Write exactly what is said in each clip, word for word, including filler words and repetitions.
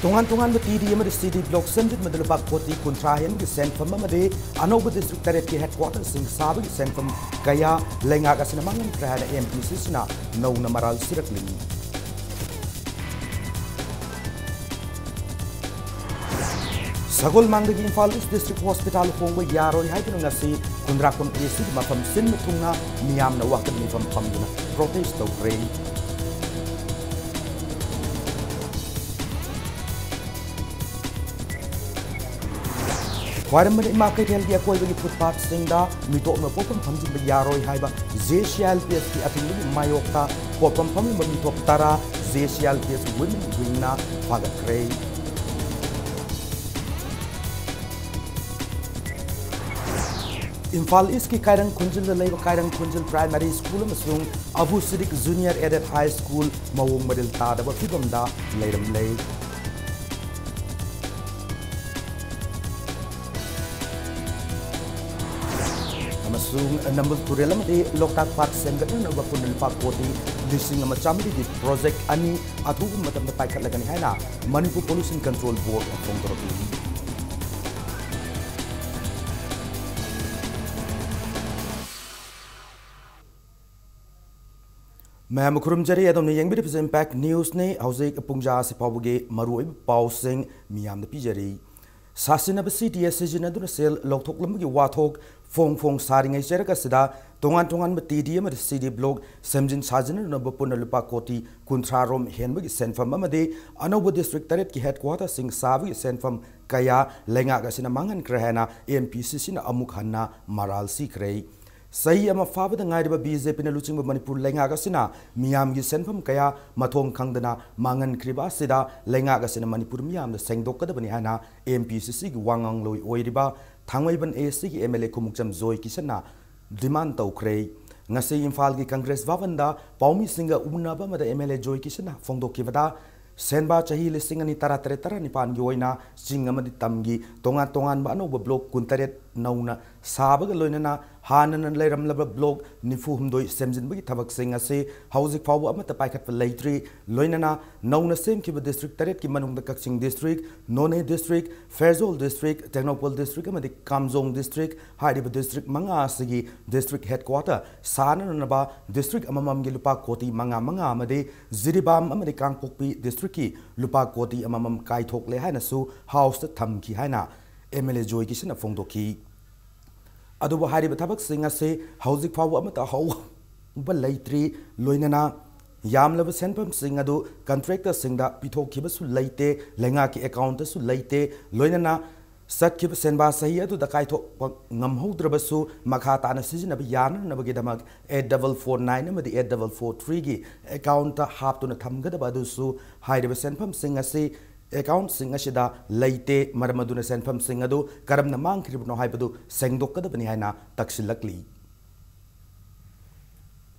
ꯇꯣꯉꯥꯟ ꯇꯣꯉꯥꯟꯕ T D ꯑꯃꯗꯤ ꯁꯤ ꯗꯤ ꯕ꯭ꯂꯣꯛ ꯁꯦꯝꯖꯤꯟꯕꯗ ꯂꯨꯄꯥ ꯀꯣꯇꯤ ꯀꯨꯟꯊ꯭ꯔꯥ ꯍꯦꯟꯕꯒꯤ ꯁꯦꯟꯐꯝ ꯑꯃꯗꯤ ꯑꯅꯧꯕ ꯗꯤꯁꯇ꯭ꯔꯤꯛ ꯇꯔꯦꯠꯀꯤ ꯍꯦꯗꯀ꯭ꯋꯥꯇꯔꯁꯤꯡ ꯁꯥꯕꯒꯤ ꯁꯦꯟꯐꯝ ꯀꯌꯥ ꯂꯩꯉꯥꯛ ꯑꯁꯤꯅ ꯃꯥꯡꯍꯟꯈ꯭ꯔꯦ ꯍꯥꯏꯅ ꯑꯦꯝ ꯄꯤ ꯁꯤꯁꯤꯅ ꯅꯧꯅ ꯃꯔꯥꯜ ꯁꯤꯔꯛꯂꯤ꯫ ꯁꯒꯣꯜꯃꯥꯡꯗꯒꯤ ꯏꯝꯐꯥꯜ ꯏꯁ ꯗꯤꯁꯇ꯭ꯔꯤꯛ ꯍꯣꯁꯄꯤꯇꯥꯜ ꯍꯣꯡꯕ ꯌꯥꯔꯣꯏ ꯍꯥꯏꯗꯨꯅ ꯉꯁꯤ ꯈꯨꯟꯗ꯭ꯔꯥꯛꯄꯝ ꯑꯦ ꯁꯤꯒꯤ ꯃꯐꯝ ꯁꯤꯟꯕ ꯊꯨꯡꯅ ꯃꯤꯌꯥꯝꯅ ꯋꯥꯀꯠ ꯃꯤꯐꯝ ꯐꯝꯗꯨꯅ ꯄ꯭ꯔꯣꯇꯦꯁ ꯇꯧꯈ꯭ꯔꯦ꯫ ꯈ꯭ꯋꯥꯏꯔꯝꯕꯟ ꯏꯃꯥ ꯀꯩꯊꯦꯜꯒꯤ ꯑꯀꯣꯏꯕꯒꯤ ꯐꯨꯠꯄꯥꯠꯁꯤꯡꯗ ꯃꯤꯇꯣꯞꯅ ꯄꯣꯠꯐꯝ ꯐꯝꯖꯤꯟꯕ ꯌꯥꯔꯣꯏ ꯍꯥꯏꯕ ꯖꯦ ꯁꯤ ꯑꯥꯏ ꯑꯦꯜ ꯄꯤ ꯑꯦꯐꯀꯤ ꯑꯊꯤꯡꯕꯒꯤ ꯃꯥꯌꯣꯛꯇ ꯄꯣꯠꯐꯝ ꯐꯝꯂꯤꯕ ꯃꯤꯇꯣꯞ ꯇꯔꯥ J C I L P F women ꯋꯤꯡꯅ ꯐꯥꯒꯠꯈ꯭ꯔꯦ꯫ ꯏꯝꯐꯥꯜ ꯏꯁꯀꯤ ꯀꯥꯏꯔꯪ ꯈꯨꯟꯖꯤꯜꯗ ꯂꯩꯕ ꯀꯥꯏꯔꯪ ꯈꯨꯟꯖꯤꯜ ꯄ꯭ꯔꯥꯏꯃꯥꯔꯤ ꯁ꯭ꯀꯨꯜ ꯑꯃꯁꯨꯡ Abu Siddique junior aided high school ꯃꯑꯣꯡ ꯃꯔꯤꯜ ꯇꯥꯗꯕ ꯐꯤꯕꯝꯗ ꯂꯩꯔꯝꯂꯦ꯫ ꯑꯃꯁꯨꯡ ꯅꯝꯕꯨꯜ ꯇꯨꯔꯦꯜ ꯑꯃꯗꯤ ꯂꯣꯛꯇꯥꯛ ꯄꯥꯠ ꯁꯦꯝꯒꯠꯅꯅꯕ ꯄꯨꯟꯅ ꯂꯨꯄꯥ ꯀꯣꯇꯤ ꯂꯤꯁꯤꯡ ꯑꯃ ꯆꯥꯃꯔꯤꯒꯤ ꯄ꯭ꯔꯣꯖꯦꯛ ꯑꯅꯤ ꯑꯊꯨꯕ ꯃꯇꯝꯗ ꯄꯥꯏꯈꯠꯂꯒꯅꯤ ꯍꯥꯏꯅ ꯃꯅꯤꯄꯨꯔ ꯄꯣꯂꯨꯁꯟ ꯀꯟꯇ꯭ꯔꯣꯜ ꯕꯣꯔꯗꯅ ꯐꯣꯡꯗꯣꯔꯛꯂꯤ꯫ ꯃꯌꯥꯝꯕꯨ ꯈꯨꯔꯨꯝꯖꯔꯤ꯫ ꯑꯗꯣꯝꯅ ꯌꯦꯡꯕꯤꯔꯤꯕꯁꯤ ꯏꯝꯄꯦꯛ ꯅ꯭ꯌꯨꯁꯅꯤ꯫ ꯍꯧꯖꯤꯛ ꯄꯨꯡ ꯖꯥ ꯑꯁꯤ ꯐꯥꯎꯕꯒꯤ ꯃꯔꯨꯑꯣꯏꯕ ꯄꯥꯎꯁꯤꯡ ꯃꯤꯌꯥꯝꯗ ꯄꯤꯖꯔꯤ꯫ ꯁꯥꯁꯤꯟꯅꯕ ꯁꯤ ꯗꯤ ꯑꯦꯁ ꯁꯤꯖꯤꯟꯅꯗꯨꯅ ꯁꯦꯜ ꯂꯧꯊꯣꯛꯂꯝꯕꯒꯤ ꯋꯥꯊꯣꯛ ꯐꯣꯡ ꯐꯣꯡ ꯁꯥꯔꯤꯉꯩ ꯆꯩꯔꯛ ꯑꯁꯤꯗ ꯇꯣꯉꯥꯟ ꯇꯣꯉꯥꯟꯕ ꯇꯤ ꯗꯤ ꯑꯃꯗꯤ ꯁꯤ ꯗꯤ ꯕ꯭ꯂꯣꯛ ꯁꯦꯝꯖꯤꯟ ꯁꯥꯖꯤꯟꯅꯅꯕ ꯄꯨꯟꯅ ꯂꯨꯄꯥ ꯀꯣꯇꯤ ꯀꯨꯟꯊ꯭ꯔꯥ ꯔꯣꯝ ꯍꯦꯟꯕꯒꯤ ꯁꯦꯟꯐꯝ ꯑꯃꯗꯤ ꯑꯅꯧꯕ ꯗꯤꯁꯇ꯭ꯔꯤꯛ ꯇꯔꯦꯠꯀꯤ ꯍꯦꯗꯀ꯭ꯋꯥꯇꯔꯁꯤꯡ ꯁꯥꯕꯒꯤ ꯁꯦꯟꯐꯝ ꯀꯌꯥ ꯂꯩꯉꯥꯛ ꯑꯁꯤꯅ ꯃꯥꯡꯍꯟꯈ꯭ꯔꯦ ꯍꯥꯏꯅ ꯑꯦꯝ ꯄꯤ ꯁꯤ ꯁꯤꯅ ꯑꯃꯨꯛ ꯍꯟꯅ ꯃꯔꯥꯜ ꯁꯤꯈ꯭ꯔꯦ꯫ ꯆꯍꯤ ꯑꯃ ꯐꯥꯕꯗ ꯉꯥꯏꯔꯤꯕ ꯕꯤ ꯖꯦ ꯄꯤꯅ ꯂꯨꯆꯤꯡꯕ ꯃꯅꯤꯄꯨꯔ ꯂꯩꯉꯥꯛ ꯑꯁꯤꯅ ꯃꯤꯌꯥꯝꯒꯤ ꯁꯦꯟꯐꯝ ꯀꯌꯥ ꯃꯊꯣꯡ ꯈꯪꯗꯅ ꯃꯥꯡꯍꯟꯈ꯭ꯔꯤꯕ ꯑꯁꯤꯗ ꯂꯩꯉꯥꯛ ꯑꯁꯤꯅ ꯃꯅꯤꯄꯨꯔ ꯃꯤꯌꯥꯝꯗ ꯁꯦꯡꯗꯣꯛꯀꯗꯕꯅꯤ ꯍꯥꯏꯅ ꯑꯦꯝ ꯄꯤ ꯁꯤ ꯁꯤꯒꯤ ꯋꯥꯉꯥꯡꯂꯣꯏ ꯑꯣꯏꯔꯤꯕ ꯊꯥꯡꯃꯩꯕꯟ ꯑꯦ ꯁꯤꯒꯤ ꯑꯦꯝ ꯑꯦꯜ ꯑꯦ ꯈꯨꯃꯨꯛꯆꯝ ꯖꯣꯏ ꯀꯤꯁꯟꯅ ꯗꯤꯃꯥꯟ ꯇꯧꯈ꯭ꯔꯦ꯫ ꯉꯁꯤ ꯏꯝꯐꯥꯜꯒꯤ ꯀꯪꯒ꯭ꯔꯦꯁ ꯚꯕꯟꯗ ꯄꯥꯎꯃꯤꯁꯤꯡꯒ ꯎꯅꯕ ꯑꯃꯗ ꯑꯦꯝ ꯑꯦꯜ ꯑꯦ ꯖꯣꯏ ꯀꯤꯁꯟꯅ ꯐꯣꯡꯗꯣꯛꯈꯤꯕꯗ ꯁꯦꯟꯕꯥ ꯆꯍꯤ ꯂꯤꯁꯤꯡ ꯑꯅꯤ ꯇꯔꯥ ꯇꯔꯦꯠ ꯇꯔꯥ ꯅꯤꯄꯥꯟꯒꯤ ꯑꯣꯏꯅ ꯆꯤꯡ ꯑꯃꯗꯤ ꯇꯝꯒꯤ ꯇꯣꯉꯥꯟ ꯇꯣꯉꯥꯟꯕ ꯑꯅꯧꯕ ꯕ꯭ꯂꯣꯛ ꯀꯨꯟꯇꯔꯦꯠ ꯅꯧꯅ ꯁꯥꯕꯒ ꯂꯣꯏꯅꯅ ꯍꯥꯟꯅꯅ ꯂꯩꯔꯝꯂꯕ ꯕ꯭ꯂꯣꯛ ꯅꯤꯐꯨ ꯍꯨꯝꯗꯣꯏ ꯁꯦꯝꯖꯤꯟꯕꯒꯤ ꯊꯕꯛꯁꯤꯡ ꯑꯁꯤ ꯍꯧꯖꯤꯛ ꯐꯥꯎꯕ ꯑꯃꯠꯇ ꯄꯥꯏꯈꯠꯄ ꯂꯩꯇ꯭ꯔꯤ꯫ ꯂꯣꯏꯅꯅ ꯅꯧꯅ ꯁꯦꯝꯈꯤꯕ ꯗꯤꯁꯇ꯭ꯔꯤꯛ ꯇꯔꯦꯠꯀꯤ ꯃꯅꯨꯡꯗ ꯀꯛꯆꯤꯡ ꯗꯤꯁꯇ꯭ꯔꯤꯛ, ꯅꯣꯅꯦ ꯗꯤꯁꯇ꯭ꯔꯤꯛ, ꯐꯦꯔꯖꯧꯜ ꯗꯤꯁꯇ꯭ꯔꯤꯛ, ꯇꯦꯡꯅꯧꯄꯜ ꯗꯤꯁꯇ꯭ꯔꯤꯛ ꯑꯃꯗꯤ ꯀꯥꯝꯖꯣꯡ ꯗꯤꯁꯇ꯭ꯔꯤꯛ ꯍꯥꯏꯔꯤꯕ ꯗꯤꯁꯇ꯭ꯔꯤꯛ ꯃꯉꯥ ꯑꯁꯤꯒꯤ ꯗꯤꯁꯇ꯭ꯔꯤꯛ ꯍꯦꯗꯀ꯭ꯋꯥꯇꯔ ꯁꯥꯅꯅꯕ ꯗꯤꯁꯇ꯭ꯔꯤꯛ ꯑꯃꯃꯝꯒꯤ ꯂꯨꯄꯥ ꯀꯣꯇꯤ ꯃꯉꯥ ꯃꯉꯥ ꯑꯃꯗꯤ ꯖꯤꯔꯤꯕꯥꯝ ꯑꯃꯗꯤ ꯀꯥꯡꯄꯣꯛꯄꯤ ꯗꯤꯁꯇ꯭ꯔꯤꯛꯀꯤ ꯂꯨꯄꯥ ꯀꯣꯇꯤ ꯑꯃꯃꯝ ꯀꯥꯏꯊꯣꯛꯂꯦ ꯍꯥꯏꯅꯁꯨ ꯍꯥꯎꯁꯇ ꯊꯝꯈꯤ ꯍꯥꯏꯅ ꯑꯦꯝ ꯑꯦꯜ ꯑꯦ ꯖꯣꯏ ꯀꯤꯁꯟꯅ ꯐꯣꯡꯗꯣꯛꯈꯤ꯫ ꯑꯗꯨꯕꯨ ꯍꯥꯏꯔꯤꯕ ꯊꯕꯛꯁꯤꯡ ꯑꯁꯤ ꯍꯧꯖꯤꯛ ꯐꯥꯎꯕ ꯑꯃꯠꯇ ꯍꯧꯕ ꯂꯩꯇ꯭ꯔꯤ꯫ ꯂꯣꯏꯅꯅ ꯌꯥꯝꯂꯕ ꯁꯦꯟꯐꯝꯁꯤꯡ ꯑꯗꯨ ꯀꯟꯇ꯭ꯔꯦꯛꯇꯔꯁꯤꯡꯗ ꯄꯤꯊꯣꯛꯈꯤꯕꯁꯨ ꯂꯩꯇꯦ, ꯂꯩꯉꯥꯛꯀꯤ ꯑꯦꯀꯥꯎꯟꯇꯁꯨ ꯂꯩꯇꯦ꯫ ꯂꯣꯏꯅꯅ ꯆꯠꯈꯤꯕ ꯁꯦꯟꯕꯥ ꯆꯍꯤ ꯑꯗꯨꯗ ꯀꯥꯏꯊꯣꯛꯄ ꯉꯝꯍꯧꯗ꯭ꯔꯕꯁꯨ ꯃꯈꯥ ꯇꯥꯅ ꯁꯤꯖꯤꯟꯅꯕ ꯌꯥꯅꯅꯕꯒꯤꯗꯃꯛ eight double four nine ꯑꯃꯗꯤ eight double four threeꯒꯤ ꯑꯦꯀꯥꯎꯟꯇ ꯍꯥꯞꯇꯨꯅ ꯊꯝꯒꯗꯕ ꯑꯗꯨꯁꯨ ꯍꯥꯏꯔꯤꯕ ꯁꯦꯟꯐꯝꯁꯤꯡ ꯑꯁꯤ ꯑꯦꯀꯥꯎꯟꯁꯤꯡ ꯑꯁꯤꯗ ꯂꯩꯇꯦ꯫ ꯃꯔꯝ ꯑꯗꯨꯅ ꯁꯦꯟꯐꯝꯁꯤꯡ ꯑꯗꯨ ꯀꯔꯝꯅ ꯃꯥꯡꯈ꯭ꯔꯤꯕꯅꯣ ꯍꯥꯏꯕꯗꯨ ꯁꯦꯡꯗꯣꯛꯀꯗꯕꯅꯤ ꯍꯥꯏꯅ ꯇꯛꯁꯤꯜꯂꯛꯂꯤ꯫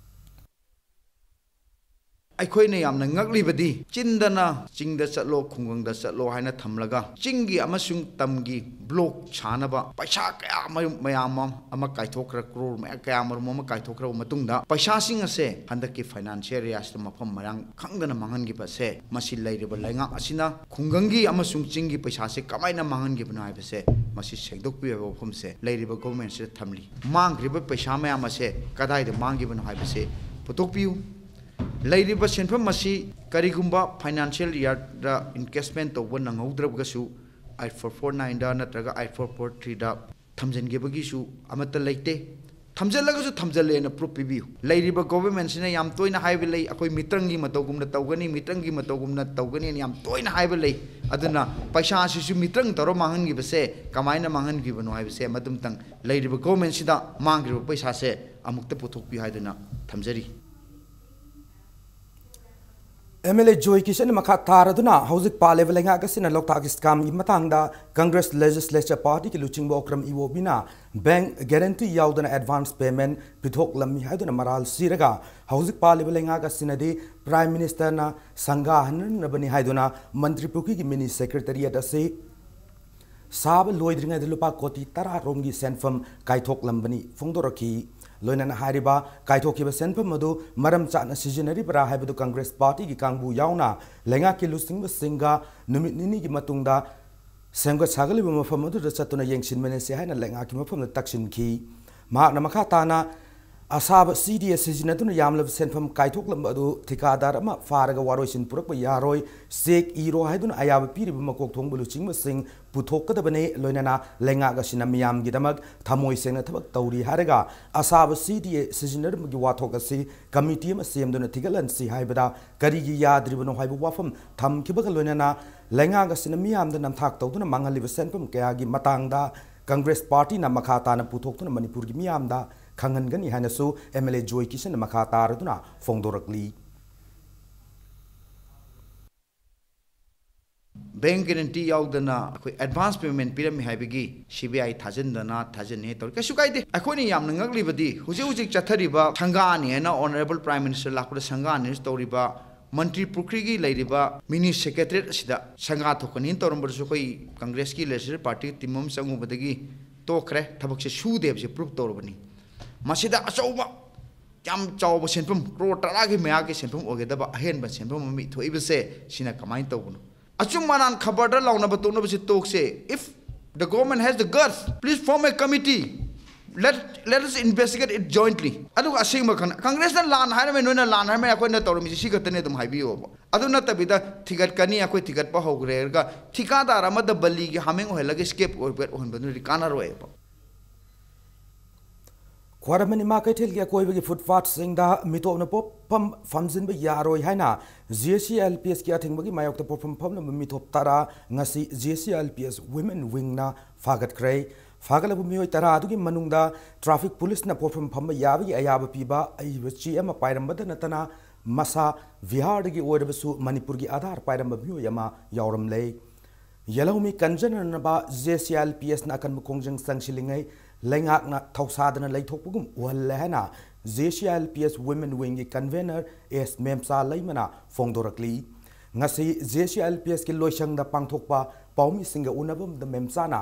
ꯑꯩꯈꯣꯏꯅ ꯌꯥꯝꯅ ꯉꯛꯂꯤꯕꯗꯤ ꯆꯤꯟꯗꯅ ꯆꯤꯡꯗ ꯆꯠꯂꯣ, ꯈꯨꯡꯒꯪꯗ ꯆꯠꯂꯣ ꯍꯥꯏꯅ ꯊꯝꯂꯒ ꯆꯤꯡꯒꯤ ꯑꯃꯁꯨꯡ ꯇꯝꯒꯤ ꯕ꯭ꯂꯣꯛ ꯁꯥꯅꯕ ꯄꯩꯁꯥ ꯀꯌꯥ ꯃꯔꯨꯝ ꯃꯌꯥꯝ ꯑꯃ, ꯑꯃ ꯀꯥꯏꯊꯣꯛꯈ꯭ꯔ, ꯀ꯭ꯔꯣꯔ ꯃꯌꯥꯝ, ꯀꯌꯥ ꯃꯔꯨꯝ ꯑꯃ ꯀꯥꯏꯊꯣꯛꯈ꯭ꯔꯕ ꯃꯇꯨꯡꯗ ꯄꯩꯁꯥꯁꯤꯡ ꯑꯁꯦ ꯍꯟꯗꯛꯀꯤ ꯐꯥꯏꯅꯥꯟꯁꯤꯌꯦꯜ ꯏꯌꯥꯔꯁꯤꯗ ꯃꯐꯝ ꯃꯔꯥꯡ ꯈꯪꯗꯅ ꯃꯥꯡꯍꯟꯈꯤꯕ ꯑꯁꯦ ꯃꯁꯤ ꯂꯩꯔꯤꯕ ꯂꯩꯉꯥꯛ ꯑꯁꯤꯅ ꯈꯨꯡꯒꯪꯒꯤ ꯑꯃꯁꯨꯡ ꯆꯤꯡꯒꯤ ꯄꯩꯁꯥꯁꯦ ꯀꯃꯥꯏꯅ ꯃꯥꯡꯍꯟꯈꯤꯕꯅꯣ ꯍꯥꯏꯕꯁꯦ ꯃꯁꯤ ꯁꯦꯡꯗꯣꯛꯄꯤꯕ ꯋꯥꯐꯝꯁꯦ ꯂꯩꯔꯤꯕ ꯒꯣꯚꯔꯟꯃꯦꯟꯠꯁꯤꯗ ꯊꯝꯂꯤ꯫ ꯃꯥꯡꯈ꯭ꯔꯤꯕ ꯄꯩꯁꯥ ꯃꯌꯥꯝ ꯑꯁꯦ ꯀꯗꯥꯏꯗ ꯃꯥꯡꯈꯤꯕꯅꯣ ꯍꯥꯏꯕꯁꯦ ꯄꯨꯊꯣꯛꯄꯤꯌꯨ꯫ ꯂꯩꯔꯤꯕ ꯁꯦꯟꯐꯝ ꯑꯁꯤ ꯀꯔꯤꯒꯨꯝꯕ ꯐꯥꯏꯅꯥꯟꯁꯤꯌꯦꯜ ꯏꯌꯥꯔꯗ ꯏꯟꯀꯦꯁꯃꯦꯟ ꯇꯧꯕ ꯅꯪꯍꯧꯗ꯭ꯔꯒꯁꯨ eight four four nineꯗ ꯅꯠꯇ꯭ꯔꯒ eight four four threeꯗ ꯊꯝꯖꯤꯟꯈꯤꯕꯒꯤꯁꯨ ꯑꯃꯠꯇ ꯂꯩꯇꯦ꯫ ꯊꯝꯖꯤꯜꯂꯒꯁꯨ ꯊꯝꯖꯤꯜꯂꯦꯅ ꯄ꯭ꯔꯨꯐ ꯄꯤꯕꯤꯌꯨ꯫ ꯂꯩꯔꯤꯕ ꯒꯣꯚꯔꯟꯃꯦꯟꯠꯁꯤꯅ ꯌꯥꯝ ꯇꯣꯏꯅ ꯍꯥꯏꯕ ꯂꯩ, "ꯑꯩꯈꯣꯏ ꯃꯤꯇ꯭ꯔꯪꯒꯤ ꯃꯇꯧꯒꯨꯝꯅ ꯇꯧꯒꯅꯤ, ꯃꯤꯇ꯭ꯔꯪꯒꯤ ꯃꯇꯧꯒꯨꯝꯅ ꯇꯧꯒꯅꯤꯅ" ꯌꯥꯝ ꯇꯣꯏꯅ ꯍꯥꯏꯕ ꯂꯩ꯫ ꯑꯗꯨꯅ ꯄꯩꯁꯥ ꯑꯁꯤꯁꯨ ꯃꯤꯇ꯭ꯔꯪ ꯇꯧꯔ ꯃꯥꯡꯍꯟꯈꯤꯕꯁꯦ ꯀꯃꯥꯏꯅ ꯃꯥꯡꯍꯟꯈꯤꯕꯅꯣ ꯍꯥꯏꯕꯁꯦ ꯃꯗꯨꯝꯇꯪ ꯂꯩꯔꯤꯕ ꯒꯣꯚꯔꯟꯃꯦꯟꯠꯁꯤꯗ ꯃꯥꯡꯈ꯭ꯔꯤꯕ ꯄꯩꯁꯥꯁꯦ ꯑꯃꯨꯛꯇ ꯄꯨꯊꯣꯛꯄꯤꯌꯨ ꯍꯥꯏꯗꯨꯅ ꯊꯝꯖꯔꯤ꯫ ꯑꯦꯝ ꯑꯦꯜ ꯑꯦ ꯖꯣꯏ ꯀꯤꯁꯟꯅ ꯃꯈꯥ ꯇꯥꯔꯗꯨꯅ ꯍꯧꯖꯤꯛ ꯄꯥꯜꯂꯤꯕ ꯂꯩꯉꯥꯛ ꯑꯁꯤꯅ ꯂꯣꯛꯇꯥꯛ ꯁ꯭ꯀꯦꯝꯒꯤ ꯃꯇꯥꯡꯗ ꯀꯪꯒ꯭ꯔꯦꯁ ꯂꯦꯖꯤꯁꯂꯦꯆꯔ ꯄꯥꯔꯇꯤꯒꯤ ꯂꯨꯆꯤꯡꯕ ꯑꯣꯀ꯭ꯔꯝ ꯏꯕꯣꯕꯤꯅ ꯕꯦꯡꯛ ꯒꯦꯔꯦꯟꯇꯤ ꯌꯥꯎꯗꯅ ꯑꯦꯗꯚꯥꯟꯁ ꯄꯦꯃꯦꯟꯠ ꯄꯤꯊꯣꯛꯂꯝꯃꯤ ꯍꯥꯏꯗꯨꯅ ꯃꯔꯥꯜ ꯁꯤꯔꯒ ꯍꯧꯖꯤꯛ ꯄꯥꯜꯂꯤꯕ ꯂꯩꯉꯥꯛ ꯑꯁꯤꯅꯗꯤ ꯄ꯭ꯔꯥꯏꯝ ꯃꯤꯅꯤꯁꯇꯔꯅ ꯁꯪꯒꯥꯍꯟꯅꯕꯅꯤ ꯍꯥꯏꯗꯨꯅ ꯃꯟꯇ꯭ꯔꯤ ꯄꯨꯈ꯭ꯔꯤꯒꯤ ꯃꯤꯅꯤ ꯁꯦꯀ꯭ꯔꯦꯇꯔꯤꯌꯦꯠ ꯑꯁꯤ ꯁꯥꯕ ꯂꯣꯏꯗ꯭ꯔꯤꯉꯩꯗ ꯂꯨꯄꯥ ꯀꯣꯇꯤ ꯇꯔꯥ ꯔꯣꯝꯒꯤ ꯁꯦꯟꯐꯝ ꯀꯥꯏꯊꯣꯛꯂꯝꯕꯅꯤ ꯐꯣꯡꯗꯣꯔꯛꯈꯤ꯫ ꯂꯣꯏꯅꯅ ꯍꯥꯏꯔꯤꯕ ꯀꯥꯏꯊꯣꯛꯈꯤꯕ ꯁꯦꯟꯐꯝ ꯑꯗꯨ ꯃꯔꯝ ꯆꯥꯅ ꯁꯤꯖꯤꯟꯅꯔꯤꯕ꯭ꯔꯥ ꯍꯥꯏꯕꯗꯨ ꯀꯪꯒ꯭ꯔꯦꯁ ꯄꯥꯔꯇꯤꯒꯤ ꯀꯥꯡꯕꯨ ꯌꯥꯎꯅ ꯂꯩꯉꯥꯛꯀꯤ ꯂꯨꯆꯤꯡꯕꯁꯤꯡꯒ ꯅꯨꯃꯤꯠ ꯅꯤꯅꯤꯒꯤ ꯃꯇꯨꯡꯗ ꯁꯦꯝꯒꯠ ꯁꯥꯒꯠꯂꯤꯕ ꯃꯐꯝ ꯑꯗꯨꯗ ꯆꯠꯇꯨꯅ ꯌꯦꯡꯁꯤꯟꯃꯤꯟꯅꯁꯤ ꯍꯥꯏꯅ ꯂꯩꯉꯥꯛꯀꯤ ꯃꯐꯝꯗ ꯇꯛꯁꯤꯟꯈꯤ꯫ ꯃꯍꯥꯛꯅ ꯃꯈꯥ ꯇꯥꯅ ꯑꯁꯥꯕ ꯁꯤ ꯗꯤ ꯑꯦ ꯁꯤꯖꯤꯟꯅꯗꯨꯅ ꯌꯥꯝꯂꯕ ꯁꯦꯟꯐꯝ ꯀꯥꯏꯊꯣꯛꯂꯝꯕ ꯑꯗꯨ ꯊꯤꯀꯥꯗꯥꯔ ꯑꯃ ꯐꯥꯔꯒ ꯋꯥꯔꯣꯏꯁꯤꯟ ꯄꯨꯔꯛꯄ ꯌꯥꯔꯣꯏ, ꯆꯦꯛ ꯏꯔꯣ ꯍꯥꯏꯗꯨꯅ ꯑꯌꯥꯕ ꯄꯤꯔꯤꯕ ꯃꯀꯣꯛ ꯊꯣꯡꯕ ꯂꯨꯆꯤꯡꯕꯁꯤꯡ ꯄꯨꯊꯣꯛꯀꯗꯕꯅꯤ꯫ ꯂꯣꯏꯅꯅ ꯂꯩꯉꯥꯛ ꯑꯁꯤꯅ ꯃꯤꯌꯥꯝꯒꯤꯗꯃꯛ ꯊꯃꯣꯏ ꯁꯦꯡꯅ ꯊꯕꯛ ꯇꯧꯔꯤ ꯍꯥꯏꯔꯒ ꯑꯁꯥꯕ ꯁꯤ ꯗꯤ ꯑꯦ ꯁꯤꯖꯤꯟꯅꯔꯝꯕꯒꯤ ꯋꯥꯊꯣꯛ ꯑꯁꯤ ꯀꯃꯤꯇꯤ ꯑꯃ ꯁꯦꯝꯗꯨꯅ ꯊꯤꯒꯠꯍꯟꯁꯤ ꯍꯥꯏꯕꯗ ꯀꯔꯤꯒꯤ ꯌꯥꯗ꯭ꯔꯤꯕꯅꯣ ꯍꯥꯏꯕ ꯋꯥꯐꯝ ꯊꯝꯈꯤꯕꯒ ꯂꯣꯏꯅꯅ ꯂꯩꯉꯥꯛ ꯑꯁꯤꯅ ꯃꯤꯌꯥꯝꯗ ꯅꯝꯊꯥꯛ ꯇꯧꯗꯨꯅ ꯃꯥꯡꯍꯜꯂꯤꯕ ꯁꯦꯟꯐꯝ ꯀꯌꯥꯒꯤ ꯃꯇꯥꯡꯗ ꯀꯪꯒ꯭ꯔꯦꯁ ꯄꯥꯔꯇꯤꯅ ꯃꯈꯥ ꯇꯥꯅ ꯄꯨꯊꯣꯛꯇꯨꯅ ꯃꯅꯤꯄꯨꯔꯒꯤ ꯃꯤꯌꯥꯝꯗ ꯈꯪꯍꯟꯒꯅꯤ ꯍꯥꯏꯅꯁꯨ ꯑꯦꯝ ꯑꯦꯜ ꯑꯦ ꯖꯣꯏ ꯀꯤꯁꯟꯅ ꯃꯈꯥ ꯇꯥꯔꯗꯨꯅ ꯐꯣꯡꯗꯣꯔꯛꯂꯤ꯫ ꯕꯦꯡ ꯒꯦꯔꯦꯟꯇꯤ ꯌꯥꯎꯗꯅ ꯑꯩꯈꯣꯏ ꯑꯦꯗꯚꯥꯟꯁ ꯄꯦꯃꯦꯟ ꯄꯤꯔꯝꯃꯤ ꯍꯥꯏꯕꯒꯤ ꯁꯤ ꯕꯤ ꯑꯥꯏ ꯊꯥꯖꯤꯟꯗꯅ ꯊꯥꯖꯤꯟꯅꯤ ꯇꯧꯔꯤ꯫ ꯀꯩꯁꯨ ꯀꯥꯏꯗꯦ꯫ ꯑꯩꯈꯣꯏꯅ ꯌꯥꯝꯅ ꯉꯛꯂꯤꯕꯗꯤ ꯍꯧꯖꯤꯛ ꯍꯧꯖꯤꯛ ꯆꯠꯊꯔꯤꯕ ꯁꯪꯒꯥꯅꯤ ꯍꯥꯏꯅ ꯑꯣꯅꯔꯦꯕꯜ ꯄ꯭ꯔꯥꯏꯝ ꯃꯤꯅꯤꯁꯇꯔ ꯂꯥꯛꯄꯗ ꯁꯪꯒꯥꯅꯤ ꯇꯧꯔꯤꯕ ꯃꯟꯇ꯭ꯔꯤ ꯄꯨꯈ꯭ꯔꯤꯒꯤ ꯂꯩꯔꯤꯕ ꯃꯤꯅꯤ ꯁꯦꯀ꯭ꯔꯦꯇꯔꯤꯌꯦꯠ ꯑꯁꯤꯗ ꯁꯪꯒꯥ ꯊꯣꯛꯀꯅꯤꯅ ꯇꯧꯔꯝꯕꯗꯁꯨ ꯑꯩꯈꯣꯏ ꯀꯪꯒ꯭ꯔꯦꯁꯀꯤ ꯂꯦꯖꯤꯁꯂꯦꯇꯤꯚ ꯄꯥꯔꯇꯤ ꯇꯤꯝ ꯑꯃ ꯆꯪꯉꯨꯕꯗꯒꯤ ꯇꯣꯛꯈ꯭ꯔꯦ꯫ ꯊꯕꯛꯁꯦ ꯁꯨꯗꯦ ꯍꯥꯏꯕꯁꯦ ꯄ꯭ꯔꯨꯐ ꯇꯧꯔꯕꯅꯤ꯫ ꯃꯁꯤꯗ ꯑꯆꯧꯕ ꯌꯥꯝ ꯆꯥꯎꯕ ꯁꯦꯟꯐꯝ, ꯀ꯭ꯔꯣꯔ ꯇꯔꯥꯒꯤ ꯃꯌꯥꯒꯤ ꯁꯦꯟꯐꯝ ꯑꯣꯏꯒꯗꯕ ꯑꯍꯦꯟꯕ ꯁꯦꯟꯐꯝ ꯑꯃ ꯊꯣꯛꯏꯕꯁꯦ ꯁꯤꯅ ꯀꯃꯥꯏꯅ ꯇꯧꯕꯅꯣ? ꯑꯆꯨꯝ ꯑꯔꯥꯟ ꯈꯕꯔꯗ ꯂꯥꯎꯅꯕ ꯇꯣꯛꯅꯕꯁꯤ ꯇꯣꯛꯁꯦ꯫ If the government has the guts, please form a committee. Let, let us investigate it jointly. ꯑꯗꯨꯒ ꯑꯁꯦꯡꯕ ꯀꯪ-, ꯀꯪꯒ꯭ꯔꯦꯁꯅ ꯂꯥꯟ ꯍꯥꯏꯔꯝꯃꯦ, ꯅꯣꯏꯅ ꯂꯥꯟ ꯍꯥꯏꯔꯝꯃꯦ, ꯑꯩꯈꯣꯏꯅ ꯇꯧꯔꯝꯃꯤꯁꯤ ꯁꯤ ꯈꯛꯇꯅꯦ ꯑꯗꯨꯝ ꯍꯥꯏꯕꯤꯌꯣꯕ꯫ ꯑꯗꯨ ꯅꯠꯇꯕꯤꯗ ꯊꯤꯒꯠꯀꯅꯤ, ꯑꯩꯈꯣꯏ ꯊꯤꯒꯠꯄ ꯍꯧꯈ꯭ꯔꯦ ꯍꯥꯏꯔꯒ ꯊꯤꯀꯥꯗꯥꯔ ꯑꯃꯗ ꯕꯂꯤꯒꯤ ꯍꯥꯃꯦꯡ ꯑꯣꯏꯍꯜꯂꯒ ꯁ꯭ꯀꯦꯞ ꯒꯣꯠ ꯑꯣꯏꯍꯟꯕꯗꯨꯅꯗꯤ ꯀꯥꯟꯅꯔꯣꯏꯕ꯫ ꯈ꯭ꯋꯥꯏꯔꯝꯕꯟ ꯏꯃꯥ ꯀꯩꯊꯦꯜꯒꯤ ꯑꯀꯣꯏꯕꯒꯤ ꯐꯨꯠꯄꯥꯠꯁꯤꯡꯗ ꯃꯤꯇꯣꯞꯅ ꯄꯣꯠꯐꯝ ꯐꯝꯖꯤꯟꯕ ꯌꯥꯔꯣꯏ ꯍꯥꯏꯅ ꯖꯦ ꯁꯤ ꯑꯦꯜ ꯄꯤ ꯑꯦꯁꯀꯤ ꯑꯊꯤꯡꯕꯒꯤ ꯃꯥꯌꯣꯛꯇ ꯄꯣꯠꯐꯝ ꯐꯝꯂꯝꯕ ꯃꯤꯇꯣꯞ ꯇꯔꯥ ꯉꯁꯤ J C L P S women ꯋꯤꯡꯅ ꯐꯥꯒꯠꯈ꯭ꯔꯦ꯫ ꯐꯥꯒꯠꯂꯕ ꯃꯤꯑꯣꯏ ꯇꯔꯥ ꯑꯗꯨꯒꯤ ꯃꯅꯨꯡꯗ ꯇ꯭ꯔꯥꯐꯤꯛ ꯄꯨꯂꯤꯁꯅ ꯄꯣꯠꯐꯝ ꯐꯝꯕ ꯌꯥꯕꯒꯤ ꯑꯌꯥꯕ ꯄꯤꯕ ꯑꯏꯕ ꯆꯦ ꯑꯃ ꯄꯥꯏꯔꯝꯕꯗ ꯅꯠꯇꯅ ꯃꯁꯥ ꯕꯤꯍꯥꯔꯗꯒꯤ ꯑꯣꯏꯔꯕꯁꯨ ꯃꯅꯤꯄꯨꯔꯒꯤ ꯑꯥꯙꯥꯔ ꯄꯥꯏꯔꯝꯕ ꯃꯤꯑꯣꯏ ꯑꯃ ꯌꯥꯎꯔꯝꯂꯦ꯫ ꯌꯦꯜꯍꯧꯃꯤ ꯀꯟꯖꯅꯅꯕ ꯖꯦ ꯁꯤ ꯑꯦꯜ ꯄꯤ ꯑꯦꯁꯅ ꯑꯀꯟꯕ ꯈꯣꯡꯖꯪ ꯆꯪꯁꯤꯜꯂꯤꯉꯩ ꯂꯩꯉꯥꯛꯅ ꯊꯧꯁꯥꯗꯅ ꯂꯩꯊꯣꯛꯄꯒꯨꯝ ꯎꯍꯜꯂꯦ ꯍꯥꯏꯅ J C L P S women ꯋꯤꯡꯒꯤ ꯀꯟꯚꯦꯅꯔ ꯑꯦꯁ ꯃꯦꯝꯆꯥ ꯂꯩꯃꯅ ꯐꯣꯡꯗꯣꯔꯛꯂꯤ꯫ ꯉꯁꯤ ꯖꯦ ꯁꯤ ꯑꯥꯏ ꯑꯦꯜ ꯄꯤ ꯑꯦꯁꯀꯤ ꯂꯣꯏꯁꯪꯗ ꯄꯥꯡꯊꯣꯛꯄ ꯄꯥꯎꯃꯤꯁꯤꯡꯒ ꯎꯅꯕ ꯑꯃꯗ ꯃꯦꯝ ꯆꯥꯅ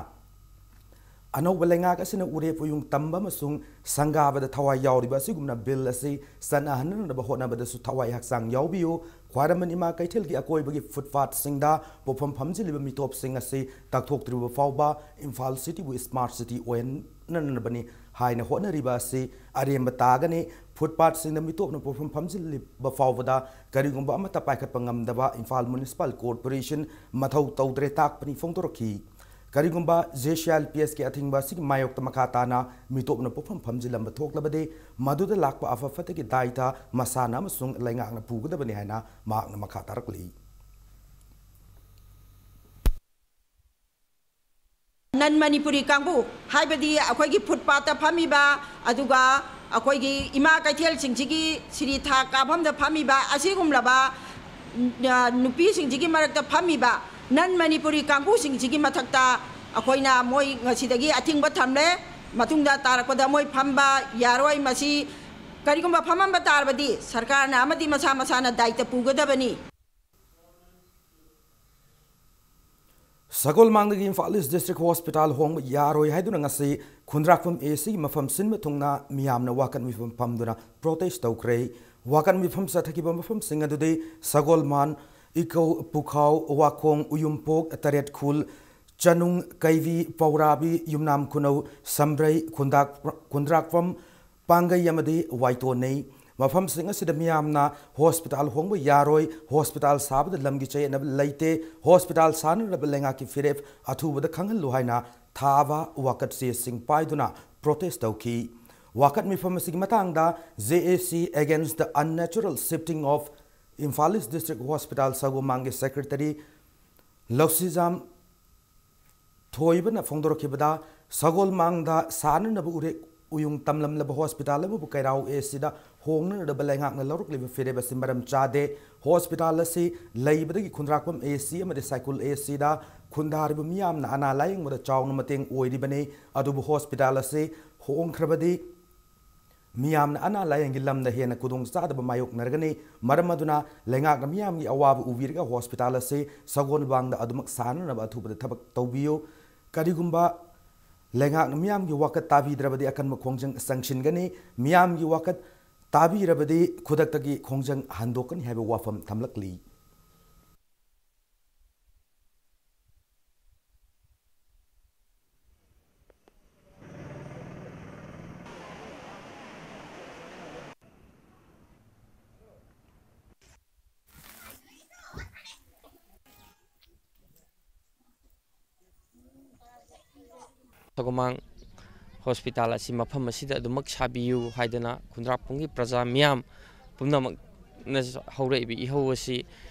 ꯑꯅꯧꯕ ꯂꯩꯉꯥꯛ ꯑꯁꯤꯅ ꯎꯔꯦꯞ ꯎꯌꯨꯡ ꯇꯝꯕ ꯑꯃꯁꯨꯡ ꯁꯪꯒꯥꯕꯗ ꯊꯋꯥꯏ ꯌꯥꯎꯔꯤꯕ ꯑꯁꯤꯒꯨꯝꯅ ꯕꯤꯜ ꯑꯁꯤ ꯆꯠꯅꯍꯟꯅꯅꯕ ꯍꯣꯠꯅꯕꯗꯁꯨ ꯊꯋꯥꯏ ꯍꯛꯆꯥꯡ ꯌꯥꯎꯕꯤꯌꯨ꯫ ꯈ꯭ꯋꯥꯏꯔꯝꯕꯟ ꯏꯃꯥ ꯀꯩꯊꯦꯜꯒꯤ ꯑꯀꯣꯏꯕꯒꯤ ꯐꯨꯠꯄꯥꯠꯁꯤꯡꯗ ꯄꯣꯠꯐꯝ ꯐꯝꯖꯤꯜꯂꯤꯕ ꯃꯤꯇꯣꯞꯁꯤꯡ ꯑꯁꯤ ꯇꯛꯊꯣꯛꯇ꯭ꯔꯤꯕ ꯐꯥꯎꯕ ꯏꯝꯐꯥꯜ ꯁꯤꯇꯤꯕꯨ ꯁ꯭ꯃꯥꯔꯠ ꯁꯤꯇꯤ ꯑꯣꯏꯍꯟꯅꯅꯕꯅꯤ ꯍꯥꯏꯅ ꯍꯣꯠꯅꯔꯤꯕ ꯑꯁꯤ ꯑꯔꯦꯝꯕ ꯇꯥꯒꯅꯤ꯫ ꯐꯨꯠꯄꯥꯠꯁꯤꯡꯗ ꯃꯤꯇꯣꯞꯅ ꯄꯣꯠꯐꯝ ꯐꯝꯖꯤꯜꯂꯤꯕ ꯐꯥꯎꯕꯗ ꯀꯔꯤꯒꯨꯝꯕ ꯑꯃꯠꯇ ꯄꯥꯏꯈꯠꯄ ꯉꯝꯗꯕ ꯏꯝꯐꯥꯜ ꯃ꯭ꯌꯨꯅꯤꯁꯤꯄꯥꯜ ꯀꯣꯔꯄꯣꯔꯦꯁꯟ ꯃꯊꯧ ꯇꯧꯗ꯭ꯔꯦ ꯇꯥꯛꯄꯅꯤ ꯐꯣꯡꯗꯣꯔꯛꯈꯤ꯫ ꯀꯔꯤꯒꯨꯝꯕ ꯖꯦ ꯁꯤ ꯑꯥꯏ ꯑꯦꯜ ꯄꯤ ꯑꯦꯁꯀꯤ ꯑꯊꯤꯡꯕ ꯑꯁꯤꯒꯤ ꯃꯥꯌꯣꯛꯇ ꯃꯈꯥ ꯇꯥꯅ ꯃꯤꯇꯣꯞꯅ ꯄꯣꯠꯐꯝ ꯐꯝꯖꯤꯜꯂꯝꯕ ꯊꯣꯛꯂꯕꯗꯤ, ꯃꯗꯨꯗ ꯂꯥꯛꯄ ꯑꯐ ꯐꯠꯇꯒꯤ ꯗꯥꯏꯇ ꯃꯁꯥꯅ ꯑꯃꯁꯨꯡ ꯂꯩꯉꯥꯛꯅ ꯄꯨꯒꯗꯕꯅꯤ ꯍꯥꯏꯅ ꯃꯍꯥꯛꯅ ꯃꯈꯥ ꯇꯥꯔꯛꯂꯤ꯫ ꯅꯟ ꯃꯅꯤꯄꯨꯔꯤ ꯀꯥꯡꯕꯨ, ꯍꯥꯏꯕꯗꯤ ꯑꯩꯈꯣꯏꯒꯤ ꯐꯨꯠꯄꯥꯠꯇ ꯐꯝꯃꯤꯕ, ꯑꯗꯨꯒ ꯑꯩꯈꯣꯏꯒꯤ ꯏꯃꯥ ꯀꯩꯊꯦꯜꯁꯤꯡꯁꯤꯒꯤ ꯁꯤꯔꯤ ꯊꯥꯛ ꯀꯥꯐꯝꯗ ꯐꯝꯃꯤꯕ ꯑꯁꯤꯒꯨꯝꯂꯕ, ꯑ, ꯅꯨꯄꯤꯁꯤꯡꯁꯤꯒꯤ ꯃꯔꯛꯇ ꯐꯝꯃꯤꯕ ꯅꯟ ꯃꯅꯤꯄꯨꯔꯤ ꯀꯥꯡꯕꯨꯁꯤꯡꯁꯤꯒꯤ ꯃꯊꯛꯇ ꯑꯩꯈꯣꯏꯅ ꯃꯣꯏ ꯉꯁꯤꯗꯒꯤ ꯑꯊꯤꯡꯕ ꯊꯝꯂꯦ꯫ ꯃꯇꯨꯡꯗ ꯇꯥꯔꯛꯄꯗ ꯃꯣꯏ ꯐꯝꯕ ꯌꯥꯔꯣꯏ꯫ ꯃꯁꯤ ꯀꯔꯤꯒꯨꯝꯕ ꯐꯝꯃꯝꯕ ꯇꯥꯔꯕꯗꯤ ꯁꯔꯀꯥꯔꯅ ꯑꯃꯗꯤ ꯃꯁꯥ ꯃꯁꯥꯅ ꯗꯥꯏꯇ ꯄꯨꯒꯗꯕꯅꯤ꯫ ꯁꯒꯣꯜꯃꯥꯡꯗꯒꯤ ꯏꯝꯐꯥꯜ ꯏꯁ ꯗꯤꯁꯇ꯭ꯔꯤꯛ ꯍꯣꯁꯄꯤꯇꯥꯜ ꯍꯣꯡꯕ ꯌꯥꯔꯣꯏ ꯍꯥꯏꯗꯨꯅ ꯉꯁꯤ ꯈꯨꯟꯗ꯭ꯔꯥꯛꯄꯝ ꯑꯦ ꯁꯤꯒꯤ ꯃꯐꯝ ꯁꯤꯟꯕ ꯊꯨꯡꯅ ꯃꯤꯌꯥꯝꯅ ꯋꯥꯀꯠ ꯃꯤꯐꯝ ꯐꯝꯗꯨꯅ ꯄ꯭ꯔꯣꯇꯦꯁ ꯇꯧꯈ꯭ꯔꯦ꯫ ꯋꯥꯀꯠ ꯃꯤꯐꯝ ꯆꯠꯊꯈꯤꯕ ꯃꯐꯝꯁꯤꯡ ꯑꯗꯨꯗꯤ ꯁꯒꯣꯜꯃꯥꯟ, ꯏꯀꯧ, ꯄꯨꯈꯥꯎ, ꯋꯥꯈꯣꯡ, ꯎꯌꯨꯝꯄꯣꯛ, ꯇꯔꯦꯠꯈꯨꯜ, ꯆꯅꯨꯡ, ꯀꯩꯕꯤ, ꯄꯧꯔꯥꯕꯤ, ꯌꯨꯝꯅꯥꯝ ꯈꯨꯅꯧ, ꯁꯝꯕ꯭ꯔꯩ, ꯈꯨꯟꯗꯥꯛ-, ꯈꯨꯟꯗ꯭ꯔꯥꯛꯄꯝ, ꯄꯥꯡꯒꯩ ꯑꯃꯗꯤ ꯋꯥꯏꯇꯣꯟꯅꯤ꯫ ꯃꯐꯝꯁꯤꯡ ꯑꯁꯤꯗ ꯃꯤꯌꯥꯝꯅ ꯍꯣꯁꯄꯤꯇꯥꯜ ꯍꯣꯡꯕ ꯌꯥꯔꯣꯏ, ꯍꯣꯁꯄꯤꯇꯥꯜ ꯁꯥꯕꯗ ꯂꯝꯒꯤ ꯆꯌꯦꯠꯅꯕ ꯂꯩꯇꯦ, ꯍꯣꯁꯄꯤꯇꯥꯜ ꯁꯥꯅꯅꯕ ꯂꯩꯉꯥꯛꯀꯤ ꯐꯤꯔꯦꯞ ꯑꯊꯨꯕꯗ ꯈꯪꯍꯜꯂꯨ ꯍꯥꯏꯅ ꯊꯥꯕ ꯋꯥꯀꯠ ꯆꯦꯁꯤꯡ ꯄꯥꯏꯗꯨꯅ ꯄ꯭ꯔꯣꯇꯦꯁ ꯇꯧꯈꯤ꯫ ꯋꯥꯀꯠ ꯃꯤꯐꯝ ꯑꯁꯤꯒꯤ ꯃꯇꯥꯡꯗ J A C Against the Unnatural Shifting of Imphal East District Hospital ꯁꯒꯣꯜꯃꯥꯡꯒꯤ ꯁꯦꯀ꯭ꯔꯦꯇꯔꯤ ꯂꯧꯁꯤꯖꯥꯝ ꯊꯣꯏꯕꯅ ꯐꯣꯡꯗꯣꯔꯛꯈꯤꯕꯗ, ꯁꯒꯣꯜꯃꯥꯡꯗ ꯁꯥꯅꯅꯕ ꯎꯔꯦꯛ ꯎꯌꯨꯡ ꯇꯝꯂꯝꯂꯕ ꯍꯣꯁꯄꯤꯇꯥꯜ ꯑꯃꯕꯨ ꯀꯩꯔꯥꯎ ꯑꯦ ꯁꯤꯗ ꯍꯣꯡꯅꯅꯕ ꯂꯩꯉꯥꯛꯅ ꯂꯧꯔꯛꯂꯤꯕ ꯐꯤꯔꯦꯞ ꯑꯁꯤ ꯃꯔꯝ ꯆꯥꯗꯦ꯫ ꯍꯣꯁꯄꯤꯇꯥꯜ ꯑꯁꯤ ꯂꯩꯕꯗꯒꯤ ꯈꯨꯟꯗ꯭ꯔꯥꯛꯄꯝ ꯑꯦ ꯁꯤ ꯑꯃꯗꯤ ꯁꯥꯏꯀꯨꯜ ꯑꯦ ꯁꯤꯗ ꯈꯨꯟꯗꯥꯔꯤꯕ ꯃꯤꯌꯥꯝꯅ ꯑꯅꯥ ꯂꯥꯌꯦꯡꯕꯗ ꯆꯥꯎꯅ ꯃꯇꯦꯡ ꯑꯣꯏꯔꯤꯕꯅꯤ꯫ ꯑꯗꯨꯕꯨ ꯍꯣꯁꯄꯤꯇꯥꯜ ꯑꯁꯤ ꯍꯣꯡꯈ꯭ꯔꯕꯗꯤ ꯃꯤꯌꯥꯝꯅ ꯑꯅꯥ ꯂꯥꯌꯦꯡꯒꯤ ꯂꯝꯗ ꯍꯦꯟꯅ ꯈꯨꯗꯣꯡꯆꯥꯗꯕ ꯃꯥꯌꯣꯛꯅꯔꯒꯅꯤ꯫ ꯃꯔꯝ ꯑꯗꯨꯅ ꯂꯩꯉꯥꯛꯅ ꯃꯤꯌꯥꯝꯒꯤ ꯑꯋꯥꯕ ꯎꯕꯤꯔꯒ ꯍꯣꯁꯄꯤꯇꯥꯜ ꯑꯁꯤ ꯁꯒꯣꯜ ꯃꯥꯡꯗ ꯑꯗꯨꯃꯛ ꯁꯥꯅꯅꯕ ꯑꯊꯨꯕꯗ ꯊꯕꯛ ꯇꯧꯕꯤꯌꯨ꯫ ꯀꯔꯤꯒꯨꯝꯕ ꯂꯩꯉꯥꯛꯅ ꯃꯤꯌꯥꯝꯒꯤ ꯋꯥꯀꯠ ꯇꯥꯕꯤꯗ꯭ꯔꯕꯗꯤ ꯑꯀꯟꯕ ꯈꯣꯡꯖꯪ ꯆꯪꯁꯤꯟꯒꯅꯤ꯫ ꯃꯤꯌꯥꯝꯒꯤ ꯋꯥꯀꯠ ꯇꯥꯕꯤꯔꯕꯗꯤ ꯈꯨꯗꯛꯇꯒꯤ ꯈꯣꯡꯖꯪ ꯍꯟꯗꯣꯛꯀꯅꯤ ꯍꯥꯏꯕ ꯋꯥꯐꯝ ꯊꯝꯂꯛꯂꯤ꯫ ꯁꯒꯣꯃꯥꯡ ꯍꯣꯁꯄꯤꯇꯥꯜ ꯑꯁꯤ ꯃꯐꯝ ꯑꯁꯤꯗ ꯑꯗꯨꯃꯛ ꯁꯥꯕꯤꯌꯨ ꯍꯥꯏꯗꯅ ꯈꯨꯟꯗ꯭ꯔꯥꯛꯄꯝꯒꯤ ꯄ꯭ꯔꯖꯥ ꯃꯤꯌꯥꯝ ꯄꯨꯝꯅꯃꯛꯅ ꯍꯧꯔꯛꯏꯕ ꯏꯍꯧ ꯑꯁꯤ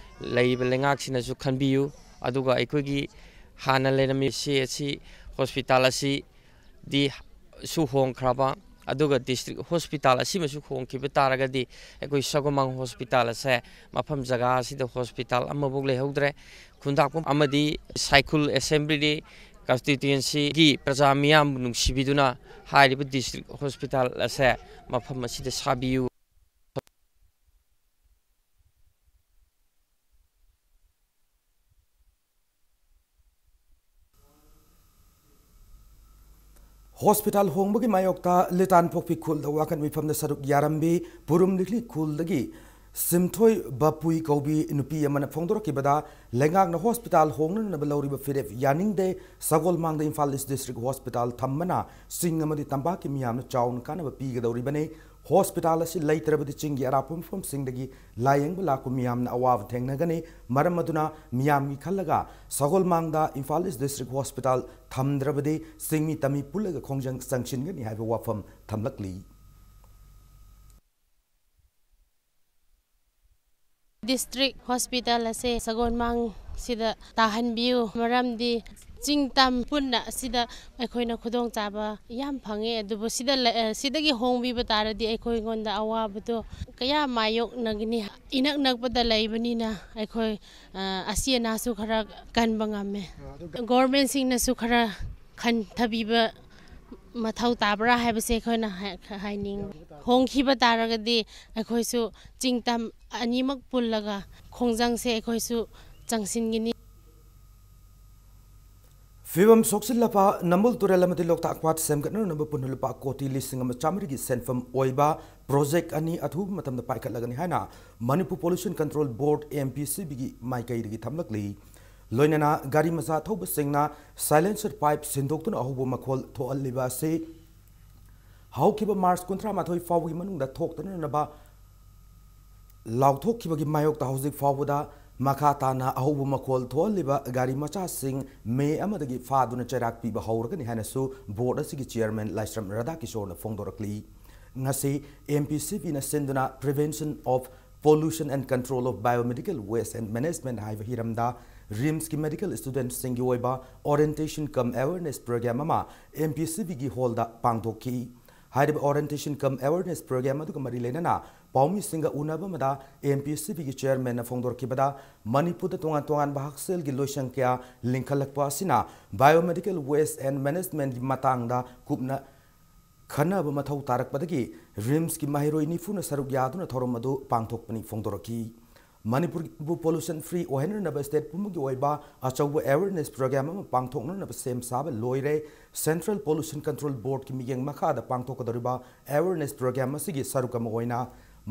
ꯂꯩꯔꯤꯕ ꯂꯩꯉꯥꯛꯁꯤꯅꯁꯨ ꯈꯟꯕꯤꯌꯨ꯫ ꯑꯗꯨꯒ ꯑꯩꯈꯣꯏꯒꯤ ꯍꯥꯟꯅ ꯂꯩꯔꯝꯃꯤ ꯁꯤ ꯑꯁꯤ ꯍꯣꯁꯄꯤꯇꯥꯜ ꯑꯁꯤꯗꯤ ꯁꯨ ꯍꯣꯡꯈ꯭ꯔꯕ, ꯑꯗꯨꯒ ꯗꯤꯁꯇ꯭ꯔꯤꯛ ꯍꯣꯁꯄꯤꯇꯥꯜ ꯑꯁꯤꯃꯁꯨ ꯍꯣꯡꯈꯤꯕ ꯇꯥꯔꯒꯗꯤ ꯑꯩꯈꯣꯏ ꯁꯒꯣꯃꯥꯡ ꯍꯣꯁꯄꯤꯇꯥꯜ ꯑꯁꯦ ꯃꯐꯝ ꯖꯒꯥ ꯑꯁꯤꯗ ꯍꯣꯁꯄꯤꯇꯥꯜ ꯑꯃꯐꯥꯎ ꯂꯩꯍꯧꯗ꯭ꯔꯦ꯫ ꯈꯨꯟꯗ꯭ꯔꯥꯛꯄꯝ ꯑꯃꯗꯤ ꯁꯥꯏꯈꯨꯜ ꯑꯦꯁꯦꯝꯕ꯭ꯂꯤ ꯀꯟꯁꯇꯤꯇ꯭ꯋꯦꯟꯁꯤꯒꯤ ꯄ꯭ꯔꯖꯥ ꯃꯤꯌꯥꯝꯕꯨ ꯅꯨꯡꯁꯤꯕꯤꯗꯨꯅ ꯍꯥꯏꯔꯤꯕ ꯗꯤꯁꯇ꯭ꯔꯤꯛ ꯍꯣꯁꯄꯤꯇꯥꯜ ꯑꯁꯦ ꯃꯐꯝ ꯑꯁꯤꯗ ꯁꯥꯕꯤꯌꯨ꯫ ꯍꯣꯁꯄꯤꯇꯥꯜ ꯍꯣꯡꯕꯒꯤ ꯃꯥꯌꯣꯛꯇ ꯂꯤꯇꯥꯟꯄꯣꯛꯄꯤ ꯈꯨꯜꯗ ꯋꯥꯀꯠ ꯃꯤꯐꯝꯗ ꯁꯔꯨꯛ ꯌꯥꯔꯝꯕꯤ ꯄꯨꯔꯨꯝ ꯂꯤꯛꯂꯤ ꯈꯨꯜꯗꯒꯤ ꯁꯤꯝꯊꯣꯏ ꯕꯥꯄꯨꯏ ꯀꯧꯕꯤ ꯅꯨꯄꯤ ꯑꯃꯅ ꯐꯣꯡꯗꯣꯔꯛꯈꯤꯕꯗ, ꯂꯩꯉꯥꯛꯅ ꯍꯣꯁꯄꯤꯇꯥꯜ ꯍꯣꯡꯅꯅꯕ ꯂꯧꯔꯤꯕ ꯐꯤꯔꯦꯞ ꯌꯥꯅꯤꯡꯗꯦ꯫ ꯁꯒꯣꯜꯃꯥꯡꯗ ꯏꯝꯐꯥꯜ ꯏꯁ ꯗꯤꯁꯇ꯭ꯔꯤꯛ ꯍꯣꯁꯄꯤꯇꯥꯜ ꯊꯝꯕꯅ ꯆꯤꯡ ꯑꯃꯗꯤ ꯇꯝꯄꯥꯛꯀꯤ ꯃꯤꯌꯥꯝꯅ ꯆꯥꯎꯅ ꯀꯥꯟꯅꯕ ꯄꯤꯒꯗꯧꯔꯤꯕꯅꯤ꯫ ꯍꯣꯁꯄꯤꯇꯥꯜ ꯑꯁꯤ ꯂꯩꯇ꯭ꯔꯕꯗꯤ ꯆꯤꯡꯒꯤ ꯑꯔꯥꯞꯄ ꯃꯐꯝꯁꯤꯡꯗꯒꯤ ꯂꯥꯌꯦꯡꯕ ꯂꯥꯛꯄ ꯃꯤꯌꯥꯝꯅ ꯑꯋꯥꯕ ꯊꯦꯡꯅꯒꯅꯤ꯫ ꯃꯔꯝ ꯑꯗꯨꯅ ꯃꯤꯌꯥꯝꯒꯤ ꯈꯜꯂꯒ ꯁꯒꯣꯜꯃꯥꯡꯗ ꯏꯝꯐꯥꯜ ꯏꯁ ꯗꯤꯁꯇ꯭ꯔꯤꯛ ꯍꯣꯁꯄꯤꯇꯥꯜ ꯊꯝꯗ꯭ꯔꯕꯗꯤ ꯆꯤꯡꯃꯤ ꯇꯝꯃꯤ ꯄꯨꯜꯂꯒ ꯈꯣꯡꯖꯪ ꯆꯪꯁꯤꯟꯒꯅꯤ ꯍꯥꯏꯕ ꯋꯥꯐꯝ ꯊꯝꯂꯛꯂꯤ꯫ ꯗꯤꯁꯇ꯭ꯔꯤꯛ ꯍꯣꯁꯄꯤꯇꯥꯜ ꯑꯁꯦ ꯁꯒꯣꯜꯃꯥꯡꯁꯤꯗ ꯇꯥꯍꯟꯕꯤꯌꯨ, ꯃꯔꯝꯗꯤ ꯆꯤꯡ ꯇꯝ ꯄꯨꯟꯅ ꯑꯁꯤꯗ ꯑꯩꯈꯣꯏꯅ ꯈꯨꯗꯣꯡꯆꯥꯕ ꯌꯥꯝ ꯐꯪꯉꯦ꯫ ꯑꯗꯨꯕꯨ ꯁꯤꯗ ꯂꯩ-, ꯑ, ꯁꯤꯗꯒꯤ ꯍꯣꯡꯕꯤꯕ ꯇꯥꯔꯗꯤ ꯑꯩꯈꯣꯏꯉꯣꯟꯗ ꯑꯋꯥꯕꯗꯣ ꯀꯌꯥ ꯃꯥꯌꯣꯛꯅꯒꯅꯤ꯫ ꯏꯅꯛ ꯅꯛꯄꯗ ꯂꯩꯕꯅꯤꯅ ꯑꯩꯈꯣꯏ, ꯑ, ꯑꯁꯤ ꯑꯅꯥꯁꯨ ꯈꯔ ꯀꯟꯕ ꯉꯝꯃꯦ꯫ ꯑ, ꯑꯗꯨꯒ ꯒꯣꯔꯃꯦꯟꯁꯤꯡꯅꯁꯨ ꯈꯔ ꯈꯟꯊꯕꯤꯕ ꯃꯊꯧ ꯇꯥꯕ꯭ꯔꯥ ꯍꯥꯏꯕꯁꯦ ꯑꯩꯈꯣꯏꯅ ꯍꯥꯏ-, ꯍꯥꯏꯅꯤꯡ꯫ ꯍꯣꯡꯈꯤꯕ ꯇꯥꯔꯒꯗꯤ ꯑꯩꯈꯣꯏꯁꯨ ꯆꯤꯡ ꯇꯝ ꯑꯅꯤꯃꯛ ꯄꯨꯜꯂꯒ ꯈꯣꯡꯖꯪꯁꯦ ꯑꯩꯈꯣꯏꯁꯨ ꯆꯪꯁꯤꯟꯒꯅꯤ꯫ ꯐꯤꯕꯝ ꯁꯣꯛꯆꯤꯜꯂꯕ ꯅꯝꯕꯨꯜ ꯇꯨꯔꯦꯜ ꯑꯃꯗꯤ ꯂꯣꯛꯇꯥꯛ ꯄꯥꯠ ꯁꯦꯝꯒꯠꯅꯅꯕ ꯄꯨꯟꯅ ꯂꯨꯄꯥ ꯀꯣꯇꯤ ꯂꯤꯁꯤꯡ ꯑꯃ ꯆꯥꯃꯔꯤꯒꯤ ꯁꯦꯟꯐꯝ ꯑꯣꯏꯕ ꯄ꯭ꯔꯣꯖꯦꯛ ꯑꯅꯤ ꯑꯊꯨꯕ ꯃꯇꯝꯗ ꯄꯥꯏꯈꯠꯂꯒꯅꯤ ꯍꯥꯏꯅ ꯃꯅꯤꯄꯨꯔ ꯄꯣꯂꯨꯁꯟ ꯀꯟꯇ꯭ꯔꯣꯜ ꯕꯣꯔꯗ, ꯑꯦꯝ ꯄꯤ ꯁꯤ ꯕꯤꯒꯤ ꯃꯥꯏꯀꯩꯗꯒꯤ ꯊꯝꯂꯛꯂꯤ꯫ ꯂꯣꯏꯅꯅ ꯒꯥꯔꯤ ꯃꯆꯥ ꯊꯧꯕꯁꯤꯡꯅ ꯁꯥꯏꯂꯦꯟꯁꯔ ꯄꯥꯏꯞ ꯁꯤꯟꯗꯣꯛꯇꯨꯅ ꯑꯍꯧꯕ ꯃꯈꯣꯜ ꯊꯣꯛꯍꯜꯂꯤꯕ ꯑꯁꯤ ꯍꯧꯈꯤꯕ ꯃꯥꯔꯆ ꯀꯨꯟꯊ꯭ꯔꯥ ꯃꯥꯊꯣꯏ ꯐꯥꯎꯕꯒꯤ ꯃꯅꯨꯡꯗ ꯊꯣꯛꯇꯅꯅꯕ ꯂꯥꯎꯊꯣꯛꯈꯤꯕꯒꯤ ꯃꯥꯌꯣꯛꯇ ꯍꯧꯖꯤꯛ ꯐꯥꯎꯕꯗ ꯃꯈꯥ ꯇꯥꯅ ꯑꯍꯧꯕ ꯃꯈꯣꯜ ꯊꯣꯛꯍꯜꯂꯤꯕ ꯒꯥꯔꯤ ꯃꯆꯥꯁꯤꯡ ꯃꯦ ꯑꯃꯗꯒꯤ ꯐꯥꯗꯨꯅ ꯆꯩꯔꯥꯛ ꯄꯤꯕ ꯍꯧꯔꯒꯅꯤ ꯍꯥꯏꯅꯁꯨ ꯕꯣꯔꯗ ꯑꯁꯤꯒꯤ ꯆꯤꯌꯔꯃꯦꯟ ꯂꯥꯏꯁ꯭ꯔꯝ ꯔꯥꯙꯥꯀꯤꯁꯣꯔꯅ ꯐꯣꯡꯗꯣꯔꯛꯂꯤ꯫ ꯉꯁꯤ ꯑꯦꯝ ꯄꯤ ꯁꯤ ꯕꯤꯅ ꯁꯤꯟꯗꯨꯅ Prevention of Pollution and Control of Biomedical Waste and Management ꯍꯥꯏꯕ ꯍꯤꯔꯝꯗ ꯔꯤꯝꯁꯀꯤ ꯃꯦꯗꯤꯀꯦꯜ ꯁ꯭ꯇꯨꯗꯦꯟꯠꯁꯤꯡꯒꯤ ꯑꯣꯏꯕ ꯑꯣꯔꯤꯌꯦꯟꯇꯦꯁꯟ ꯀꯝ ꯑꯦꯋꯦꯔꯅꯦꯁ ꯄ꯭ꯔꯣꯒ꯭ꯔꯥꯝ ꯑꯃ ꯑꯦꯝ ꯄꯤ ꯁꯤ ꯕꯤꯒꯤ ꯍꯣꯜꯗ ꯄꯥꯡꯊꯣꯛꯈꯤ꯫ ꯍꯥꯏꯔꯤꯕ ꯑꯣꯔꯤꯌꯦꯟꯇꯦꯁꯟ ꯀꯝ ꯑꯦꯋꯦꯔꯅꯦꯁ ꯄ꯭ꯔꯣꯒ꯭ꯔꯥꯝ ꯑꯗꯨꯒ ꯃꯔꯤ ꯂꯩꯅꯅ ꯄꯥꯎꯃꯤꯁꯤꯡꯒ ꯎꯅꯕ ꯑꯃꯗ ꯑꯦꯝ ꯄꯤ ꯁꯤ ꯕꯤꯒꯤ ꯆꯤꯌꯔꯃꯦꯟꯅ ꯐꯣꯡꯗꯣꯔꯛꯈꯤꯕꯗ, ꯃꯅꯤꯄꯨꯔꯗ ꯇꯣꯉꯥꯟ ꯇꯣꯉꯥꯟꯕ ꯍꯛꯁꯦꯜꯒꯤ ꯂꯣꯏꯁꯪ ꯀꯌꯥ ꯂꯤꯡꯈꯠꯂꯛꯄ ꯑꯁꯤꯅ ꯕꯥꯏꯑꯣꯃꯦꯗꯤꯀꯦꯜ ꯋꯦꯁ ꯑꯦꯟ ꯃꯦꯅꯦꯖꯃꯦꯟꯒꯤ ꯃꯇꯥꯡꯗ ꯀꯨꯞꯅ ꯈꯟꯅꯕ ꯃꯊꯧ ꯇꯥꯔꯛꯄꯗꯒꯤ ꯔꯤꯝꯁꯀꯤ ꯃꯍꯩꯔꯣꯏ ꯅꯤꯐꯨꯅ ꯁꯔꯨꯛ ꯌꯥꯗꯨꯅ ꯊꯧꯔꯝ ꯑꯗꯨ ꯄꯥꯡꯊꯣꯛꯄꯅꯤ ꯐꯣꯡꯗꯣꯔꯛꯈꯤ꯫ ꯃꯅꯤꯄꯨꯔꯕꯨ ꯄꯣꯂꯨꯁꯟ ꯐ꯭ꯔꯤ ꯑꯣꯏꯍꯟꯅꯅꯕ ꯁ꯭ꯇꯦꯠ ꯄꯨꯝꯕꯒꯤ ꯑꯣꯏꯕ ꯑꯆꯧꯕ ꯑꯦꯋꯦꯔꯅꯦꯁ ꯄ꯭ꯔꯣꯒ꯭ꯔꯥꯝ ꯑꯃ ꯄꯥꯡꯊꯣꯛꯅꯅꯕ ꯁꯦꯝ ꯁꯥꯕ ꯂꯣꯏꯔꯦ꯫ ꯁꯦꯟꯇ꯭ꯔꯦꯜ ꯄꯣꯂꯨꯁꯟ ꯀꯟꯇ꯭ꯔꯣꯜ ꯕꯣꯔꯗꯀꯤ ꯃꯤꯠꯌꯦꯡ ꯃꯈꯥꯗ ꯄꯥꯡꯊꯣꯛꯀꯗꯧꯔꯤꯕ ꯑꯦꯋꯦꯔꯅꯦꯁ ꯄ꯭ꯔꯣꯒ꯭ꯔꯥꯝ ꯑꯁꯤꯒꯤ ꯁꯔꯨꯛ ꯑꯃ ꯑꯣꯏꯅ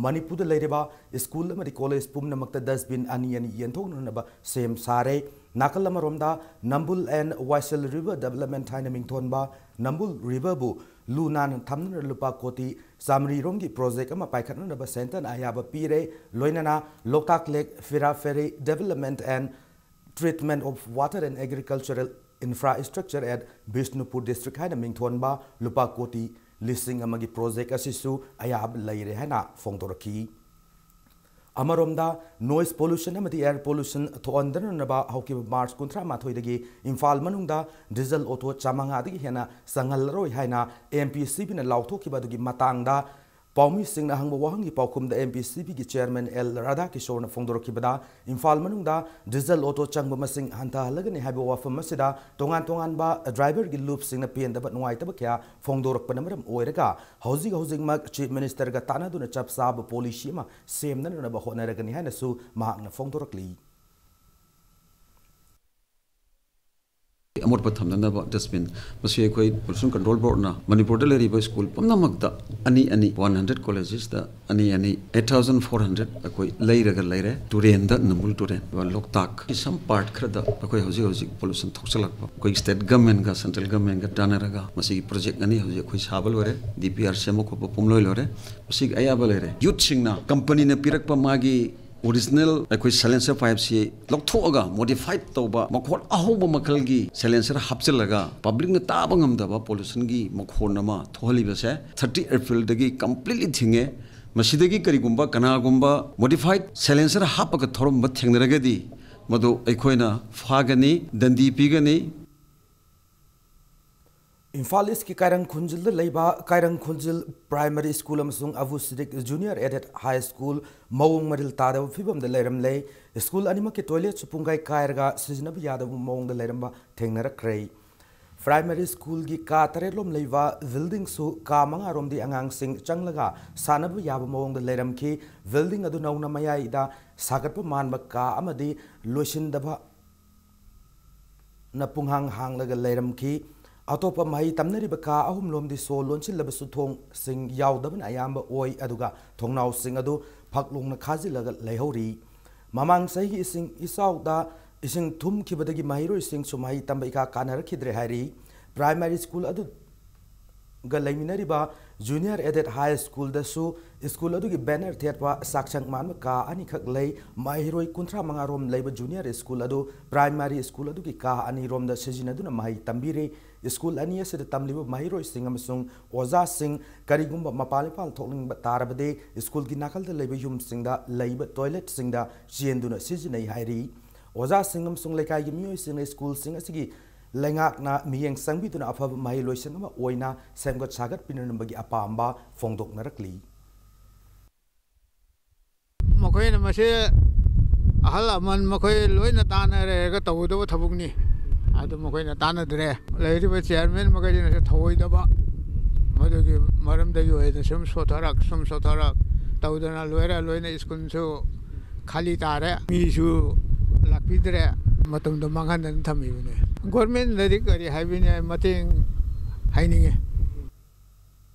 ꯃꯅꯤꯄꯨꯔꯗ ꯂꯩꯔꯤꯕ ꯁ꯭ꯀꯨꯜ ꯑꯃꯗꯤ ꯀꯣꯂꯦꯖ ꯄꯨꯝꯅꯃꯛꯇ ꯗꯁꯕꯤꯟ ꯑꯅꯤ ꯑꯅꯤ ꯌꯦꯟꯊꯣꯛꯅꯅꯕ ꯁꯦꯝ ꯁꯥꯔꯦ꯫ ꯅꯥꯀꯜ ꯑꯃꯔꯣꯝꯗ ꯅꯝꯕꯨꯜ ꯑꯦꯟ ꯋꯥꯏꯁꯦꯜ ꯔꯤꯚꯔ ꯗꯦꯕꯂꯞꯃꯦꯟꯠ ꯍꯥꯏꯅ ꯃꯤꯡꯊꯣꯟꯕ ꯅꯝꯕꯨꯜ ꯔꯤꯚꯔꯕꯨ ꯂꯨ ꯅꯥꯟꯅ ꯊꯝꯅꯅ ꯂꯨꯄꯥ ꯀꯣꯇꯤ ꯆꯥꯃꯔꯤꯔꯣꯝꯒꯤ ꯄ꯭ꯔꯣꯖꯦꯛ ꯑꯃ ꯄꯥꯏꯈꯠꯅꯅꯕ ꯁꯦꯟꯇꯔꯅ ꯑꯌꯥꯕ ꯄꯤꯔꯦ꯫ ꯂꯣꯏꯅꯅ ꯂꯣꯛꯇꯥꯛ ꯂꯦꯛ ꯐꯤꯔꯥ ferry development and Treatment of Water and Agricultural Infrastructure at Bishnupur District ꯍꯥꯏꯅ ꯃꯤꯡꯊꯣꯟꯕ ꯂꯨꯄꯥ ꯀꯣꯇꯤ ꯂꯤꯁꯤꯡ ꯑꯃꯒꯤ ꯄ꯭ꯔꯣꯖꯦꯛ ꯑꯁꯤꯁꯨ ꯑꯌꯥꯕ ꯂꯩꯔꯦ ꯍꯥꯏꯅ ꯐꯣꯡꯗꯣꯔꯛꯈꯤ꯫ ꯑꯃꯔꯣꯝꯗ, ꯅꯣꯏꯁ ꯄꯣꯂꯨꯁꯟ ꯑꯃꯗꯤ ꯑꯦꯌꯔ ꯄꯣꯂꯨꯁꯟ ꯊꯣꯛꯍꯟꯗꯅꯅꯕ ꯍꯧꯈꯤꯕ ꯃꯥꯔꯆ ꯀꯨꯟꯊ꯭ꯔꯥ ꯃꯥꯊꯣꯏꯗꯒꯤ ꯏꯝꯐꯥꯜ ꯃꯅꯨꯡꯗ ꯗꯤꯖꯜ ꯑꯣꯇꯣ ꯆꯥꯃꯉꯥꯗꯒꯤ ꯍꯦꯟꯅ ꯆꯪꯍꯜꯂꯔꯣꯏ ꯍꯥꯏꯅ ꯑꯦꯝ ꯄꯤ ꯁꯤ ꯕꯤꯅ ꯂꯥꯎꯊꯣꯛꯈꯤꯕ ꯑꯗꯨꯒꯤ ꯃꯇꯥꯡꯗ ꯄꯥꯎꯃꯤꯁꯤꯡꯅ ꯍꯪꯕ ꯋꯥꯍꯪꯒꯤ ꯄꯥꯎꯈꯨꯝꯗ ꯑꯦꯝ ꯄꯤ ꯁꯤ ꯕꯤꯒꯤ ꯆꯤꯌꯔꯃꯦꯟ ꯑꯦꯜ ꯔꯥꯙꯥꯀꯤꯁꯣꯔꯅ ꯐꯣꯡꯗꯣꯔꯛꯈꯤꯕꯗ, ꯏꯝꯐꯥꯜ ꯃꯅꯨꯡꯗ ꯗꯤꯖꯜ ꯑꯣꯇꯣ ꯆꯪꯕ ꯃꯁꯤꯡ ꯍꯟꯊꯍꯜꯂꯒꯅꯤ ꯍꯥꯏꯕ ꯋꯥꯐꯝ ꯑꯁꯤꯗ ꯇꯣꯉꯥꯟ ꯇꯣꯉꯥꯟꯕ ꯗ꯭ꯔꯥꯏꯚꯔꯒꯤ ꯂꯨꯞꯁꯤꯡꯅ ꯄꯦꯟꯗꯕ ꯅꯨꯡꯉꯥꯏꯇꯕ ꯀꯌꯥ ꯐꯣꯡꯗꯣꯔꯛꯄꯅ ꯃꯔꯝ ꯑꯣꯏꯔꯒ, ꯍꯧꯖꯤꯛ ꯍꯧꯖꯤꯛꯃꯛ ꯆꯤꯐ ꯃꯤꯅꯤꯁꯇꯔꯒ ꯇꯥꯟꯅꯗꯨꯅ ꯆꯞ ꯆꯥꯕ ꯄꯣꯂꯤꯁꯤ ꯑꯃ ꯁꯦꯝꯅꯅꯕ ꯍꯣꯠꯅꯔꯒꯅꯤ ꯍꯥꯏꯅꯁꯨ ꯃꯍꯥꯛꯅ ꯐꯣꯡꯗꯣꯔꯛꯂꯤ꯫ ꯑꯃꯣꯠꯄ ꯊꯝꯅꯅꯕ ꯗꯁꯕꯤꯟ, ꯃꯁꯤ ꯑꯩꯈꯣꯏ ꯄꯣꯂꯨꯁꯟ ꯀꯟꯇ꯭ꯔꯣꯜ ꯕꯣꯔꯗꯅ ꯃꯅꯤꯄꯨꯔꯗ ꯂꯩꯔꯤꯕ ꯁ꯭ꯀꯨꯜ ꯄꯨꯝꯅꯃꯛꯇ ꯑꯅꯤ ꯑꯅꯤ, ꯋꯥꯟ ꯍꯟꯗ꯭ꯔꯦꯠ ꯀꯣꯂꯦꯖꯦꯁꯇ ꯑꯅꯤ ꯑꯅꯤ, ꯑꯩꯠ ꯊꯥꯎꯖꯟ ꯐꯣꯔ ꯍꯟꯗ꯭ꯔꯦꯠ ꯑꯩꯈꯣꯏ ꯂꯩꯔꯒ ꯂꯩꯔꯦ꯫ ꯇꯨꯔꯦꯟꯗ, ꯅꯝꯕꯨꯜ ꯇꯨꯔꯦꯟ, ꯑꯗꯨꯒ ꯂꯣꯛꯇꯥꯛ, ꯁꯝ ꯄꯥꯔꯠ ꯈꯔꯗ ꯑꯩꯈꯣꯏ ꯍꯧꯖꯤꯛ ꯍꯧꯖꯤꯛ ꯄꯣꯂꯨꯁꯟ ꯊꯣꯛꯆꯜꯂꯛꯄ, ꯑꯩꯈꯣꯏ ꯁ꯭ꯇꯦꯠ ꯒꯃꯦꯟꯒ ꯁꯦꯟꯇ꯭ꯔꯦꯜ ꯒꯃꯦꯟꯒ ꯇꯥꯟꯅꯔꯒ ꯃꯁꯤꯒꯤ ꯄ꯭ꯔꯣꯖꯦꯛ ꯑꯅꯤ ꯍꯧꯖꯤꯛ ꯑꯩꯈꯣꯏ ꯁꯥꯕ ꯂꯣꯏꯔꯦ, ꯗꯤ ꯄꯤ ꯑꯥꯔ ꯁꯦꯝꯕ ꯈꯣꯠꯄ ꯄꯨꯝꯂꯣꯏ ꯂꯣꯏꯔꯦ꯫ ꯃꯁꯤꯒꯤ ꯑꯌꯥꯕ ꯂꯩꯔꯦ꯫ ꯌꯨꯠꯁꯤꯡꯅ ꯀꯝꯄꯅꯤꯅ ꯄꯤꯔꯛꯄ ꯃꯥꯒꯤ ꯑꯣꯔꯤꯖꯤꯅꯦꯜ ꯑꯩꯈꯣꯏ ꯁꯥꯏꯂꯦꯟꯁꯔ ꯄꯥꯏꯞꯁꯤ ꯂꯧꯊꯣꯛꯑꯒ ꯃꯣꯗꯤꯐꯥꯏꯠ ꯇꯧꯕ, ꯃꯈꯣꯟ ꯑꯍꯧꯕ ꯃꯈꯜꯒꯤ ꯁꯥꯏꯂꯦꯟꯁꯔ ꯍꯥꯞꯆꯤꯜꯂꯒ ꯄꯕ꯭ꯂꯤꯛꯅ ꯇꯥꯕ ꯉꯝꯗꯕ ꯄꯣꯂꯨꯁꯟꯒꯤ ꯃꯈꯣꯟ ꯑꯃ ꯊꯣꯛꯍꯜꯂꯤꯕꯁꯦ ꯊꯥꯔꯇꯤ ꯑꯦꯄ꯭ꯔꯤꯜꯗꯒꯤ ꯀꯝꯄ꯭ꯂꯤꯠꯂꯤ ꯊꯤꯡꯉꯦ꯫ ꯃꯁꯤꯗꯒꯤ ꯀꯔꯤꯒꯨꯝꯕ ꯀꯅꯥꯒꯨꯝꯕ ꯃꯣꯗꯤꯐꯥꯏꯠ ꯁꯥꯏꯂꯦꯟꯁꯔ ꯍꯥꯞꯄꯒ ꯊꯧꯔꯝꯕ ꯊꯦꯡꯅꯔꯒꯗꯤ ꯃꯗꯨ ꯑꯩꯈꯣꯏꯅ ꯐꯥꯒꯅꯤ, ꯗꯟꯗꯤ ꯄꯤꯒꯅꯤ꯫ ꯏꯝꯐꯥꯜ ꯏꯁꯀꯤ ꯀꯥꯏꯔꯪ ꯈꯨꯟꯖꯤꯜꯗ ꯂꯩꯕ ꯀꯥꯏꯔꯪ ꯈꯨꯟꯖꯤꯜ ꯄ꯭ꯔꯥꯏꯃꯔꯤ ꯁ꯭ꯀꯨꯜ ꯑꯃꯁꯨꯡ Abu Siddique junior aided high school ꯃꯑꯣꯡ ꯃꯔꯤꯜ ꯇꯥꯗꯕ ꯐꯤꯕꯝꯗ ꯂꯩꯔꯝꯂꯦ꯫ ꯁ꯭ꯀꯨꯜ ꯑꯅꯤꯃꯛꯀꯤ ꯇꯣꯏꯂꯦꯠꯁꯨ ꯄꯨꯡꯀꯥꯏ ꯀꯥꯏꯔꯒ ꯁꯤꯖꯤꯟꯅꯕ ꯌꯥꯗꯕ ꯃꯑꯣꯡꯗ ꯂꯩꯔꯝꯕ ꯊꯦꯡꯅꯔꯛꯈ꯭ꯔꯦ꯫ ꯄ꯭ꯔꯥꯏꯃꯔꯤ ꯁ꯭ꯀꯨꯜꯒꯤ ꯀꯥ ꯇꯔꯦꯠꯂꯣꯝ ꯂꯩꯕ ꯕꯤꯜꯗꯤꯡꯁꯨ ꯀꯥ ꯃꯉꯥꯔꯣꯝꯗꯤ ꯑꯉꯥꯡꯁꯤꯡ ꯆꯪꯂꯒ ꯁꯥꯟꯅꯕ ꯌꯥꯕ ꯃꯑꯣꯡꯗ ꯂꯩꯔꯝꯈꯤ꯫ ꯕꯤꯜꯗꯤꯡ ꯑꯗꯨ ꯅꯧꯅ ꯃꯌꯥꯏꯗ ꯁꯥꯒꯠꯄ ꯃꯥꯟꯕ ꯀꯥ ꯑꯃꯗꯤ ꯂꯣꯏꯁꯤꯟꯗꯕ ꯅ ꯄꯨꯡꯍꯥꯡ ꯍꯥꯡꯂꯒ ꯂꯩꯔꯝꯈꯤ꯫ ꯑꯇꯣꯞꯄ ꯃꯍꯩ ꯇꯝꯅꯔꯤꯕ ꯀꯥ ꯑꯍꯨꯝꯂꯣꯝꯗꯤ ꯁꯣ ꯂꯣꯟꯁꯤꯜꯂꯕꯁꯨ ꯊꯣꯡꯁꯤꯡ ꯌꯥꯎꯗꯕꯅ ꯑꯌꯥꯝꯕ ꯑꯣꯏ, ꯑꯗꯨꯒ ꯊꯣꯡꯅꯥꯎꯁꯤꯡ ꯑꯗꯨ ꯐꯛꯂꯣꯡꯅ ꯈꯥꯖꯤꯜꯂꯒ ꯂꯩꯍꯧꯔꯤ꯫ ꯃꯃꯥꯡ ꯆꯍꯤꯒꯤ ꯏꯁꯤꯡ ꯏꯆꯥꯎꯗ ꯏꯁꯤꯡ ꯊꯨꯝꯈꯤꯕꯗꯒꯤ ꯃꯍꯩꯔꯣꯏꯁꯤꯡꯁꯨ ꯃꯍꯩ ꯇꯝꯕ ꯏꯀꯥ ꯀꯥꯅꯔꯛꯈꯤꯗ꯭ꯔꯦ ꯍꯥꯏꯔꯤ꯫ ꯄ꯭ꯔꯥꯏꯃꯥꯔꯤ ꯁ꯭ꯀꯨꯜ ꯑꯗꯨ ꯒ ꯂꯩꯃꯤꯟꯅꯔꯤꯕ ꯖꯨꯅꯤꯌꯔ ꯑꯦꯗꯦꯗ ꯍꯥꯏ ꯁ꯭ꯀꯨꯜꯗꯁꯨ ꯁ꯭ꯀꯨꯜ ꯑꯗꯨꯒꯤ ꯕꯦꯅꯔ ꯊꯦꯠꯄ ꯆꯥꯛꯁꯪ ꯃꯥꯟꯕ ꯀꯥ ꯑꯅꯤꯈꯛ ꯂꯩ꯫ ꯃꯍꯩꯔꯣꯏ ꯀꯨꯟꯊ꯭ꯔꯥ ꯃꯉꯥ ꯔꯣꯝ ꯂꯩꯕ ꯖꯨꯅꯤꯌꯔ ꯁ꯭ꯀꯨꯜ ꯑꯗꯨ ꯄ꯭ꯔꯥꯏꯃꯥꯔꯤ ꯁ꯭ꯀꯨꯜ ꯑꯗꯨꯒꯤ ꯀꯥ ꯑꯅꯤ ꯔꯣꯝꯗ ꯁꯤꯖꯤꯟꯅꯗꯨꯅ ꯃꯍꯩ ꯇꯝꯕꯤꯔꯤ꯫ ꯁ꯭ꯀꯨꯜ ꯑꯅꯤ ꯑꯁꯤꯗ ꯇꯝꯂꯤꯕ ꯃꯍꯩꯔꯣꯏꯁꯤꯡ ꯑꯃꯁꯨꯡ ꯑꯣꯖꯥꯁꯤꯡ ꯀꯔꯤꯒꯨꯝꯕ ꯃꯄꯥꯟ ꯏꯄꯥꯜ ꯊꯣꯛꯅꯤꯡꯕ ꯇꯥꯔꯕꯗꯤ ꯁ꯭ꯀꯨꯜꯒꯤ ꯅꯥꯀꯜꯗ ꯂꯩꯕ ꯌꯨꯝꯁꯤꯡꯗ ꯂꯩꯕ ꯇꯣꯏꯂꯦꯠꯁꯤꯡꯗ ꯆꯦꯟꯗꯨꯅ ꯁꯤꯖꯤꯟꯅꯩ ꯍꯥꯏꯔꯤ꯫ ꯑꯣꯖꯥꯁꯤꯡ ꯑꯃꯁꯨꯡ ꯂꯩꯀꯥꯏꯒꯤ ꯃꯤꯑꯣꯏꯁꯤꯡꯅ ꯁ꯭ꯀꯨꯜꯁꯤꯡ ꯑꯁꯤꯒꯤ ꯂꯩꯉꯥꯛꯅ ꯃꯤꯠꯌꯦꯡ ꯆꯪꯕꯤꯗꯨꯅ ꯑꯐꯕ ꯃꯍꯩ ꯂꯣꯏꯁꯪ ꯑꯃ ꯑꯣꯏꯅ ꯁꯦꯝꯒꯠ ꯁꯥꯒꯠꯄꯤꯅꯅꯕꯒꯤ ꯑꯄꯥꯝꯕ ꯐꯣꯡꯗꯣꯛꯅꯔꯛꯂꯤ꯫ ꯃꯈꯣꯏꯅ ꯃꯁꯤ ꯑꯍꯜ ꯂꯃꯟ ꯃꯈꯣꯏ ꯂꯣꯏꯅ ꯇꯥꯟꯅꯔꯒ ꯇꯧꯒꯗꯕ ꯊꯕꯛꯅꯤ꯫ ꯑꯗꯨ ꯃꯈꯣꯏꯅ ꯇꯥꯟꯅꯗ꯭ꯔꯦ꯫ ꯂꯩꯔꯤꯕ ꯆꯤꯌꯥꯔꯃꯦꯟ ꯃꯈꯩꯁꯤꯅꯁꯨ ꯊꯧꯑꯣꯏꯗꯕ, ꯃꯗꯨꯒꯤ ꯃꯔꯝꯗꯒꯤ ꯑꯣꯏꯅ ꯁꯨꯝ ꯁꯣꯊꯔꯛ, ꯁꯨꯝ ꯁꯣꯊꯔꯛ ꯇꯧꯗꯅ ꯂꯣꯏꯔ ꯂꯣꯏꯅ ꯁ꯭ꯀꯨꯜꯁꯨ ꯈꯥꯂꯤ ꯇꯥꯔꯦ, ꯃꯤꯁꯨ ꯂꯥꯛꯄꯤꯗ꯭ꯔꯦ, ꯃꯇꯝꯗꯣ ꯃꯥꯡꯍꯟꯗꯅ ꯊꯝꯃꯤꯕꯅꯦ꯫ ꯒꯣꯔꯃꯦꯟꯗꯗꯤ ꯀꯔꯤ ꯍꯥꯏꯕꯤꯅꯤ, ꯃꯇꯦꯡ ꯍꯥꯏꯅꯤꯡꯉꯤ꯫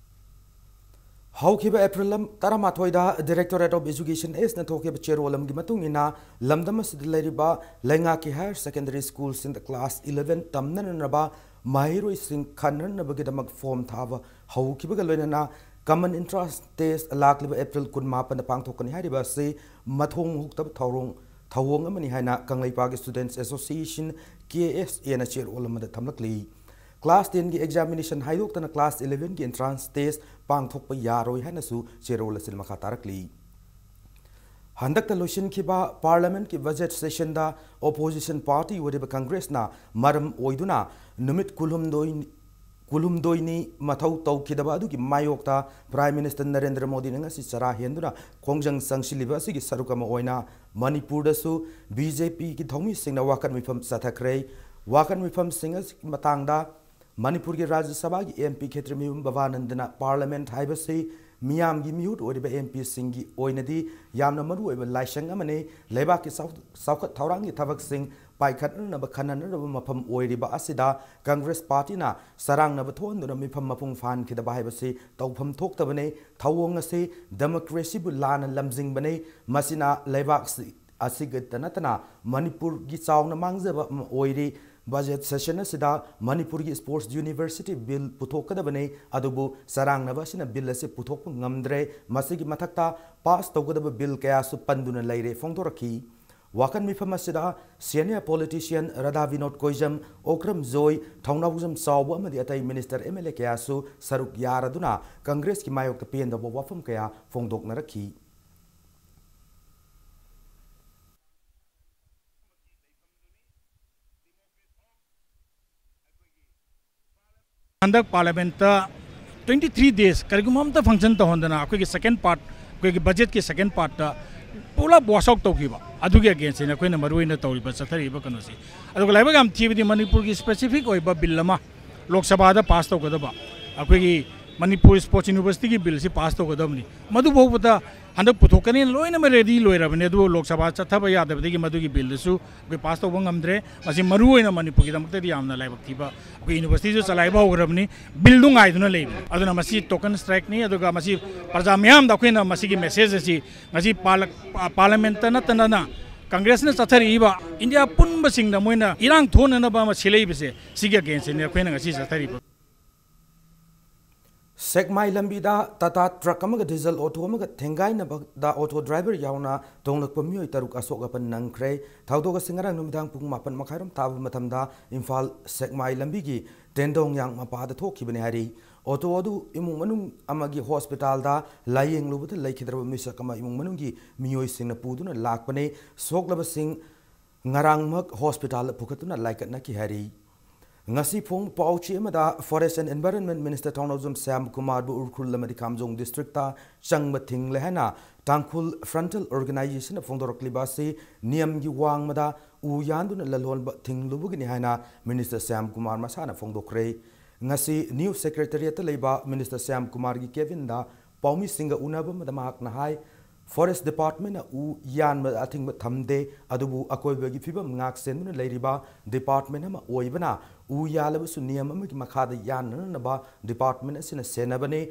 ꯍꯧꯈꯤꯕ ꯑꯦꯄ꯭ꯔꯤꯜ ꯇꯔꯥꯃꯥꯊꯣꯏꯗ Directorate of Education East ꯅ ꯊꯣꯛꯈꯤꯕ ꯆꯦꯔꯣꯜ ꯑꯃꯒꯤ ꯃꯇꯨꯡ ꯏꯟꯅ, ꯂꯝꯗꯝ ꯑꯁꯤꯗ ꯂꯩꯔꯤꯕ ꯂꯩꯉꯥꯛꯀꯤ higher secondary school ꯁꯤꯡꯗ class eleven ꯇꯝꯅꯅꯕ ꯃꯍꯩꯔꯣꯏꯁꯤꯡ ꯈꯟꯅꯅꯕꯒꯤꯗꯃꯛ form ꯊꯥꯕ ꯍꯧꯈꯤꯕꯒ ꯂꯣꯏꯅꯅ common entrance test ꯂꯥꯛꯂꯤꯕ ꯑꯦꯄ꯭ꯔꯤꯜ ꯀꯨꯟꯃꯥꯄꯟꯗ ꯄꯥꯡꯊꯣꯛꯀꯅꯤ ꯍꯥꯏꯔꯤꯕ ꯑꯁꯤ ꯃꯊꯣꯡ ꯍꯨꯛꯇꯕ ꯊꯧꯔꯣꯡ ꯊꯧꯑꯣꯡ ꯑꯃꯅꯤ ꯍꯥꯏꯅ ꯀꯪꯂꯩꯄꯥꯛꯀꯤ Students Association, K S A ꯅ ꯆꯦꯔꯣꯜ ꯑꯃꯗ ꯊꯝꯂꯛꯂꯤ꯫ Class ten ꯒꯤ examination ꯍꯥꯏꯗꯣꯛꯇꯅ class eleven ꯒꯤ entrance test ꯄꯥꯡꯊꯣꯛꯄ ꯌꯥꯔꯣꯏ ꯍꯥꯏꯅꯁꯨ ꯆꯦꯔꯣꯜ ꯑꯁꯤꯗ ꯃꯈꯥ ꯇꯥꯔꯛꯂꯤ꯫ ꯍꯟꯗꯛꯇ ꯂꯣꯏꯁꯤꯟꯈꯤꯕ Parliament ꯀꯤ budget session ꯗ opposition party ꯑꯣꯏꯔꯤꯕ Congress ꯅ ꯃꯔꯝ ꯑꯣꯏꯗꯨꯅ ꯅꯨꯃꯤꯠ ꯀꯨꯟꯍꯨꯝꯗꯣꯏ, ꯀꯨꯟꯍꯨꯝꯗꯣꯏꯅꯤ ꯃꯊꯧ ꯇꯧꯈꯤꯗꯕ ꯑꯗꯨꯒꯤ ꯃꯥꯌꯣꯛꯇ Prime Minister ꯅꯔꯦꯟꯗ꯭ꯔ ꯃꯣꯗꯤꯅ ꯉꯁꯤ ꯆꯔꯥ ꯍꯦꯟꯗꯨꯅ ꯈꯣꯡꯖꯪ ꯆꯪꯁꯤꯜꯂꯤꯕ ꯑꯁꯤꯒꯤ ꯁꯔꯨꯛ ꯑꯃ ꯑꯣꯏꯅ ꯃꯅꯤꯄꯨꯔꯗꯁꯨ B J P ꯒꯤ ꯊꯧꯃꯤꯁꯤꯡꯅ ꯋꯥꯀꯠ ꯃꯤꯐꯝ ꯆꯠꯊꯈ꯭ꯔꯦ꯫ ꯋꯥꯀꯠ ꯃꯤꯐꯝꯁꯤꯡ ꯑꯁꯤꯒꯤ ꯃꯇꯥꯡꯗ ꯃꯅꯤꯄꯨꯔꯒꯤ ꯔꯥꯖ꯭ꯌ ꯁꯚꯥꯒꯤ M P ꯈꯦꯇ꯭ꯔꯤꯃꯌꯨꯝ ꯚꯕꯥꯅꯟꯗꯅ Parliament ꯍꯥꯏꯕꯁꯤ ꯃꯤꯌꯥꯝꯒꯤ ꯃꯤꯍꯨꯠ ꯑꯣꯏꯔꯤꯕ M P ꯁꯤꯡꯒꯤ ꯑꯣꯏꯅꯗꯤ ꯌꯥꯝꯅ ꯃꯔꯨꯑꯣꯏꯕ ꯂꯥꯏꯁꯪ ꯑꯃꯅꯤ꯫ ꯂꯩꯕꯥꯛꯀꯤ ꯆꯥꯎ-, ꯆꯥꯎꯈꯠ ꯊꯧꯔꯥꯡꯒꯤ ꯊꯕꯛꯁꯤꯡ ꯄꯥꯏꯈꯠꯅꯅꯕ ꯈꯟꯅꯅꯕ ꯃꯐꯝ ꯑꯣꯏꯔꯤꯕ ꯑꯁꯤꯗ Congress party ꯅ ꯆꯔꯥꯡꯅꯕ ꯊꯣꯛꯍꯟꯗꯨꯅ ꯃꯤꯐꯝ ꯃꯄꯨꯡ ꯐꯥꯍꯟꯈꯤꯗꯕ ꯍꯥꯏꯕꯁꯤ ꯇꯧꯐꯝ ꯊꯣꯛꯇꯕꯅꯤ꯫ ꯊꯧꯑꯣꯡ ꯑꯁꯤ democracy ꯕꯨ ꯂꯥꯟꯅ ꯂꯝꯖꯤꯡꯕꯅꯤ꯫ ꯃꯁꯤꯅ ꯂꯩꯕꯥꯛꯁꯤ ꯑꯁꯤꯒꯇ ꯅꯠꯇꯅ ꯃꯅꯤꯄꯨꯔꯒꯤ ꯆꯥꯎꯅ ꯃꯥꯡꯖꯕ ꯑꯃ ꯑꯣꯏꯔꯤ꯫ Budget session ꯑꯁꯤꯗ ꯃꯅꯤꯄꯨꯔꯒꯤ Sports University Bill ꯄꯨꯊꯣꯛꯀꯗꯕꯅꯤ, ꯑꯗꯨꯕꯨ ꯆꯔꯥꯡꯅꯕ ꯑꯁꯤꯅ Bill ꯑꯁꯤ ꯄꯨꯊꯣꯛꯄ ꯉꯝꯗ꯭ꯔꯦ꯫ ꯃꯁꯤꯒꯤ ꯃꯊꯛꯇ pass ꯇꯧꯒꯗꯕ Bill ꯀꯌꯥꯁꯨ ꯄꯟꯗꯨꯅ ꯂꯩꯔꯦ ꯐꯣꯡꯗꯣꯔꯛꯈꯤ꯫ ꯋꯥꯀꯠ ꯃꯤꯐꯝ ꯑꯁꯤꯗ senior politician ꯔꯥꯙꯥ ꯕꯤꯅꯣꯗ ꯀꯣꯏꯖꯝ, ꯑꯣꯀ꯭ꯔꯝ ꯖꯣꯏ, ꯊꯧꯅꯥꯎꯖꯝ ꯆꯥꯎꯕ ꯑꯃꯗꯤ ꯑꯇꯩ minister, M L A ꯀꯌꯥꯁꯨ ꯁꯔꯨꯛ ꯌꯥꯔꯗꯨꯅ Congress ꯀꯤ ꯃꯥꯌꯣꯛꯇ ꯄꯦꯟꯗꯕ ꯋꯥꯐꯝ ꯀꯌꯥ ꯐꯣꯡꯗꯣꯛꯅꯔꯛꯈꯤ꯫ ꯍꯟꯗꯛ ꯄꯥꯔꯂꯤꯌꯥꯃꯦꯟꯠꯇ twenty three days ꯀꯔꯤꯒꯨꯝꯕ ꯑꯝꯇ function ꯇꯧꯍꯟꯗꯅ ꯑꯩꯈꯣꯏꯒꯤ second part, ꯑꯩꯈꯣꯏꯒꯤ ꯕꯖꯦꯠꯀꯤ second partꯇ ꯄꯨꯂꯞ wash out ꯇꯧꯈꯤꯕ, ꯑꯗꯨꯒꯤ againstꯅꯤ ꯑꯩꯈꯣꯏꯅ ꯃꯔꯨ ꯑꯣꯏꯅ ꯇꯧꯔꯤꯕ, ꯆꯠꯊꯔꯤꯕ ꯀꯩꯅꯣꯁꯤ꯫ ꯑꯗꯨꯒ ꯂꯥꯏꯕꯛ ꯌꯥꯝ ꯊꯤꯕꯗꯤ ꯃꯅꯤꯄꯨꯔꯒꯤ specific ꯑꯣꯏꯕ bill ꯑꯃ ꯂꯣꯛ ꯁꯚꯥꯗ pass ꯇꯧꯒꯗꯕ, ꯑꯩꯈꯣꯏꯒꯤ ꯃꯅꯤꯄꯨꯔ Sports Universityꯒꯤ billꯁꯤ pass ꯇꯧꯒꯗꯕꯅꯤ꯫ ꯃꯗꯨ ꯐꯥꯎꯕꯗ ꯍꯟꯗꯛ ꯄꯨꯊꯣꯛꯀꯅꯤꯅ ꯂꯣꯏꯅꯃꯛ ready ꯂꯣꯏꯔꯕꯅꯤ, ꯑꯗꯨꯕꯨ ꯂꯣꯛ ꯁꯚꯥ ꯆꯠꯊꯕ ꯌꯥꯗꯕꯗꯒꯤ ꯃꯗꯨꯒꯤ billꯗꯨꯁꯨ ꯑꯩꯈꯣꯏ pass ꯇꯧꯕ ꯉꯝꯗ꯭ꯔꯦ꯫ ꯃꯁꯤ ꯃꯔꯨ ꯑꯣꯏꯅ ꯃꯅꯤꯄꯨꯔꯒꯤꯗꯃꯛꯇꯗꯤ ꯌꯥꯝꯅ ꯂꯥꯏꯕꯛ ꯊꯤꯕ꯫ ꯑꯩꯈꯣꯏ universityꯁꯨ ꯆꯂꯥꯏꯕ ꯍꯧꯈ꯭ꯔꯕꯅꯤ, billꯗꯨ ꯉꯥꯏꯗꯨꯅ ꯂꯩꯕꯅꯤ꯫ ꯑꯗꯨꯅ ꯃꯁꯤ token strikeꯅꯤ, ꯑꯗꯨꯒ ꯃꯁꯤ ꯄ꯭ꯔꯖꯥ ꯃꯤꯌꯥꯝꯗ ꯑꯩꯈꯣꯏꯅ ꯃꯁꯤꯒꯤ message ꯑꯁꯤ ꯉꯁꯤ ꯄꯥꯔꯂ-, ꯄꯥꯔꯂꯤꯌꯥꯃꯦꯟꯠꯇ ꯅꯠꯇꯅ Congressꯅ ꯆꯠꯊꯔꯛꯏꯕ ꯏꯟꯗꯤꯌꯥ ꯄꯨꯝꯕꯁꯤꯡꯗ ꯃꯣꯏꯅ ꯏꯔꯥꯡ ꯊꯣꯛꯅꯅꯕ ꯑꯃ ꯁꯤꯜꯂꯛꯏꯕꯁꯦ, ꯁꯤꯒꯤ againstꯅꯤ ꯑꯩꯈꯣꯏꯅ ꯉꯁꯤ ꯆꯠꯊꯔꯤꯕ꯫ ꯁꯦꯛꯃꯥꯏ ꯂꯝꯕꯤꯗ ꯇꯥꯇꯥ ꯇ꯭ꯔꯛ ꯑꯃꯒ ꯗꯤꯖꯜ ꯑꯣꯇꯣ ꯑꯃꯒ ꯊꯦꯡꯒꯥꯏꯅꯕꯗ ꯑꯣꯇꯣ ꯗ꯭ꯔꯥꯏꯚꯔ ꯌꯥꯎꯅ ꯇꯣꯡꯂꯛꯄ ꯃꯤꯑꯣꯏ ꯇꯔꯨꯛ ꯑꯁꯣꯛ ꯑꯄꯟ ꯅꯪꯈ꯭ꯔꯦ꯫ ꯊꯧꯗꯣꯛ ꯑꯁꯤ ꯉꯔꯥꯡ ꯅꯨꯃꯤꯗꯥꯡ ꯄꯨꯡ ꯃꯥꯄꯟ ꯃꯈꯥꯏꯔꯣꯝ ꯇꯥꯕ ꯃꯇꯝꯗ ꯏꯝꯐꯥꯜ ꯁꯦꯛꯃꯥꯏ ꯂꯝꯕꯤꯒꯤ ꯇꯦꯟꯗꯣꯡꯌꯥꯡ ꯃꯄꯥꯗ ꯊꯣꯛꯈꯤꯕꯅꯤ ꯍꯥꯏꯔꯤ꯫ ꯑꯣꯇꯣ ꯑꯗꯨ ꯏꯃꯨꯡ ꯃꯅꯨꯡ ꯑꯃꯒꯤ ꯍꯣꯁꯄꯤꯇꯥꯜꯗ ꯂꯥꯌꯦꯡꯂꯨꯕꯗ ꯂꯩꯈꯤꯗ꯭ꯔꯕ ꯃꯤꯁꯛ ꯑꯃ ꯏꯃꯨꯡ ꯃꯅꯨꯡꯒꯤ ꯃꯤꯑꯣꯏꯁꯤꯡꯅ ꯄꯨꯗꯨꯅ ꯂꯥꯛꯄꯅꯤ꯫ ꯁꯣꯛꯂꯕꯁꯤꯡ ꯉꯔꯥꯡꯃꯛ ꯍꯣꯁꯄꯤꯇꯥꯜꯗ ꯄꯨꯈꯠꯇꯨꯅ ꯂꯥꯏꯀꯠꯅꯈꯤ ꯍꯥꯏꯔꯤ꯫ ꯉꯁꯤ ꯐꯣꯡꯕ ꯄꯥꯎꯆꯦ ꯑꯃꯗ Forest and Environment Minister ꯊꯧꯅꯥꯎꯖꯝ ꯁ꯭ꯌꯥꯝ ꯀꯨꯃꯥꯔꯕꯨ ꯎꯈ꯭ꯔꯨꯜ ꯑꯃꯗꯤ ꯈꯥꯝꯖꯣꯡ ꯗꯤꯁꯇ꯭ꯔꯤꯛꯇ ꯆꯪꯕ ꯊꯤꯡꯂꯦ ꯍꯥꯏꯅ ꯇꯥꯡꯈꯨꯜ ꯐ꯭ꯔꯟꯇꯜ ꯑꯣꯔꯒꯅꯥꯏꯖꯦꯁꯟꯅ ꯐꯣꯡꯗꯣꯔꯛꯂꯤꯕ ꯑꯁꯤ ꯅꯤꯌꯝꯒꯤ ꯋꯥꯡꯃꯗ ꯎ ꯌꯥꯟꯗꯨꯅ ꯂꯂꯣꯟꯕ ꯊꯤꯡꯂꯨꯕꯒꯤꯅꯤ ꯍꯥꯏꯅ ꯃꯤꯅꯤꯁꯇꯔ ꯁ꯭ꯌꯥꯝ ꯀꯨꯃꯥꯔ ꯃꯁꯥꯅ ꯐꯣꯡꯗꯣꯛꯈ꯭ꯔꯦ꯫ ꯉꯁꯤ ꯅ꯭ꯌꯨ ꯁꯦꯀ꯭ꯔꯦꯇꯔꯤꯌꯦꯠꯇ ꯂꯩꯕ ꯃꯤꯅꯤꯁꯇꯔ ꯁ꯭ꯌꯥꯝ ꯀꯨꯃꯥꯔꯒꯤ ꯀꯦꯕꯤꯟꯗ ꯄꯥꯎꯃꯤꯁꯤꯡꯒ ꯎꯅꯕ ꯑꯃꯗ ꯃꯍꯥꯛꯅ ꯍꯥꯏ, ꯐꯣꯔꯦꯁ ꯗꯤꯄꯥꯔꯠꯃꯦꯟꯅ ꯎ ꯌꯥꯟꯕꯗ ꯑꯊꯤꯡꯕ ꯊꯝꯗꯦ, ꯑꯗꯨꯕꯨ ꯑꯀꯣꯏꯕꯒꯤ ꯐꯤꯕꯝ ꯉꯥꯛ ꯁꯦꯟꯗꯨꯅ ꯂꯩꯔꯤꯕ ꯗꯤꯄꯥꯔꯠꯃꯦꯟ ꯑꯃ ꯑꯣꯏꯕꯅ ꯎ ꯌꯥꯜꯂꯕꯁꯨ ꯅꯤꯌꯝ ꯑꯃꯒꯤ ꯃꯈꯥꯗ ꯌꯥꯟꯅꯅꯕ ꯗꯤꯄꯥꯔꯠꯃꯦꯟ ꯑꯁꯤꯅ ꯁꯦꯟꯅꯕꯅꯤ꯫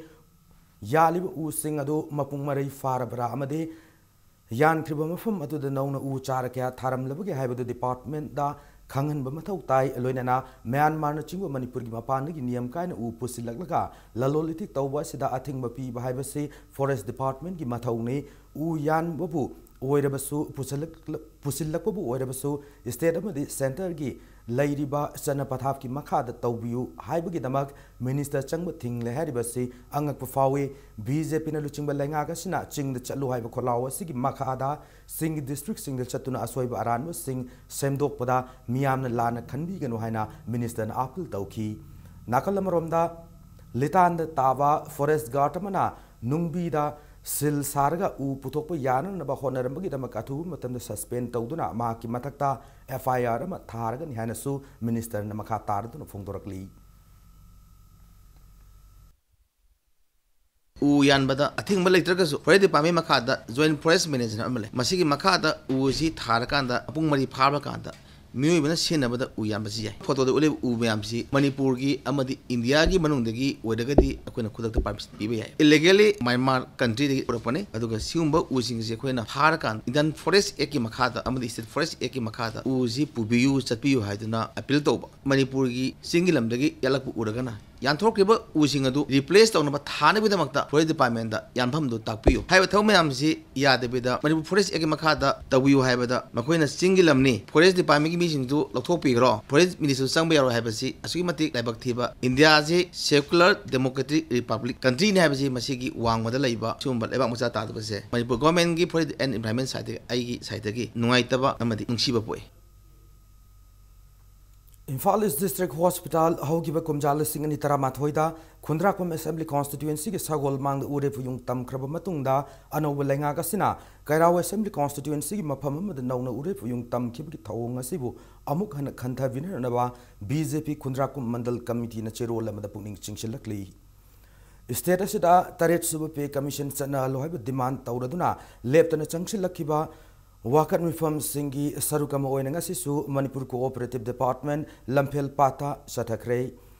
ꯌꯥꯜꯂꯤꯕ ꯎꯁꯤꯡ ꯑꯗꯨ ꯃꯄꯨꯡ ꯃꯔꯩ ꯐꯥꯔꯕ꯭ꯔꯥ ꯑꯃꯗꯤ ꯌꯥꯟꯈ꯭ꯔꯤꯕ ꯃꯐꯝ ꯑꯗꯨꯗ ꯅꯧꯅ ꯎ ꯆꯥꯔ ꯀꯌꯥ ꯊꯥꯔꯝꯂꯕꯒꯦ ꯍꯥꯏꯕꯗꯨ ꯗꯤꯄꯥꯔꯠꯃꯦꯟꯗ ꯈꯪꯍꯟꯕ ꯃꯊꯧ ꯇꯥꯏ꯫ ꯂꯣꯏꯅꯅ ꯃ꯭ꯌꯥꯟꯃꯥꯔꯅꯆꯤꯡꯕ ꯃꯅꯤꯄꯨꯔꯒꯤ ꯃꯄꯥꯟꯗꯒꯤ ꯅꯤꯌꯝ ꯀꯥꯏꯅ ꯎ ꯄꯨꯁꯤꯜꯂꯛꯂꯒ ꯂꯂꯣꯜ ꯏꯇꯤꯛ ꯇꯧꯕ ꯑꯁꯤꯗ ꯑꯊꯤꯡꯕ ꯄꯤꯕ ꯍꯥꯏꯕꯁꯤ ꯐꯣꯔꯦꯁ ꯗꯤꯄꯥꯔꯠꯃꯦꯟꯒꯤ ꯃꯊꯧꯅꯤ꯫ ꯎ ꯌꯥꯟꯕꯕꯨ ꯑꯣꯏꯔꯕꯁꯨ, ꯄꯨꯁꯤꯜꯂꯛ-, ꯄꯨꯁꯤꯜꯂꯛꯄꯕꯨ ꯑꯣꯏꯔꯕꯁꯨ, ꯁ꯭ꯇꯦꯠ ꯑꯃꯗꯤ ꯁꯦꯟꯇꯔꯒꯤ ꯂꯩꯔꯤꯕ ꯆꯠꯅ ꯄꯊꯥꯞꯀꯤ ꯃꯈꯥꯗ ꯇꯧꯕꯤꯌꯨ ꯍꯥꯏꯕꯒꯤꯗꯃꯛ ꯃꯤꯅꯤꯁꯇꯔ ꯆꯪꯕ ꯊꯤꯡꯂꯦ ꯍꯥꯏꯔꯤꯕꯁꯤ ꯑꯉꯛꯄ ꯐꯥꯎꯏ꯫ ꯕꯤ ꯖꯦ ꯄꯤꯅ ꯂꯨꯆꯤꯡꯕ ꯂꯩꯉꯥꯛ ꯑꯁꯤꯅ ꯆꯤꯡꯗ ꯆꯠꯂꯨ ꯍꯥꯏꯕ ꯈꯣꯜꯂꯥꯎ ꯑꯁꯤꯒꯤ ꯃꯈꯥꯗ ꯆꯤꯡꯒꯤ ꯗꯤꯁꯇ꯭ꯔꯤꯛꯁꯤꯡꯗ ꯆꯠꯇꯨꯅ ꯑꯁꯣꯏꯕ ꯑꯔꯥꯟꯕꯁꯤꯡ ꯁꯦꯝꯗꯣꯛꯄꯗ ꯃꯤꯌꯥꯝꯅ ꯂꯥꯟꯅ ꯈꯟꯕꯤꯒꯅꯨ ꯍꯥꯏꯅ ꯃꯤꯅꯤꯁꯇꯔꯅ ꯑꯥꯄꯤꯜ ꯇꯧꯈꯤ꯫ ꯅꯥꯀꯜ ꯑꯃꯔꯣꯝꯗ, ꯂꯤꯇꯥꯟꯗ ꯇꯥꯕ ꯐꯣꯔꯦꯁ ꯒꯥꯔꯗ ꯑꯃꯅ ꯅꯨꯡꯕꯤꯗ ꯁꯤꯜ ꯁꯥꯔꯒ ꯎ ꯄꯨꯊꯣꯛꯄ ꯌꯥꯅꯅꯕ ꯍꯣꯠꯅꯔꯝꯕꯒꯤꯗꯃꯛ ꯑꯊꯨꯕ ꯃꯇꯝꯗ ꯁꯁꯄꯦꯟ ꯇꯧꯗꯨꯅ ꯃꯍꯥꯛꯀꯤ ꯃꯊꯛꯇ ꯑꯦꯐ ꯑꯥꯏ ꯑꯥꯔ ꯑꯃ ꯊꯥꯔꯒꯅꯤ ꯍꯥꯏꯅꯁꯨ ꯃꯤꯅꯤꯁꯇꯔꯅ ꯃꯈꯥ ꯇꯥꯔꯗꯨꯅ ꯐꯣꯡꯗꯣꯔꯛꯂꯤ꯫ ꯎ ꯌꯥꯟꯕꯗ ꯑꯊꯤꯡꯕ ꯂꯩꯇ꯭ꯔꯒꯁꯨ ꯐꯣꯔꯦꯁ ꯗꯤꯄꯥꯔꯠꯃꯦꯟ ꯃꯈꯥꯗ ꯖꯣꯏꯟꯠ ꯐꯣꯔꯦꯁ꯭ꯠ ꯃꯦꯅꯦꯖꯔ ꯑꯃ ꯂꯩ꯫ ꯃꯁꯤꯒꯤ ꯃꯈꯥꯗ ꯎ ꯑꯁꯤ ꯊꯥꯔꯀꯥꯟꯗ ꯃꯄꯨꯡ ꯃꯔꯩ ꯐꯥꯔꯀꯥꯟꯗ ꯃꯤꯑꯣꯏꯕꯅ ꯁꯤꯖꯤꯟꯅꯕꯗ ꯎ ꯌꯥꯟꯕꯁꯤ ꯌꯥꯏ꯫ ꯐꯣꯇꯣꯗ ꯎꯠꯂꯤꯕ ꯎ ꯃꯌꯥꯝꯁꯤ ꯃꯅꯤꯄꯨꯔꯒꯤ ꯑꯃꯗꯤ ꯏꯟꯗꯤꯌꯥꯒꯤ ꯃꯅꯨꯡꯗꯒꯤ ꯑꯣꯏꯔꯒꯗꯤ ꯑꯩꯈꯣꯏꯅ ꯈꯨꯗꯛꯇ ꯄꯥꯔꯃꯤꯁꯟ ꯄꯤꯕ ꯌꯥꯏ꯫ ꯏꯂꯤꯒꯦꯜꯂꯤ ꯃ꯭ꯌꯥꯟꯃꯥꯔ ꯀꯟꯇ꯭ꯔꯤꯗꯒꯤ ꯄꯨꯔꯛꯄꯅꯤ꯫ ꯑꯗꯨꯒ ꯁꯤꯒꯨꯝꯕ ꯎꯁꯤꯡꯁꯤ ꯑꯩꯈꯣꯏꯅ ꯐꯥꯔꯀꯥꯟꯗ ꯏꯟꯗꯤꯌꯥꯟ ꯐꯣꯔꯦꯁ꯭ꯠ ꯑꯦꯛꯀꯤ ꯃꯈꯥꯗ ꯑꯃꯗꯤ ꯁ꯭ꯇꯦꯠ ꯐꯣꯔꯦꯁ꯭ꯠ ꯑꯦꯛꯀꯤ ꯃꯈꯥꯗ ꯎꯁꯤ ꯄꯨꯕꯤꯌꯨ, ꯆꯠꯄꯤꯌꯨ ꯍꯥꯏꯗꯨꯅ ꯑꯄꯤꯜ ꯇꯧꯕ꯫ ꯃꯅꯤꯄꯨꯔꯒꯤ ꯆꯤꯡꯒꯤ ꯂꯝꯗꯒꯤ ꯌꯥꯜꯂꯛꯄ ꯎꯔꯒꯅ ꯌꯥꯟꯊꯣꯛꯈ꯭ꯔꯤꯕ ꯎꯁꯤꯡ ꯑꯗꯨ ꯔꯤꯄ꯭ꯂꯦꯁ ꯇꯧꯅꯕ ꯊꯥꯅꯕꯒꯤꯗꯃꯛꯇ ꯐꯣꯔꯦꯁ꯭ꯠ ꯗꯤꯄꯥꯔꯠꯃꯦꯟꯗ ꯌꯥꯟꯐꯝꯗꯨ ꯇꯥꯛꯄꯤꯌꯨ꯫ ꯍꯥꯏꯔꯤꯕ ꯊꯕꯛ ꯃꯌꯥꯝꯁꯤ ꯌꯥꯗꯕꯤꯗ ꯃꯅꯤꯄꯨꯔ ꯐꯣꯔꯦꯁ꯭ꯠ ꯑꯦꯛꯀꯤ ꯃꯈꯥꯗ ꯇꯧꯕꯤꯌꯨ ꯍꯥꯏꯕꯗ ꯃꯈꯣꯏꯅ ꯆꯤꯡꯒꯤ ꯂꯝꯅꯤ, ꯐꯣꯔꯦꯁ꯭ꯠ ꯗꯤꯄꯥꯔꯠꯃꯦꯟꯒꯤ ꯃꯤꯁꯤꯡꯗꯨ ꯂꯧꯊꯣꯛꯄꯤꯈ꯭ꯔꯣ, ꯐꯣꯔꯦꯁ꯭ꯠ ꯃꯤꯅꯤꯁꯇꯔ ꯆꯪꯕ ꯌꯥꯔꯣꯏ ꯍꯥꯏꯕꯁꯤ ꯑꯁꯨꯛꯀꯤ ꯃꯇꯤꯛ ꯂꯥꯏꯕꯛ ꯊꯤꯕ꯫ ꯏꯟꯗꯤꯌꯥꯁꯤ ꯁꯦꯀꯨꯂꯔ ꯗꯦꯃꯣꯀ꯭ꯔꯦꯇꯤꯛ ꯔꯤꯄꯕ꯭ꯂꯤꯛ ꯀꯟꯇ꯭ꯔꯤꯅꯤ ꯍꯥꯏꯕꯁꯤ ꯃꯁꯤꯒꯤ ꯋꯥꯡꯃꯗ ꯂꯩꯕ ꯁꯤꯒꯨꯝꯕ ꯂꯩꯕꯥꯛ ꯃꯆꯥ ꯇꯥꯗꯕꯁꯦ ꯃꯅꯤꯄꯨꯔ ꯒꯣꯔꯃꯦꯟꯒꯤ ꯐꯣꯔꯦꯁ꯭ꯠ ꯑꯦꯟ ꯏꯟꯚꯥꯏꯔꯣꯟꯃꯦꯟ ꯁꯥꯏꯠꯇꯒꯤ ꯑꯩꯒꯤ ꯁꯥꯏꯠꯇꯒꯤ ꯅꯨꯡꯉꯥꯏꯇꯕ ꯑꯃꯗꯤ ꯅꯨꯡꯁꯤꯕ ꯄꯣꯛꯏ꯫ ꯏꯝꯐꯥꯜ ꯏꯁ꯭ꯠ ꯗꯤꯁ꯭ꯇ꯭ꯔꯤꯛ ꯍꯣꯁꯄꯤꯇꯥꯜ ꯍꯧꯈꯤꯕ ꯀꯨꯝꯖꯥ ꯂꯤꯁꯤꯡ ꯑꯅꯤ ꯇꯔꯥꯃꯥꯊꯣꯏꯗ ꯈꯨꯟꯗ꯭ꯔꯥꯛꯄꯝ ꯑꯦꯁꯦꯝꯕ꯭ꯂꯤ ꯀꯣꯟꯁꯇꯤꯇ꯭ꯋꯦꯟꯁꯤꯒꯤ ꯁꯒꯣꯜ ꯃꯥꯡꯗ ꯎꯔꯦꯞ ꯎꯌꯨꯡ ꯇꯝꯈ꯭ꯔꯕ ꯃꯇꯨꯡꯗ, ꯑꯅꯧꯕ ꯂꯩꯉꯥꯛ ꯑꯁꯤꯅ ꯀꯩꯔꯥꯎ ꯑꯦꯁꯦꯝꯕ꯭ꯂꯤ ꯀꯣꯟꯁꯇꯤꯇ꯭ꯋꯦꯟꯁꯤꯒꯤ ꯃꯐꯝ ꯑꯃꯗ ꯅꯧꯅ ꯎꯔꯦꯞ ꯎꯌꯨꯡ ꯇꯝꯈꯤꯕꯒꯤ ꯊꯧꯑꯣꯡ ꯑꯁꯤꯕꯨ ꯑꯃꯨꯛ ꯍꯟꯅ ꯈꯟꯊꯕꯤꯅꯅꯕ ꯕꯤ ꯖꯦ ꯄꯤ ꯈꯨꯟꯗ꯭ꯔꯥꯛꯄꯝ ꯃꯟꯗꯜ ꯀꯃꯤꯇꯤꯅ ꯆꯦꯔꯣꯜ ꯑꯃꯗ ꯄꯨꯛꯅꯤꯡ ꯆꯤꯡꯁꯤꯜꯂꯛꯂꯤ꯫ ꯁ꯭ꯇꯦꯠ ꯑꯁꯤꯗ ꯇꯔꯦꯠ ꯁꯨꯕ ꯄꯦ ꯀꯃꯤꯁꯟ ꯆꯠꯅꯍꯜꯂꯨ ꯍꯥꯏꯕ ꯗꯤꯃꯥꯟ ꯇꯧꯔꯗꯨꯅ ꯂꯦꯞꯇꯅ ꯆꯪꯁꯤꯜꯂꯛꯈꯤꯕ ꯋꯥꯀꯠ ꯃꯤꯐꯝꯁꯤꯡꯒꯤ ꯁꯔꯨꯛ ꯑꯃ ꯑꯣꯏꯅ ꯉꯁꯤꯁꯨ ꯃꯅꯤꯄꯨꯔ ꯀꯣꯑꯣꯄꯔꯦꯇꯤꯚ ꯗꯤꯄꯥꯔꯠꯃꯦꯟ ꯂꯝꯐꯦꯜ ꯄꯥꯠꯇ ꯆꯠꯊꯈ꯭ꯔꯦ꯫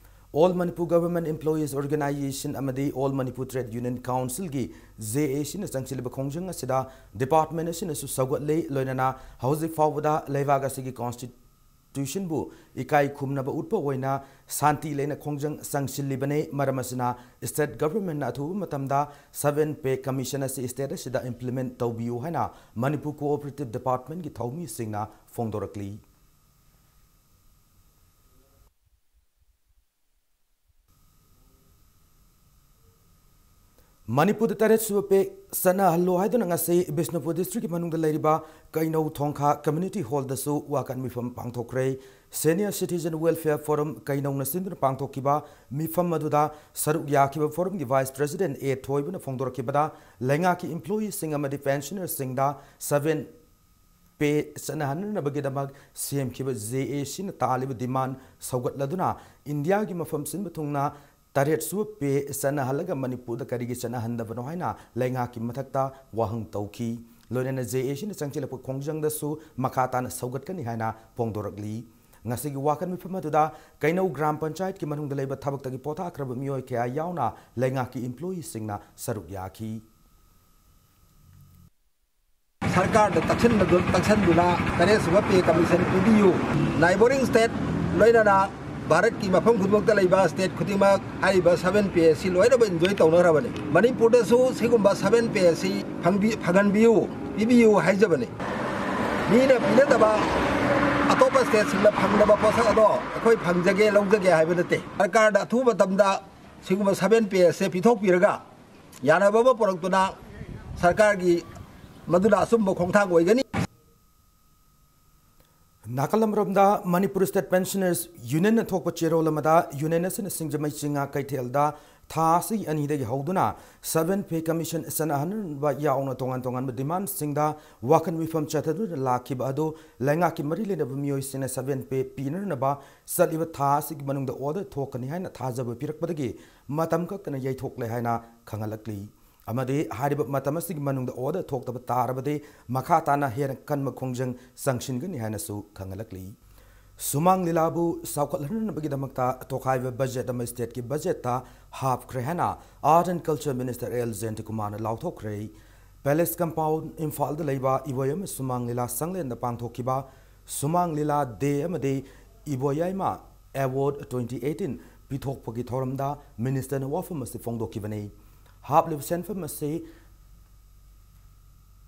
All Manipur government employees organisation ꯑꯃꯗꯤ ꯑꯣꯜ ꯃꯅꯤꯄꯨꯔ ꯇ꯭ꯔꯦꯗ ꯌꯨꯅꯤꯌꯟ ꯀꯥꯎꯟꯁꯤꯜꯒꯤ, ꯖꯦ ꯑꯦ ꯁꯤꯅ ꯆꯪꯁꯤꯜꯂꯤꯕ ꯈꯣꯡꯖꯪ ꯑꯁꯤꯗ ꯗꯤꯄꯥꯔꯠꯃꯦꯟ ꯑꯁꯤꯅꯁꯨ ꯁꯧꯒꯠꯂꯦ꯫ ꯂꯣꯏꯅꯅ ꯍꯧꯖꯤꯛ ꯐꯥꯎꯕꯗ ꯂꯩꯕꯥꯛ ꯑꯁꯤꯒꯤ ꯀꯣꯟꯁꯇꯤꯇ꯭ꯌꯨꯁꯟꯕꯨ ꯏꯀꯥꯏ ꯈꯨꯝꯅꯕ ꯎꯠꯄ ꯑꯣꯏꯅ ꯁꯥꯟꯇꯤ ꯂꯩꯅ ꯈꯣꯡꯖꯪ ꯆꯪꯁꯤꯜꯂꯤꯕꯅꯤ꯫ ꯃꯔꯝ ꯑꯁꯤꯅ ꯁ꯭ꯇꯦꯠ ꯒꯚꯔꯟꯃꯦꯟꯠꯅ ꯑꯊꯨꯕ ꯃꯇꯝꯗ ꯁꯚꯦꯟ ꯄꯦ ꯀꯃꯤꯁꯟ ꯑꯁꯤ ꯁ꯭ꯇꯦꯠ ꯑꯁꯤꯗ ꯏꯝꯄ꯭ꯂꯤꯃꯦꯟꯠ ꯇꯧꯕꯤꯌꯨ ꯍꯥꯏꯅ ꯃꯅꯤꯄꯨꯔ ꯀꯣꯑꯣꯄꯔꯦꯇꯤꯚ ꯗꯤꯄꯥꯔꯠꯃꯦꯟꯠꯀꯤ ꯊꯧꯃꯤꯁꯤꯡꯅ ꯐꯣꯡꯗꯣꯔꯛꯂꯤ꯫ ꯃꯅꯤꯄꯨꯔꯗ ꯇꯔꯦꯠ ꯁꯨꯕ ꯄꯦ ꯆꯠꯅꯍꯜꯂꯣ ꯍꯥꯏꯗꯨꯅ ꯉꯁꯤ ꯕꯤꯁꯅꯨꯄꯨꯔ ꯗꯤꯁꯇ꯭ꯔꯤꯛꯀꯤ ꯃꯅꯨꯡꯗ ꯂꯩꯔꯤꯕ ꯀꯩꯅꯧ ꯊꯣꯡꯈꯥ ꯀꯝꯃ꯭ꯌꯨꯅꯤꯇꯤ ꯍꯣꯜꯗꯁꯨ ꯋꯥꯀꯠ ꯃꯤꯐꯝ ꯄꯥꯡꯊꯣꯛꯈ꯭ꯔꯦ꯫ ꯁꯦꯅꯤꯌꯔ ꯁꯤꯇꯤꯖꯟ ꯋꯦꯜꯐꯤꯌꯔ ꯐꯣꯔꯝ ꯀꯩꯅꯧꯅ ꯁꯤꯟꯗꯨꯅ ꯄꯥꯡꯊꯣꯛꯈꯤꯕ ꯃꯤꯐꯝ ꯑꯗꯨꯗ ꯁꯔꯨꯛ ꯌꯥꯈꯤꯕ ꯐꯣꯔꯝꯒꯤ ꯚꯥꯏꯁ ꯄ꯭ꯔꯦꯁꯤꯗꯦꯟꯠ ꯑꯦ ꯊꯣꯏꯕꯅ ꯐꯣꯡꯗꯣꯔꯛꯈꯤꯕꯗ, ꯂꯩꯉꯥꯛꯀꯤ ꯏꯝꯄ꯭ꯂꯣꯌꯤꯁꯤꯡ ꯑꯃꯗꯤ ꯄꯦꯟꯁꯅꯔꯁꯤꯡꯗ ꯁꯚꯦꯟ ꯄꯦ ꯆꯠꯅꯍꯟꯅꯅꯕꯒꯤꯗꯃꯛ ꯁꯦꯝꯈꯤꯕ ꯖꯦ ꯑꯦ ꯁꯤꯅ ꯇꯥꯜꯂꯤꯕ ꯗꯤꯃꯥꯟ ꯁꯧꯒꯠꯂꯗꯨꯅ, ꯏꯟꯗꯤꯌꯥꯒꯤ ꯃꯐꯝ ꯁꯤꯟꯕ ꯊꯨꯡꯅ ꯇꯔꯦꯠ ꯁꯨꯕ ꯄꯦ ꯆꯠꯅꯍꯜꯂꯒ ꯃꯅꯤꯄꯨꯔꯗ ꯀꯔꯤꯒꯤ ꯆꯠꯅꯍꯟꯗꯕꯅꯣ ꯍꯥꯏꯅ ꯂꯩꯉꯥꯛꯀꯤ ꯃꯊꯛꯇ ꯋꯥꯍꯪ ꯇꯧꯈꯤ꯫ ꯂꯣꯏꯅꯅ ꯖꯦ ꯑꯦ ꯁꯤꯅ ꯆꯪꯁꯤꯜꯂꯛꯄ ꯈꯣꯡꯖꯪꯗꯁꯨ ꯃꯈꯥ ꯇꯥꯅ ꯁꯧꯒꯠꯀꯅꯤ ꯍꯥꯏꯅ ꯐꯣꯡꯗꯣꯔꯛꯂꯤ꯫ ꯉꯁꯤꯒꯤ ꯋꯥꯀꯠ ꯃꯤꯐꯝ ꯑꯗꯨꯗ ꯀꯩꯅꯧ ꯒ꯭ꯔꯥꯝ ꯄꯟꯆꯥꯌꯠꯀꯤ ꯃꯅꯨꯡꯗ ꯂꯩꯕ ꯊꯕꯛꯇꯒꯤ ꯄꯣꯊꯥꯈ꯭ꯔꯕ ꯃꯤꯑꯣꯏ ꯀꯌꯥ ꯌꯥꯎꯅ ꯂꯩꯉꯥꯛꯀꯤ ꯏꯝꯄ꯭ꯂꯣꯌꯤꯁꯤꯡꯅ ꯁꯔꯨꯛ ꯌꯥꯈꯤ꯫ ꯁꯔꯀꯥꯔꯗ ꯇꯛꯁꯤꯟꯕꯗꯨ, ꯇꯛꯁꯟꯗꯨꯅ ꯇꯔꯦꯠ ꯁꯨꯕ ꯄꯦ ꯀꯃꯤꯁꯟ ꯄꯤꯕꯤꯌꯨ꯫ ꯅꯥꯏꯕꯣꯔꯤꯡ ꯁ꯭ꯇꯦꯠ, ꯂꯣꯏꯅꯅ ꯚꯥꯔꯠꯀꯤ ꯃꯐꯝ ꯈꯨꯗꯤꯡꯃꯛꯇ ꯂꯩꯕ ꯁ꯭ꯇꯦꯠ ꯈꯨꯗꯤꯡꯃꯛ ꯍꯥꯏꯔꯤꯕ ꯁꯚꯦꯟ ꯄꯦ ꯑꯁꯤ ꯂꯣꯏꯅꯃꯛ ꯏꯟꯖꯣꯏ ꯇꯧꯅꯈ꯭ꯔꯕꯅꯤ꯫ ꯃꯅꯤꯄꯨꯔꯗꯁꯨ ꯁꯤꯒꯨꯝꯕ ꯁꯚꯦꯟ ꯄꯦ ꯑꯁꯤ ꯐꯪꯕꯤ-, ꯐꯪꯍꯟꯕꯤꯌꯨ, ꯄꯤꯕꯤꯌꯨ ꯍꯥꯏꯖꯕꯅꯤ꯫ ꯃꯤꯅ ꯄꯤꯅꯗꯕ, ꯑꯇꯣꯞꯄ ꯁ꯭ꯇꯦꯠꯁꯤꯡꯅ ꯐꯪꯗꯕ ꯄꯣꯠꯁꯛ ꯑꯗꯣ ꯑꯩꯈꯣꯏ ꯐꯪꯖꯒꯦ, ꯂꯧꯖꯒꯦ ꯍꯥꯏꯕ ꯅꯠꯇꯦ꯫ ꯁꯔꯀꯥꯔꯗ ꯑꯊꯨꯕ ꯃꯇꯝꯗ ꯁꯤꯒꯨꯝꯕ ꯁꯚꯦꯟ ꯄꯦ ꯑꯁꯦ ꯄꯤꯊꯣꯛꯄꯤꯔꯒ ꯌꯥꯅꯕ ꯑꯃ ꯄꯨꯔꯛꯇꯨꯅ ꯁꯔꯀꯥꯔꯒꯤ ꯃꯗꯨꯅ ꯑꯆꯨꯝꯕ ꯈꯣꯡꯊꯥꯡ ꯑꯣꯏꯒꯅꯤ꯫ ꯅꯥꯀꯜ ꯑꯃꯔꯣꯝꯗ, ꯃꯅꯤꯄꯨꯔ ꯁ꯭ꯇꯦꯠ ꯄꯦꯟꯁꯅꯔꯁ ꯌꯨꯅꯤꯌꯟꯅ ꯊꯣꯛꯄ ꯆꯦꯔꯣꯜ ꯑꯃꯗ, ꯌꯨꯅꯤꯌꯟ ꯑꯁꯤꯅ ꯁꯤꯡꯖꯃꯩ ꯆꯤꯡꯉꯥ ꯀꯩꯊꯦꯜꯗ ꯊꯥ ꯑꯁꯤꯒꯤ ꯑꯅꯤꯗꯒꯤ ꯍꯧꯗꯨꯅ ꯁꯚꯦꯟ ꯄꯦ ꯀꯃꯤꯁꯟ ꯆꯠꯅꯍꯟꯅꯕ ꯌꯥꯎꯅ ꯇꯣꯉꯥꯟ ꯇꯣꯉꯥꯟꯕ ꯗꯤꯃꯥꯟꯁꯤꯡꯗ ꯋꯥꯀꯠ ꯃꯤꯐꯝ ꯆꯠꯊꯗꯨꯅ ꯂꯥꯛꯈꯤꯕ ꯑꯗꯨ ꯂꯩꯉꯥꯛꯀꯤ ꯃꯔꯤ ꯂꯩꯅꯕ ꯃꯤꯑꯣꯏꯁꯤꯡꯅ ꯁꯚꯦꯟ ꯄꯦ ꯄꯤꯅꯅꯕ ꯆꯠꯂꯤꯕ ꯊꯥ ꯑꯁꯤꯒꯤ ꯃꯅꯨꯡꯗ ꯑꯣꯔꯗꯔ ꯊꯣꯛꯀꯅꯤ ꯍꯥꯏꯅ ꯊꯥꯖꯕ ꯄꯤꯔꯛꯄꯗꯒꯤ ꯃꯇꯝ ꯀꯛꯇꯅ ꯌꯩꯊꯣꯛꯂꯦ ꯍꯥꯏꯅ ꯈꯪꯍꯜꯂꯛꯂꯤ꯫ ꯑꯃꯗꯤ ꯍꯥꯏꯔꯤꯕ ꯃꯇꯝ ꯑꯁꯤꯒꯤ ꯃꯅꯨꯡꯗ ꯑꯣꯔꯗꯔ ꯊꯣꯛꯇꯕ ꯇꯥꯔꯕꯗꯤ ꯃꯈꯥ ꯇꯥꯅ ꯍꯦꯟꯅ ꯀꯟꯕ ꯈꯣꯡꯖꯪ ꯆꯪꯁꯤꯟꯒꯅꯤ ꯍꯥꯏꯅꯁꯨ ꯈꯪꯍꯜꯂꯛꯂꯤ꯫ ꯁꯨꯃꯥꯡ ꯂꯤꯂꯥꯕꯨ ꯆꯥꯎꯈꯠꯍꯟꯅꯕꯒꯤꯗꯃꯛꯇ ꯇꯣꯈꯥꯏꯕ ꯕꯖꯦꯠ ꯑꯃ ꯁ꯭ꯇꯦꯠꯀꯤ ꯕꯖꯦꯠꯇ ꯍꯥꯞꯈ꯭ꯔꯦ ꯍꯥꯏꯅ art and culture minister L ꯖꯌꯟꯇꯀꯨꯃꯥꯔꯅ ꯂꯥꯎꯊꯣꯛꯈ꯭ꯔꯦ꯫ ꯄꯦꯂꯦꯁ ꯀꯝꯄꯥꯎꯟ ꯏꯝꯐꯥꯜꯗ ꯂꯩꯕ ꯏꯕꯣꯌꯥꯏꯃ ꯁꯨꯃꯥꯡ ꯂꯤꯂꯥ ꯁꯪꯂꯦꯟꯗ ꯄꯥꯡꯊꯣꯛꯈꯤꯕ ꯁꯨꯃꯥꯡ ꯂꯤꯂꯥ ꯗꯦ ꯑꯃꯗꯤ ꯏꯕꯣꯌꯥꯏꯃ ꯑꯦꯋꯥꯔꯗ ꯇ꯭ꯋꯦꯟꯇꯤ ꯑꯩꯠꯇꯤꯟ ꯄꯤꯊꯣꯛꯄꯒꯤ ꯊꯧꯔꯝꯗ ꯃꯤꯅꯤꯁꯇꯔꯅ ꯋꯥꯐꯝ ꯑꯁꯤ ꯐꯣꯡꯗꯣꯛꯈꯤꯕꯅꯤ꯫ ꯍꯥꯞꯂꯤꯕ ꯁꯦꯟꯐꯝ ꯑꯁꯤ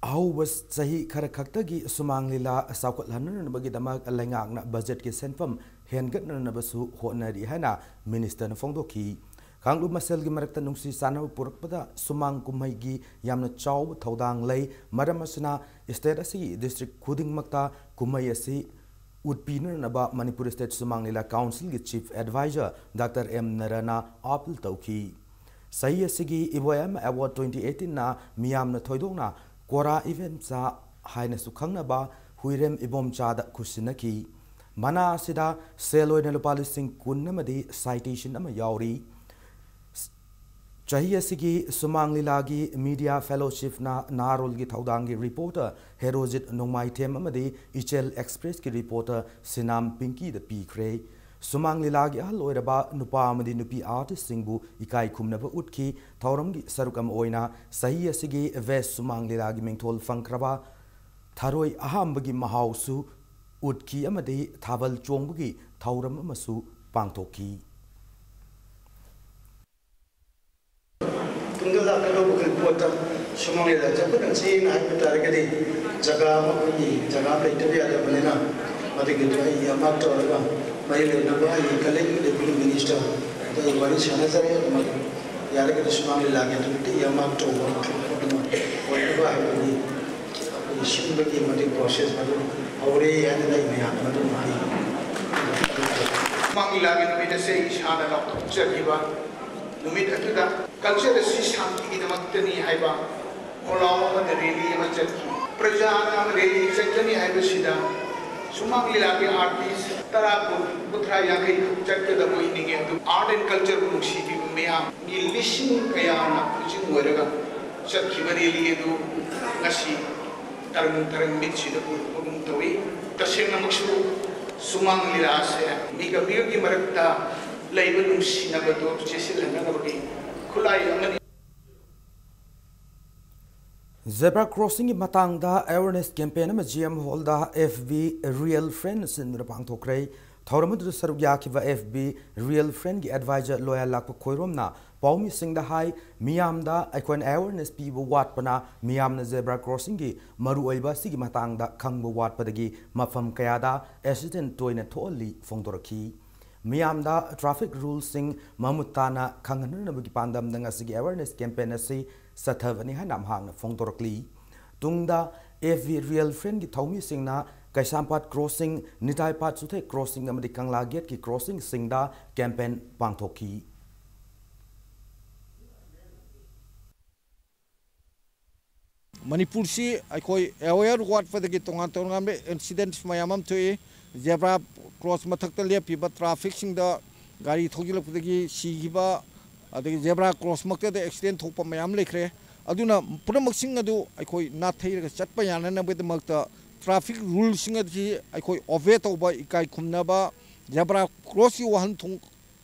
ꯑꯍꯧꯕ ꯆꯍꯤ ꯈꯔ ꯈꯛꯇꯒꯤ ꯁꯨꯃꯥꯡ ꯂꯤꯂꯥ ꯆꯥꯎꯈꯠꯍꯟꯅꯅꯕꯒꯤꯗꯃꯛ ꯂꯩꯉꯥꯛꯅ ꯕꯖꯦꯠꯀꯤ ꯁꯦꯟꯐꯝ ꯍꯦꯟꯒꯠꯅꯅꯕꯁꯨ ꯍꯣꯠꯅꯔꯤ ꯍꯥꯏꯅ ꯃꯤꯅꯤꯁꯇꯔꯅ ꯐꯣꯡꯗꯣꯛꯈꯤ꯫ ꯀꯥꯡꯂꯨꯞ ꯃꯁꯦꯜꯒꯤ ꯃꯔꯛꯇ ꯅꯨꯡꯁꯤ ꯆꯥꯟꯅꯕ ꯄꯨꯔꯛꯄꯗ ꯁꯨꯃꯥꯡ ꯀꯨꯝꯍꯩꯒꯤ ꯌꯥꯝꯅ ꯆꯥꯎꯕ ꯊꯧꯗꯥꯡ ꯂꯩ꯫ ꯃꯔꯝ ꯑꯁꯤꯅ state ꯑꯁꯤꯒꯤ district ꯈꯨꯗꯤꯡꯃꯛꯇ ꯀꯨꯝꯍꯩ ꯑꯁꯤ ꯎꯠꯄꯤꯅꯅꯕ ꯃꯅꯤꯄꯨꯔ State ꯁꯨꯃꯥꯡ ꯂꯤꯂꯥ Councilꯒꯤ Chief Advisor Doctor M ꯅꯔꯅ appeal ꯇꯧꯈꯤ꯫ ꯆꯍꯤ ꯑꯁꯤꯒꯤ ꯏꯕꯣꯌꯥꯏꯃ Award twenty eighteenꯅ ꯃꯤꯌꯥꯝꯅ ꯊꯣꯏꯗꯣꯛꯅ ꯀꯣꯔꯥ ꯏꯕꯦꯝꯆꯥ ꯍꯥꯏꯅꯁꯨ ꯈꯪꯅꯕ ꯍꯨꯏꯔꯦꯝ ꯏꯕꯣꯝꯆꯥꯗ ꯈꯨꯠꯁꯤꯟꯅꯈꯤ꯫ ꯃꯅꯥ ꯑꯁꯤꯗ ꯁꯦꯜ ꯑꯣꯏꯅ ꯂꯨꯄꯥ ꯂꯤꯁꯤꯡ ꯀꯨꯟ ꯑꯃꯗꯤ citation ꯑꯃ ꯌꯥꯎꯔꯤ꯫ ꯆꯍꯤ ꯑꯁꯤꯒꯤ ꯁꯨꯃꯥꯡ ꯂꯤꯂꯥꯒꯤ media fellowshipꯅ ꯅꯍꯥꯔꯣꯜꯒꯤ ꯊꯧꯗꯥꯡꯒꯤ reporter ꯍꯦꯔꯣꯖꯤꯠ ꯅꯣꯡꯃꯥꯏꯊꯦꯝ ꯑꯃꯗꯤ ꯏꯆꯦꯜ Expressꯀꯤ reporter ꯁꯤꯅꯥꯝ ꯄꯤꯡꯀꯤꯗ ꯄꯤꯈ꯭ꯔꯦ꯫ ꯁꯨꯃꯥꯡ ꯂꯤꯂꯥꯒꯤ ꯑꯍꯜ ꯑꯣꯏꯔꯕ ꯅꯨꯄꯥ ꯑꯃꯗꯤ ꯅꯨꯄꯤ artistꯁꯤꯡꯕꯨ ꯏꯀꯥꯏ ꯈꯨꯝꯅꯕ ꯎꯠꯈꯤ꯫ ꯊꯧꯔꯝꯒꯤ ꯁꯔꯨꯛ ꯑꯃ ꯑꯣꯏꯅ ꯆꯍꯤ ꯑꯁꯤꯒꯤ Best ꯁꯨꯃꯥꯡ ꯂꯤꯂꯥꯒꯤ ꯃꯤꯡꯊꯣꯜ ꯐꯪꯈ꯭ꯔꯕ ꯊꯔꯣꯏ ꯑꯍꯥꯝꯕꯒꯤ ꯃꯍꯥꯎꯁꯨ ꯎꯠꯈꯤ ꯑꯃꯗꯤ ꯊꯥꯕꯜ ꯆꯣꯡꯕꯒꯤ ꯊꯧꯔꯝ ꯑꯃꯁꯨ ꯄꯥꯡꯊꯣꯛꯈꯤ꯫ ꯇꯨꯡꯗ ꯂꯥꯛꯀꯗꯧꯕ ꯄꯣꯠꯇ ꯁꯨꯃꯥꯡ ꯂꯤꯂꯥ ꯆꯥꯎꯈꯠꯍꯟꯁꯦꯅ ꯍꯥꯏꯕ ꯇꯥꯔꯒꯗꯤ ꯖꯒꯥ ꯑꯃ ꯑꯩꯈꯣꯏꯒꯤ ꯖꯒꯥ ꯑꯃ ꯂꯩꯇꯕ ꯌꯥꯗꯕꯅꯤꯅ ꯃꯗꯨꯒꯤꯗꯨ ꯑꯩ earmark ꯇꯧꯔꯒ ꯃꯔꯤ ꯂꯩꯅꯕ ꯑꯩꯒꯤ colleague Deputy Minister ꯑꯗ ꯑꯩ ꯋꯥꯔꯤ ꯁꯥꯟꯅꯖꯔꯦ꯫ ꯑꯗꯨꯃꯛ ꯌꯥꯔꯒꯗꯤ ꯁꯨꯃꯥꯡ ꯂꯤꯂꯥꯒꯤ ꯑꯗꯨꯃꯛꯇꯤ earmark ꯇꯧꯕ ꯑꯗꯨꯃꯛ ꯑꯣꯏꯅꯕ ꯍꯥꯏꯕꯒꯤ ꯑꯩꯈꯣꯏꯒꯤ ꯁꯤꯟꯕꯒꯤ ꯃꯗꯨꯒꯤ process ꯃꯗꯨ ꯍꯧꯔꯦ ꯍꯥꯏꯗꯅ ꯑꯩ ꯃꯌꯥꯝꯗ ꯑꯗꯨꯝ ꯍꯥꯏ꯫ ꯁꯨꯃꯥꯡ ꯂꯤꯂꯥꯒꯤ ꯅꯨꯃꯤꯠ ꯑꯁꯦ ꯏꯁꯥꯅ ꯂꯥꯎꯊꯣꯛꯆꯈꯤꯕ ꯅꯨꯃꯤꯠ ꯑꯗꯨꯗ culture ꯑꯁꯤ ꯁꯥꯟꯇꯤꯒꯤꯗꯃꯛꯇꯅꯤ ꯍꯥꯏꯕ ꯈꯣꯜꯂꯥꯎ ꯑꯃꯗ rally ꯑꯃ ꯆꯠꯈꯤ꯫ ꯄ꯭ꯔꯖꯥꯅ rally ꯆꯠꯀꯅꯤ ꯍꯥꯏꯕꯁꯤꯗ ꯁꯨꯃꯥꯡ ꯂꯤꯂꯥꯒꯤ artist ꯇꯔꯥ, ꯀꯨꯟ, ꯀꯨꯟꯊ꯭ꯔꯥ, ꯌꯥꯡꯈꯩ ꯈꯛ ꯆꯠꯀꯗꯕ ꯑꯣꯏꯅꯤꯡꯉꯦ꯫ ꯑꯗꯨ art and culture ꯕꯨ ꯅꯨꯡꯁꯤꯕꯤꯕ ꯃꯤꯌꯥꯝ ꯃꯤ ꯂꯤꯁꯤꯡ ꯀꯌꯥꯅ ꯂꯨꯆꯤꯡ ꯑꯣꯏꯔꯒ ꯆꯠꯈꯤꯕ rally ꯑꯗꯨ ꯉꯁꯤ ꯇꯔꯪ ꯇꯔꯪ ꯃꯤꯠꯁꯤꯗ ꯎꯔꯛꯄꯒꯨꯝ ꯇꯧꯏ꯫ ꯇꯁꯦꯡꯅꯃꯛꯁꯨ ꯁꯨꯃꯥꯡ ꯂꯤꯂꯥꯁꯦ ꯃꯤꯒ ꯃꯤꯒꯒꯤ ꯃꯔꯛꯇ ꯂꯩꯕ ꯅꯨꯡꯁꯤꯅꯕꯗꯣ ꯆꯦꯠꯁꯤꯜꯍꯟꯅꯕꯒꯤ ꯈꯨꯠꯂꯥꯏ ꯑꯃꯅꯤ꯫ Zebra crossingꯒꯤ ꯃꯇꯥꯡꯗ awareness campaign ꯑꯃ G M Hallꯗ F B Real Friend ꯁꯤꯟꯗꯨꯅ ꯄꯥꯡꯊꯣꯛꯈ꯭ꯔꯦ꯫ ꯊꯧꯔꯝ ꯑꯗꯨꯗ ꯁꯔꯨꯛ ꯌꯥꯈꯤꯕ F B Real Friendꯒꯤ advisor ꯂꯣꯌꯥ ꯂꯥꯛꯄ ꯈꯣꯏꯔꯣꯝꯅ ꯄꯥꯎꯃꯤꯁꯤꯡꯗ ꯍꯥꯏ, ꯃꯤꯌꯥꯝꯗ ꯑꯩꯈꯣꯏꯅ awareness ꯄꯤꯕ ꯋꯥꯠꯄꯅ ꯃꯤꯌꯥꯝꯅ zebra crossingꯒꯤ ꯃꯔꯨꯑꯣꯏꯕ ꯑꯁꯤꯒꯤ ꯃꯇꯥꯡꯗ ꯈꯪꯕ ꯋꯥꯠꯄꯗꯒꯤ ꯃꯐꯝ ꯀꯌꯥꯗ accident ꯇꯣꯏꯅ ꯊꯣꯛꯍꯜꯂꯤ ꯐꯣꯡꯗꯣꯔꯛꯈꯤ꯫ ꯃꯤꯌꯥꯝꯗ traffic ruleꯁꯤꯡ ꯃꯃꯨꯠ ꯇꯥꯅ ꯈꯪꯍꯟꯅꯅꯕꯒꯤ ꯄꯥꯟꯗꯝꯗ ꯉꯁꯤꯒꯤ awareness campaign ꯑꯁꯤ ꯆꯠꯊꯕꯅꯤ ꯍꯥꯏꯅ ꯃꯍꯥꯛꯅ ꯐꯣꯡꯗꯣꯔꯛꯂꯤ꯫ ꯇꯨꯡꯗ F B Real Friendꯒꯤ ꯊꯧꯃꯤꯁꯤꯡꯅ ꯀꯩꯁꯥꯝꯄꯥꯠ crossing, ꯅꯤꯇꯥꯏꯄꯥꯠ ꯆꯨꯊꯦꯛ crossing ꯑꯃꯗꯤ ꯀꯪꯂꯥ gateꯀꯤ crossingꯁꯤꯡꯗ campaign ꯄꯥꯡꯊꯣꯛꯈꯤ꯫ ꯃꯅꯤꯄꯨꯔꯁꯤ ꯑꯩꯈꯣꯏ aware ꯋꯥꯠꯄꯗꯒꯤ ꯇꯣꯉꯥꯟ ꯇꯣꯉꯥꯟꯕ incidents ꯃꯌꯥꯝ ꯑꯃ ꯊꯣꯛꯏ꯫ Zebra cross ꯃꯊꯛꯇ ꯂꯦꯞꯄꯤꯕ trafficꯁꯤꯡꯗ ꯒꯥꯔꯤ ꯊꯧꯖꯤꯜꯂꯛꯄꯗꯒꯤ ꯁꯤꯈꯤꯕ, ꯑꯗꯒꯤ zebra cross ꯃꯛꯇꯗ accident ꯊꯣꯛꯄ ꯃꯌꯥꯝ ꯂꯩꯈ꯭ꯔꯦ꯫ ꯑꯗꯨꯅ ꯄꯨꯝꯅꯃꯛꯁꯤꯡ ꯑꯗꯨ ꯑꯩꯈꯣꯏ ꯅꯥꯊꯩꯔꯒ ꯆꯠꯄ ꯌꯥꯅꯅꯕꯒꯤꯗꯃꯛꯇ traffic ruleꯁꯤꯡ ꯑꯁꯤ ꯑꯩꯈꯣꯏ obey ꯇꯧꯕ, ꯏꯀꯥꯏ ꯈꯨꯝꯅꯕ, zebra crossꯀꯤ ꯋꯥꯍꯟꯊꯣꯛ,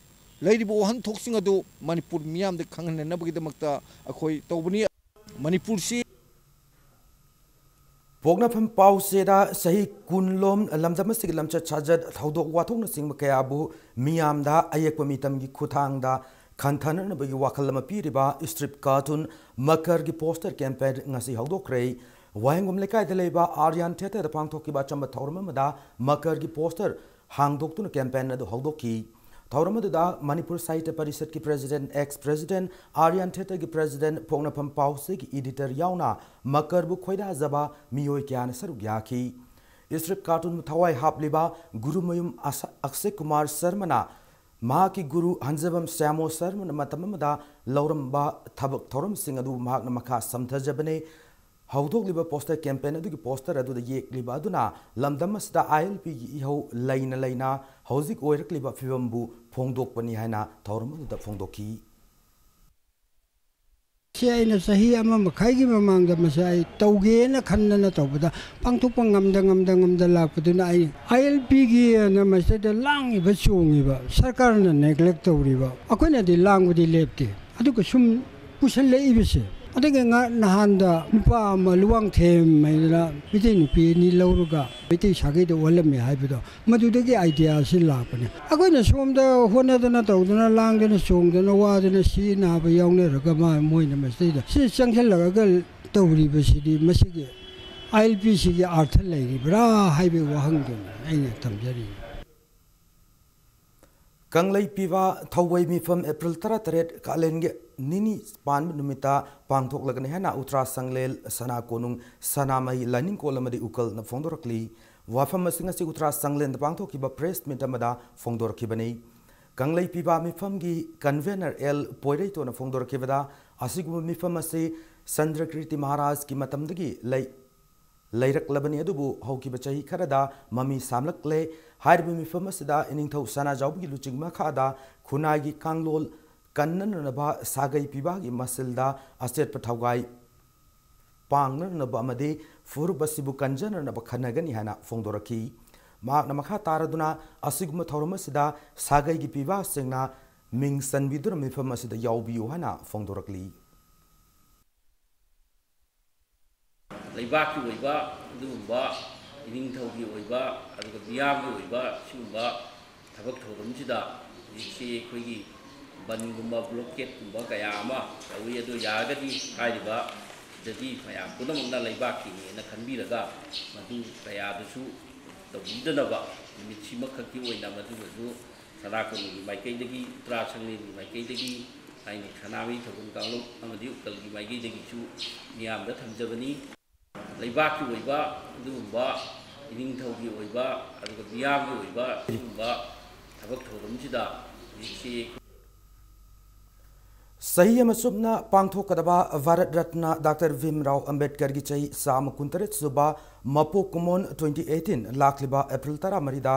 ꯂꯩꯔꯤꯕ ꯋꯥꯍꯟꯊꯣꯛꯁꯤꯡ ꯑꯗꯨ ꯃꯅꯤꯄꯨꯔ ꯃꯤꯌꯥꯝꯗ ꯈꯪꯍꯟꯅꯅꯕꯒꯤꯗꯃꯛꯇ ꯑꯩꯈꯣꯏ ꯇꯧꯕꯅꯤ꯫ ꯃꯅꯤꯄꯨꯔꯁꯤ ꯄꯣꯛꯅꯐꯝ ꯄꯥꯎꯆꯦꯗ ꯆꯍꯤ ꯀꯨꯟ ꯂꯣꯝ ꯂꯝꯗꯝ ꯑꯁꯤꯒꯤ ꯂꯝꯆꯠ ꯁꯥꯖꯠ, ꯊꯧꯗꯣꯛ ꯋꯥꯊꯣꯛꯅꯆꯤꯡꯕ ꯀꯌꯥꯕꯨ ꯃꯤꯌꯥꯝꯗ ꯑꯌꯦꯛꯄ ꯃꯤꯇꯝꯒꯤ ꯈꯨꯠꯊꯥꯡꯗ ꯈꯟꯊꯅꯅꯕꯒꯤ ꯋꯥꯈꯜ ꯑꯃ ꯄꯤꯔꯤꯕ strip cartoon ꯃꯀꯔꯒꯤ poster campaign ꯉꯁꯤ ꯍꯧꯗꯣꯛꯈ꯭ꯔꯦ꯫ ꯋꯥꯍꯦꯡꯕꯝ ꯂꯩꯀꯥꯏꯗ ꯂꯩꯕ Aryan Theatreꯗ ꯄꯥꯡꯊꯣꯛꯈꯤꯕ ꯑꯆꯝꯕ ꯊꯧꯔꯝ ꯑꯃꯗ ꯃꯀꯔꯒꯤ poster ꯍꯥꯡꯗꯣꯛꯇꯨꯅ campaign ꯑꯗꯨ ꯍꯧꯗꯣꯛꯈꯤ꯫ ꯊꯧꯔꯝ ꯑꯗꯨꯗ ꯃꯅꯤꯄꯨꯔ ꯁꯥꯍꯤꯇ꯭ꯌ ꯄꯔꯤꯁꯠꯀꯤ president, ex president, Aryan Theatreꯒꯤ president, ꯄꯣꯛꯅꯐꯝ ꯄꯥꯎꯆꯦꯒꯤ editor ꯌꯥꯎꯅ ꯃꯀꯔꯕꯨ ꯈꯣꯏꯗꯥꯖꯕ ꯃꯤꯑꯣꯏ ꯀꯌꯥꯅ ꯁꯔꯨꯛ ꯌꯥꯈꯤ꯫ Strip cartoon ꯊꯋꯥꯏ ꯍꯥꯞꯂꯤꯕ ꯒꯨꯔꯨꯃꯌꯨꯝ ꯑꯁ-, ꯑꯛꯁꯦ ꯀꯨꯃꯥꯔ ꯁꯔꯃꯅ ꯃꯍꯥꯛꯀꯤ ꯒꯨꯔꯨ ꯍꯟꯖꯕꯝ ꯁ꯭ꯌꯥꯃꯣ ꯁꯔꯃꯅ ꯃꯇꯝ ꯑꯃꯗ ꯂꯧꯔꯝꯕ ꯊꯕꯛ ꯊꯧꯔꯝꯁꯤꯡ ꯑꯗꯨ ꯃꯍꯥꯛꯅ ꯃꯈꯥ ꯁꯝꯊꯖꯕꯅꯤ꯫ ꯍꯧꯗꯣꯛꯂꯤꯕ poster campaign ꯑꯗꯨꯒꯤ poster ꯑꯗꯨꯗ ꯌꯦꯛꯂꯤꯕ ꯑꯗꯨꯅ ꯂꯝꯗꯝ ꯑꯁꯤꯗ ILPꯒꯤ ꯏꯍꯧ ꯂꯩꯅ ꯂꯩꯅ ꯍꯧꯖꯤꯛ ꯑꯣꯏꯔꯛꯂꯤꯕ ꯐꯤꯕꯝꯕꯨ ꯐꯣꯡꯗꯣꯛꯄꯅꯤ ꯍꯥꯏꯅ ꯊꯧꯔꯝ ꯑꯗꯨꯗ ꯐꯣꯡꯗꯣꯛꯈꯤ꯫ ꯁꯤ ꯑꯩꯅ ꯆꯍꯤ ꯑꯃ ꯃꯈꯥꯏꯒꯤ ꯃꯃꯥꯡꯗ ꯃꯁꯤ ꯑꯩ ꯇꯧꯒꯦꯅ ꯈꯟꯗꯅ ꯇꯧꯕꯗ ꯄꯥꯡꯊꯣꯛꯄ ꯉꯝꯗ ꯉꯝꯗ ꯉꯝꯗ ꯂꯥꯛꯄꯗꯨꯅ ꯑꯩ ILPꯒꯤ ꯑꯅ ꯃꯁꯤꯗ ꯂꯥꯡꯉꯤꯕ ꯆꯣꯡꯉꯤꯕ ꯁꯔꯀꯥꯔꯅ neglect ꯇꯧꯔꯤꯕ ꯑꯩꯈꯣꯏꯅꯗꯤ ꯂꯥꯡꯕꯗꯤ ꯂꯦꯞꯇꯦ꯫ ꯑꯗꯨꯒ ꯁꯨꯝ ꯄꯨꯁꯜꯂꯛꯏꯕꯁꯦ꯫ ꯑꯗꯒꯤ ꯉ-, ꯅꯍꯥꯟꯗ ꯅꯨꯄꯥ ꯑꯃ ꯂꯨꯋꯥꯡꯊꯦꯝ ꯍꯥꯏꯗꯅ ꯃꯩꯇꯩ ꯅꯨꯄꯤ ꯑꯅꯤ ꯂꯧꯔꯒ ꯃꯩꯇꯩ ꯁꯥꯒꯩꯗ ꯑꯣꯜꯂꯝꯃꯦ ꯍꯥꯏꯕꯗꯣ, ꯃꯗꯨꯗꯒꯤ idea ꯑꯁꯤ ꯂꯥꯛꯄꯅꯦ꯫ ꯑꯩꯈꯣꯏꯅ ꯁꯣꯝꯗ ꯍꯣꯠꯅꯗꯅ ꯇꯧꯗꯅ ꯂꯥꯡꯗꯅ ꯆꯣꯡꯗꯅ ꯋꯥꯗꯅ ꯁꯤ ꯅꯥꯕ ꯌꯥꯎꯅꯔꯒ ꯃꯥ, ꯃꯣꯏꯅ ꯃꯁꯤꯗꯩꯗ ꯁꯤ ꯆꯪꯁꯤꯜꯂꯛꯑꯒ ꯇꯧꯔꯤꯕꯁꯤꯗꯤ ꯃꯁꯤꯒꯤ ILPꯁꯤꯒꯤ ꯑꯥꯔꯊ ꯂꯩꯔꯤꯕ꯭ꯔꯥ ꯍꯥꯏꯕꯒꯤ ꯋꯥꯍꯪꯗꯨꯅꯤ ꯑꯩꯅ ꯊꯝꯖꯔꯤꯕ꯫ ꯀꯪꯂꯩ ꯄꯤꯕ ꯊꯧꯕꯩ ꯃꯤꯐꯝ ꯑꯦꯄ꯭ꯔꯤꯜ ꯇꯔꯥꯇꯔꯦꯠ ꯀꯥꯂꯦꯟꯒꯤ ꯅꯤꯅꯤ ꯄꯥꯟꯕ ꯅꯨꯃꯤꯠꯇ ꯄꯥꯡꯊꯣꯛꯂꯒꯅꯤ ꯍꯥꯏꯅ ꯎꯇ꯭ꯔꯥ ꯁꯪꯂꯦꯟ, ꯁꯅꯥ ꯀꯣꯅꯨꯡ, ꯁꯅꯥꯃꯍꯤ ꯂꯥꯏꯅꯤꯡꯀꯣꯜ ꯑꯃꯗꯤ ꯎꯀꯜꯅ ꯐꯣꯡꯗꯣꯔꯛꯂꯤ꯫ ꯋꯥꯐꯝ ꯑꯁꯤꯡ ꯑꯁꯤ ꯎꯇ꯭ꯔꯥ ꯁꯪꯂꯦꯟꯗ ꯄꯥꯡꯊꯣꯛꯈꯤꯕ ꯄ꯭ꯔꯦꯁ ꯃꯤꯠ ꯑꯃꯗ ꯐꯣꯡꯗꯣꯔꯛꯈꯤꯕꯅꯤ꯫ ꯀꯪꯂꯩ ꯄꯤꯕ ꯃꯤꯐꯝꯒꯤ ꯀꯟꯚꯦꯅꯔ ꯑꯦꯜ ꯄꯣꯏꯔꯩꯇꯣꯅ ꯐꯣꯡꯗꯣꯔꯛꯈꯤꯕꯗ, ꯑꯁꯤꯒꯨꯝꯕ ꯃꯤꯐꯝ ꯑꯁꯤ ꯆꯟꯗ꯭ꯔꯀꯤꯔꯇꯤ ꯃꯍꯥꯔꯥꯖꯀꯤ ꯃꯇꯝꯗꯒꯤ ꯂꯩ ꯂꯩꯔꯛꯂꯕꯅꯤ, ꯑꯗꯨꯕꯨ ꯍꯧꯈꯤꯕ ꯆꯍꯤ ꯈꯔꯗ ꯃꯃꯤ ꯁꯥꯝꯂꯛꯂꯦ꯫ ꯍꯥꯏꯔꯤꯕ ꯃꯤꯐꯝ ꯑꯁꯤꯗ ꯏꯅꯤꯡꯊꯧ ꯁꯅꯥꯖꯥꯎꯕꯒꯤ ꯂꯨꯆꯤꯡ ꯃꯈꯥꯗ ꯈꯨꯟꯅꯥꯏꯒꯤ ꯀꯥꯡꯂꯣꯟ ꯀꯟꯅꯅꯕ ꯁꯥꯒꯩ ꯄꯤꯕꯥꯒꯤ ꯃꯁꯤꯜꯗ ꯑꯆꯦꯠꯄ ꯊꯧꯒꯥꯏ ꯄꯥꯡꯅꯅꯕ ꯑꯃꯗꯤ ꯐꯨꯔꯨꯞ ꯑꯁꯤꯕꯨ ꯀꯟꯖꯅꯅꯕ ꯈꯟꯅꯒꯅꯤ ꯍꯥꯏꯅ ꯐꯣꯡꯗꯣꯔꯛꯈꯤ꯫ ꯃꯍꯥꯛꯅ ꯃꯈꯥ ꯇꯥꯔꯗꯨꯅ ꯑꯁꯤꯒꯨꯝꯕ ꯊꯧꯔꯝ ꯑꯁꯤꯗ ꯁꯥꯒꯩꯒꯤ ꯄꯤꯕꯥꯁꯤꯡꯅ ꯃꯤꯡ ꯆꯟꯕꯤꯗꯨꯅ ꯃꯤꯐꯝ ꯑꯁꯤꯗ ꯌꯥꯎꯕꯤꯌꯨ ꯍꯥꯏꯅ ꯐꯣꯡꯗꯣꯔꯛꯂꯤ꯫ ꯂꯩꯕꯥꯛꯀꯤ ꯑꯣꯏꯕ ꯑꯗꯨꯒꯨꯝꯕ ꯏꯅꯤꯡꯊꯧꯒꯤ ꯑꯣꯏꯕ ꯑꯗꯨꯒ ꯃꯤꯌꯥꯝꯒꯤ ꯑꯣꯏꯕ ꯁꯤꯒꯨꯝꯕ ꯊꯕꯛ ꯊꯧꯔꯝꯁꯤꯗ ꯍꯧꯖꯤꯛꯁꯤ ꯑꯩꯈꯣꯏꯒꯤ ꯕꯟꯒꯨꯝꯕ ꯕ꯭ꯂꯣꯀꯦꯠꯀꯨꯝꯕ ꯀꯌꯥ ꯑꯃ ꯇꯧꯏ꯫ ꯑꯗꯨ ꯌꯥꯔꯒꯗꯤ ꯍꯥꯏꯔꯤꯕ ꯁꯤꯗꯗꯤ ꯃꯌꯥꯝ ꯄꯨꯝꯅꯃꯛꯅ ꯂꯩꯕꯥꯛꯀꯤꯅꯦꯅ ꯈꯟꯕꯤꯔꯒ ꯃꯗꯨ ꯀꯌꯥꯗꯨꯁꯨ ꯇꯧꯕꯤꯗꯅꯕ ꯅꯨꯃꯤꯠꯁꯤꯃꯈꯛꯀꯤ ꯑꯣꯏꯅ ꯃꯗꯨꯃꯁꯨ ꯁꯅꯥ ꯀꯣꯅꯨꯡꯒꯤ ꯃꯥꯏꯀꯩꯗꯒꯤ, ꯎꯇ꯭ꯔꯥ ꯁꯪꯂꯦꯟꯒꯤ ꯃꯥꯏꯀꯩꯗꯒꯤ, ꯍꯥꯏꯅꯤ ꯁꯅꯥꯃꯍꯤ ꯊꯧꯒꯜ ꯀꯥꯡꯂꯨꯞ ꯑꯃꯗꯤ ꯎꯀꯜꯒꯤ ꯃꯥꯏꯀꯩꯗꯒꯤꯁꯨ ꯃꯤꯌꯥꯝꯗ ꯊꯝꯖꯕꯅꯤ꯫ ꯂꯩꯕꯥꯛꯀꯤ ꯑꯣꯏꯕ ꯑꯗꯨꯒꯨꯝꯕ ꯏꯅꯤꯡꯊꯧꯒꯤ ꯑꯣꯏꯕ ꯑꯗꯨꯒ ꯃꯤꯌꯥꯝꯒꯤ ꯑꯣꯏꯕ ꯑꯗꯨꯒꯨꯝꯕ ꯊꯕꯛ ꯊꯧꯔꯝꯁꯤꯗ ꯍꯧꯖꯤꯛꯁꯤ ꯆꯍꯤ ꯑꯃ ꯆꯨꯞꯅ ꯄꯥꯡꯊꯣꯛꯀꯗꯕ ꯚꯥꯔꯠ ꯔꯠꯅ ꯗꯥꯛꯇꯔ ꯚꯤꯝꯔꯥꯎ ꯑꯝꯕꯦꯗꯀꯔꯒꯤ ꯆꯍꯤ ꯆꯥꯝꯃ ꯀꯨꯟꯇꯔꯦꯠ ꯁꯨꯕ ꯃꯄꯣꯛ ꯀꯨꯝꯑꯣꯟ twenty eighteen ꯂꯥꯛꯂꯤꯕ ꯑꯦꯄ꯭ꯔꯤꯜ ꯇꯔꯥꯃꯔꯤꯗ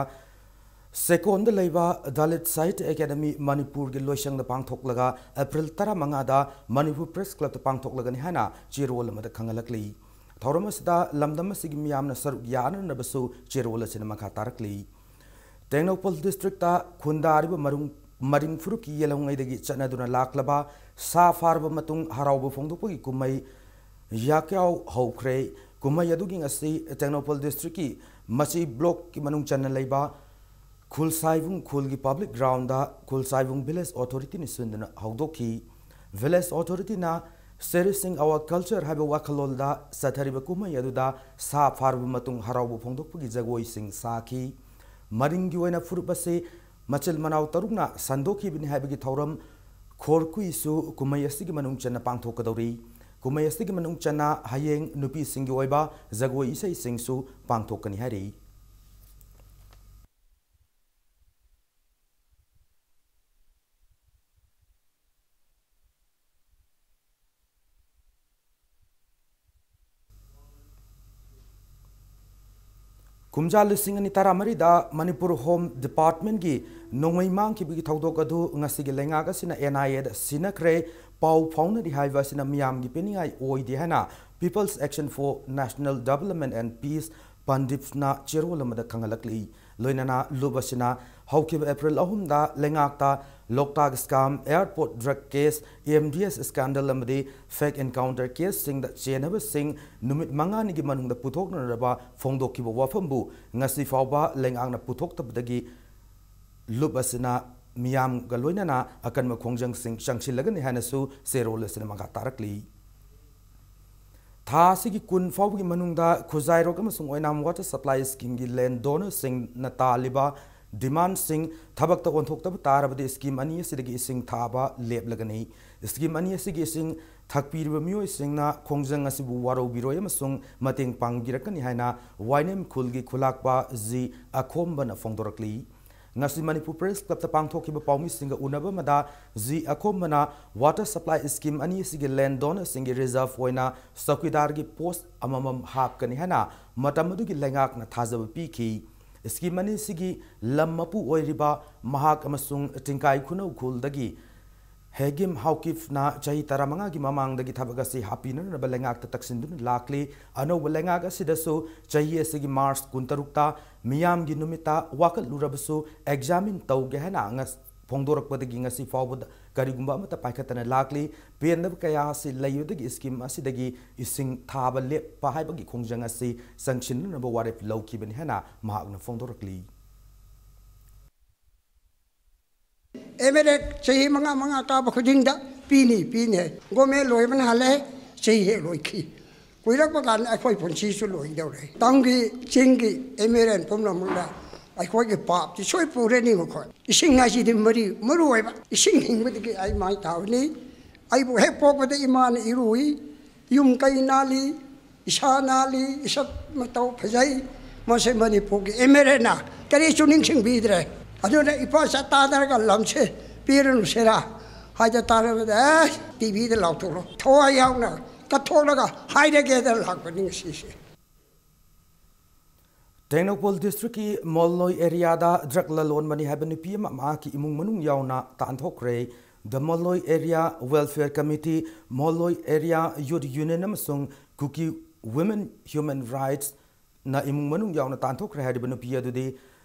ꯁꯦꯀꯣꯟꯗ ꯂꯩꯕ ꯗꯂꯤꯠ ꯁꯥꯍꯤꯇ꯭ꯌ ꯑꯦꯀꯥꯗꯃꯤ ꯃꯅꯤꯄꯨꯔꯒꯤ ꯂꯣꯏꯁꯪꯗ ꯄꯥꯡꯊꯣꯛꯂꯒ ꯑꯦꯄ꯭ꯔꯤꯜ ꯇꯔꯥꯃꯉꯥꯗ ꯃꯅꯤꯄꯨꯔ ꯄ꯭ꯔꯦꯁ ꯀ꯭ꯂꯕꯇ ꯄꯥꯡꯊꯣꯛꯂꯒꯅꯤ ꯍꯥꯏꯅ ꯆꯦꯔꯣꯜ ꯑꯃꯗ ꯈꯪꯍꯜꯂꯛꯂꯤ꯫ ꯊꯧꯔꯝ ꯑꯁꯤꯗ ꯂꯝꯗꯝ ꯑꯁꯤꯒꯤ ꯃꯤꯌꯥꯝꯅ ꯁꯔꯨꯛ ꯌꯥꯅꯅꯕꯁꯨ ꯆꯦꯔꯣꯜ ꯑꯁꯤꯅ ꯃꯈꯥ ꯇꯥꯔꯛꯂꯤ꯫ ꯇꯦꯡꯅꯧꯄꯜ ꯗꯤꯁꯇ꯭ꯔꯤꯛꯇ ꯈꯨꯟꯗꯥꯔꯤꯕ ꯃꯔꯨꯡ-, ꯃꯔꯤꯡ ꯐꯨꯔꯨꯞꯀꯤ ꯌꯦꯜꯍꯧꯉꯩꯗꯒꯤ ꯆꯠꯅꯗꯨꯅ ꯂꯥꯛꯂꯕ ꯁꯥ ꯐꯥꯔꯕ ꯃꯇꯨꯡ ꯍꯔꯥꯎꯕ ꯐꯣꯡꯗꯣꯛꯄꯒꯤ ꯀꯨꯝꯍꯩ ꯌꯥꯀ꯭ꯌꯥꯎ ꯍꯧꯈ꯭ꯔꯦ꯫ ꯀꯨꯝꯍꯩ ꯑꯗꯨꯒꯤ ꯉꯁꯤ ꯇꯦꯡꯅꯧꯄꯜ ꯗꯤꯁꯇ꯭ꯔꯤꯛꯀꯤ ꯃꯆꯤ ꯕ꯭ꯂꯣꯛꯀꯤ ꯃꯅꯨꯡ ꯆꯟꯅ ꯂꯩꯕ ꯈꯨꯜꯁꯥꯏꯕꯨꯡ ꯈꯨꯜꯒꯤ ꯄꯕ꯭ꯂꯤꯛ ꯒ꯭ꯔꯥꯎꯟꯗ ꯈꯨꯜꯁꯥꯏꯕꯨꯡ ꯚꯤꯂꯦꯖ ꯑꯣꯊꯣꯔꯤꯇꯤꯅ ꯁꯤꯟꯗꯨꯅ ꯍꯧꯗꯣꯛꯈꯤ꯫ ꯚꯤꯂꯦꯖ ꯑꯣꯊꯣꯔꯤꯇꯤꯅ Cherishing Our Culture ꯍꯥꯏꯕ ꯋꯥꯈꯜꯂꯣꯟꯗ ꯆꯠꯊꯔꯤꯕ ꯀꯨꯝꯍꯩ ꯑꯗꯨꯗ ꯁꯥ ꯐꯥꯔꯕ ꯃꯇꯨꯡ ꯍꯔꯥꯎꯕ ꯐꯣꯡꯗꯣꯛꯄꯒꯤ ꯖꯒꯣꯏꯁꯤꯡ ꯁꯥꯈꯤ꯫ ꯃꯔꯤꯡꯒꯤ ꯑꯣꯏꯅ ꯐꯨꯔꯨꯞ ꯑꯁꯤ ꯃꯆꯤꯜ ꯃꯅꯥꯎ ꯇꯔꯨꯛꯅ ꯁꯟꯗꯣꯛꯈꯤꯕꯅꯤ ꯍꯥꯏꯕꯒꯤ ꯊꯧꯔꯝ ꯈꯣꯔꯀꯨꯏꯁꯨ ꯀꯨꯝꯍꯩ ꯑꯁꯤꯒꯤ ꯃꯅꯨꯡ ꯆꯟꯅ ꯄꯥꯡꯊꯣꯛꯀꯗꯧꯔꯤ꯫ ꯀꯨꯝꯍꯩ ꯑꯁꯤꯒꯤ ꯃꯅꯨꯡ ꯆꯟꯅ ꯍꯌꯦꯡ ꯅꯨꯄꯤꯁꯤꯡꯒꯤ ꯑꯣꯏꯕ ꯖꯒꯣꯏ ꯏꯁꯩꯁꯤꯡꯁꯨ ꯄꯥꯡꯊꯣꯛꯀꯅꯤ ꯍꯥꯏꯔꯤ꯫ ꯀꯨꯝꯖꯥ ꯂꯤꯁꯤꯡ ꯑꯅꯤ ꯇꯔꯥꯃꯔꯤꯗ ꯃꯅꯤꯄꯨꯔ ꯍꯣꯝ ꯗꯤꯄꯥꯔꯠꯃꯦꯟꯒꯤ ꯅꯣꯡꯃꯩ ꯃꯥꯡꯈꯤꯕꯒꯤ ꯊꯧꯗꯣꯛ ꯑꯗꯨ ꯉꯁꯤꯒꯤ ꯂꯩꯉꯥꯛ ꯑꯁꯤꯅ NIA ꯗ ꯁꯤꯟꯅꯈ꯭ꯔꯦ꯫ ꯄꯥꯎ ꯐꯥꯎꯅꯔꯤ ꯍꯥꯏꯕ ꯑꯁꯤꯅ ꯃꯤꯌꯥꯝꯒꯤ ꯄꯤꯅꯤꯡꯉꯥꯏ ꯑꯣꯏꯗꯦ ꯍꯥꯏꯅ People's Action for National Development and Peace, ꯄꯟꯗꯤꯞꯅ ꯆꯦꯔꯣꯜ ꯑꯃꯗ ꯈꯪꯍꯜꯂꯛꯂꯤ꯫ ꯂꯣꯏꯅꯅ ꯂꯨꯞ ꯑꯁꯤꯅ ꯍꯧꯈꯤꯕ ꯑꯦꯄ꯭ꯔꯤꯜ ꯑꯍꯨꯝꯗ ꯂꯩꯉꯥꯛꯇ ꯂꯣꯛꯇꯥꯛ scam, airport drug case, MDS scandal ꯑꯃꯗꯤ fake encounter case ꯁꯤꯡꯗ ꯆꯦꯟꯅꯕꯁꯤꯡ ꯅꯨꯃꯤꯠ ꯃꯉꯥꯅꯤꯒꯤ ꯃꯅꯨꯡꯗ ꯄꯨꯊꯣꯛꯅꯅꯕ ꯐꯣꯡꯗꯣꯛꯈꯤꯕ ꯋꯥꯐꯝꯕꯨ ꯉꯁꯤ ꯐꯥꯎꯕ ꯂꯩꯉꯥꯛꯅ ꯄꯨꯊꯣꯛꯇꯕꯗꯒꯤ ꯂꯨꯞ ꯑꯁꯤꯅ ꯃꯤꯌꯥꯝꯒ ꯂꯣꯏꯅꯅ ꯑꯀꯟꯕ ꯈꯣꯡꯖꯪꯁꯤꯡ ꯆꯪꯁꯤꯜꯂꯒꯅꯤ ꯍꯥꯏꯅꯁꯨ ꯆꯦꯔꯣꯜ ꯑꯁꯤꯅ ꯃꯈꯥ ꯇꯥꯔꯛꯂꯤ꯫ ꯊꯥ ꯑꯁꯤꯒꯤ ꯀꯨꯟ ꯐꯥꯎꯕꯒꯤ ꯃꯅꯨꯡꯗ ꯈꯨꯖꯥꯏꯔꯣꯛ ꯑꯃꯁꯨꯡ ꯑꯣꯏꯅꯥꯝ water supply scheme ꯒꯤ land donor ꯁꯤꯡꯅ ꯇꯥꯜꯂꯤꯕ demand ꯁꯤꯡ ꯊꯕꯛꯇ ꯑꯣꯟꯊꯣꯛꯇꯕ ꯇꯥꯔꯕꯗꯤ scheme ꯑꯅꯤ ꯑꯁꯤꯗꯒꯤ ꯏꯁꯤꯡ ꯊꯥꯕ ꯂꯦꯞꯂꯒꯅꯤ꯫ Scheme ꯑꯅꯤ ꯑꯁꯤꯒꯤ ꯏꯁꯤꯡ ꯊꯛꯄꯤꯔꯤꯕ ꯃꯤꯑꯣꯏꯁꯤꯡꯅ ꯈꯣꯡꯖꯪ ꯑꯁꯤꯕꯨ ꯋꯥꯔꯧꯕꯤꯔꯣꯏ ꯑꯃꯁꯨꯡ ꯃꯇꯦꯡ ꯄꯥꯡꯕꯤꯔꯛꯀꯅꯤ ꯍꯥꯏꯅ ꯋꯥꯏꯅꯦꯝ ꯈꯨꯜꯒꯤ ꯈꯨꯂꯥꯛꯄ ꯖꯤ ꯑꯈꯣꯝꯕꯅ ꯐꯣꯡꯗꯣꯔꯛꯂꯤ꯫ ꯉꯁꯤ ꯃꯅꯤꯄꯨꯔ Press Club ꯇ ꯄꯥꯡꯊꯣꯛꯈꯤꯕ ꯄꯥꯎꯃꯤꯁꯤꯡꯒ ꯎꯅꯕ ꯑꯃꯗ ꯖꯤ ꯑꯈꯣꯝꯕꯅ water supply scheme ꯑꯅꯤ ꯑꯁꯤꯒꯤ land donor ꯁꯤꯡꯒꯤ reserve ꯑꯣꯏꯅ ꯆꯧꯀꯤꯗꯥꯔꯒꯤ post ꯑꯃꯃꯝ ꯍꯥꯞꯀꯅꯤ ꯍꯥꯏꯅ ꯃꯇꯝ ꯑꯗꯨꯒꯤ ꯂꯩꯉꯥꯛꯅ ꯊꯥꯖꯕ ꯄꯤꯈꯤ꯫ Scheme ꯑꯅꯤ ꯑꯁꯤꯒꯤ ꯂꯝ ꯃꯄꯨ ꯑꯣꯏꯔꯤꯕ ꯃꯍꯥꯛ ꯑꯃꯁꯨꯡ ꯇꯤꯡꯀꯥꯏ ꯈꯨꯅꯧ ꯈꯨꯜꯗꯒꯤ ꯍꯦꯒꯤꯝ ꯍꯥꯎꯀꯤꯐꯅ ꯆꯍꯤ ꯇꯔꯥꯃꯉꯥꯒꯤ ꯃꯃꯥꯡꯗꯒꯤ ꯊꯕꯛ ꯑꯁꯤ ꯍꯥꯞꯄꯤꯅꯅꯕ ꯂꯩꯉꯥꯛꯇ ꯇꯛꯁꯤꯟꯗꯨꯅ ꯂꯥꯛꯂꯤ꯫ ꯑꯅꯧꯕ ꯂꯩꯉꯥꯛ ꯑꯁꯤꯗꯁꯨ ꯆꯍꯤ ꯑꯁꯤꯒꯤ ꯃꯥꯔꯆ ꯀꯨꯟꯇꯔꯨꯛꯇ ꯃꯤꯌꯥꯝꯒꯤ ꯅꯨꯃꯤꯠꯇ ꯋꯥꯀꯠꯂꯨꯔꯕꯁꯨ examine ꯇꯧꯒꯦ ꯍꯥꯏꯅ ꯉꯁ-, ꯐꯣꯡꯗꯣꯔꯛꯄꯗꯒꯤ ꯉꯁꯤ ꯐꯥꯎꯕꯗ ꯀꯔꯤꯒꯨꯝꯕ ꯑꯃꯠꯇ ꯄꯥꯏꯈꯠꯇꯅ ꯂꯥꯛꯂꯤ꯫ ꯄꯦꯟꯗꯕ ꯀꯌꯥ ꯑꯁꯤ ꯂꯩꯕꯗꯒꯤ scheme ꯑꯁꯤꯗꯒꯤ ꯏꯁꯤꯡ ꯊꯥꯕ ꯂꯦꯞꯄ ꯍꯥꯏꯕꯒꯤ ꯈꯣꯡꯖꯪ ꯑꯁꯤ ꯆꯪꯁꯤꯟꯅꯅꯕ ꯋꯥꯔꯦꯞ ꯂꯧꯈꯤꯕꯅꯤ ꯍꯥꯏꯅ ꯃꯍꯥꯛꯅ ꯐꯣꯡꯗꯣꯔꯛꯂꯤ꯫ ꯑꯦꯝ ꯑꯦꯜ ꯑꯦ ꯆꯍꯤ ꯃꯉꯥ ꯃꯉꯥ ꯀꯥꯕ ꯈꯨꯗꯤꯡꯗ ꯄꯤꯅꯤ, ꯄꯤꯅꯤ ꯍꯥꯏ꯫ ꯒꯣꯔꯃꯦꯟ ꯂꯣꯏꯕꯅ ꯍꯥꯜꯂꯦ, ꯆꯍꯤ ꯍꯦꯛ ꯂꯣꯏꯈꯤ꯫ ꯀꯨꯏꯔꯛꯄ ꯀꯥꯟꯗ ꯑꯩꯈꯣꯏ ꯄꯨꯟꯁꯤꯁꯨ ꯂꯣꯏꯗꯧꯔꯦ꯫ ꯇꯝꯒꯤ, ꯆꯤꯡꯒꯤ ꯑꯦꯝ ꯑꯦꯜ ꯑꯦ ꯄꯨꯝꯅꯃꯛꯅ ꯑꯩꯈꯣꯏꯒꯤ ꯄꯥꯞꯇꯤ ꯁꯣꯏ ꯄꯨꯔꯅꯤ ꯃꯈꯣꯏ꯫ ꯏꯁꯤꯡ ꯍꯥꯏꯁꯤꯗꯤ ꯃꯔꯤ ꯃꯔꯨ ꯑꯣꯏꯕ꯫ ꯏꯁꯤꯡ ꯍꯤꯡꯕꯗꯒꯤ ꯑꯩ ꯃꯥꯏ ꯇꯥꯕꯅꯤ꯫ ꯑꯩꯕꯨ ꯍꯦꯛ ꯄꯣꯛꯄꯗ ꯏꯃꯥꯅ ꯏꯔꯨꯏ, ꯌꯨꯝ ꯀꯩ ꯅꯥꯜꯂꯤ, ꯏꯁꯥ ꯅꯥꯜꯂꯤ, ꯏꯁꯛ ꯃꯇꯧ ꯐꯖꯩ꯫ ꯃꯁꯤ ꯃꯅꯤꯄꯨꯔꯒꯤ ꯑꯦꯝ ꯑꯦꯜ ꯑꯦꯅ ꯀꯔꯤꯁꯨ ꯅꯤꯡꯁꯤꯡꯕꯤꯗ꯭ꯔꯦ꯫ ꯑꯗꯨꯅ ꯏꯄꯥ ꯁꯛ ꯇꯥꯗꯔꯒ ꯂꯝꯁꯦ ꯄꯤꯔꯅꯨꯁꯤꯔꯥ ꯍꯥꯏꯗ ꯇꯥꯔꯕꯗ, ꯑꯦ, ꯇꯤ ꯚꯤꯗ ꯂꯥꯎꯊꯣꯛꯂꯣ, ꯊꯋꯥꯏ ꯌꯥꯎꯅ ꯀꯠꯊꯣꯛꯂꯒ ꯍꯥꯏꯔꯒꯦꯗ ꯂꯥꯛꯄꯅꯤ ꯉꯁꯤꯁꯦ꯫ ꯇꯦꯡꯅꯧꯄꯜ ꯗꯤꯁꯇ꯭ꯔꯤꯛꯀꯤ ꯃꯣꯜꯂꯣꯏ ꯑꯦꯔꯤꯌꯥꯗ ꯗ꯭ꯔꯒ ꯂꯂꯣꯟꯕꯅꯤ ꯍꯥꯏꯕ ꯅꯨꯄꯤ ꯑꯃ ꯃꯍꯥꯛꯀꯤ ꯏꯃꯨꯡ ꯃꯅꯨꯡ ꯌꯥꯎꯅ ꯇꯥꯟꯊꯣꯛꯈ꯭ꯔꯦ꯫ ꯗ ꯃꯣꯜꯂꯣꯏ ꯑꯦꯔꯤꯌꯥ ꯋꯦꯜꯐꯤꯌꯔ ꯀꯃꯤꯇꯤ, ꯃꯣꯜꯂꯣꯏ ꯑꯦꯔꯤꯌꯥ ꯌꯨꯠ ꯌꯨꯅꯤꯌꯟ ꯑꯃꯁꯨꯡ ꯀꯨꯀꯤ ꯋꯨꯃꯦꯟ ꯍ꯭ꯌꯨꯃꯦꯟ ꯔꯥꯏꯠꯁꯅ ꯏꯃꯨꯡ ꯃꯅꯨꯡ ꯌꯥꯎꯅ ꯇꯥꯟꯊꯣꯛꯈ꯭ꯔꯦ ꯍꯥꯏꯔꯤꯕ ꯅꯨꯄꯤ ꯑꯗꯨꯗꯤ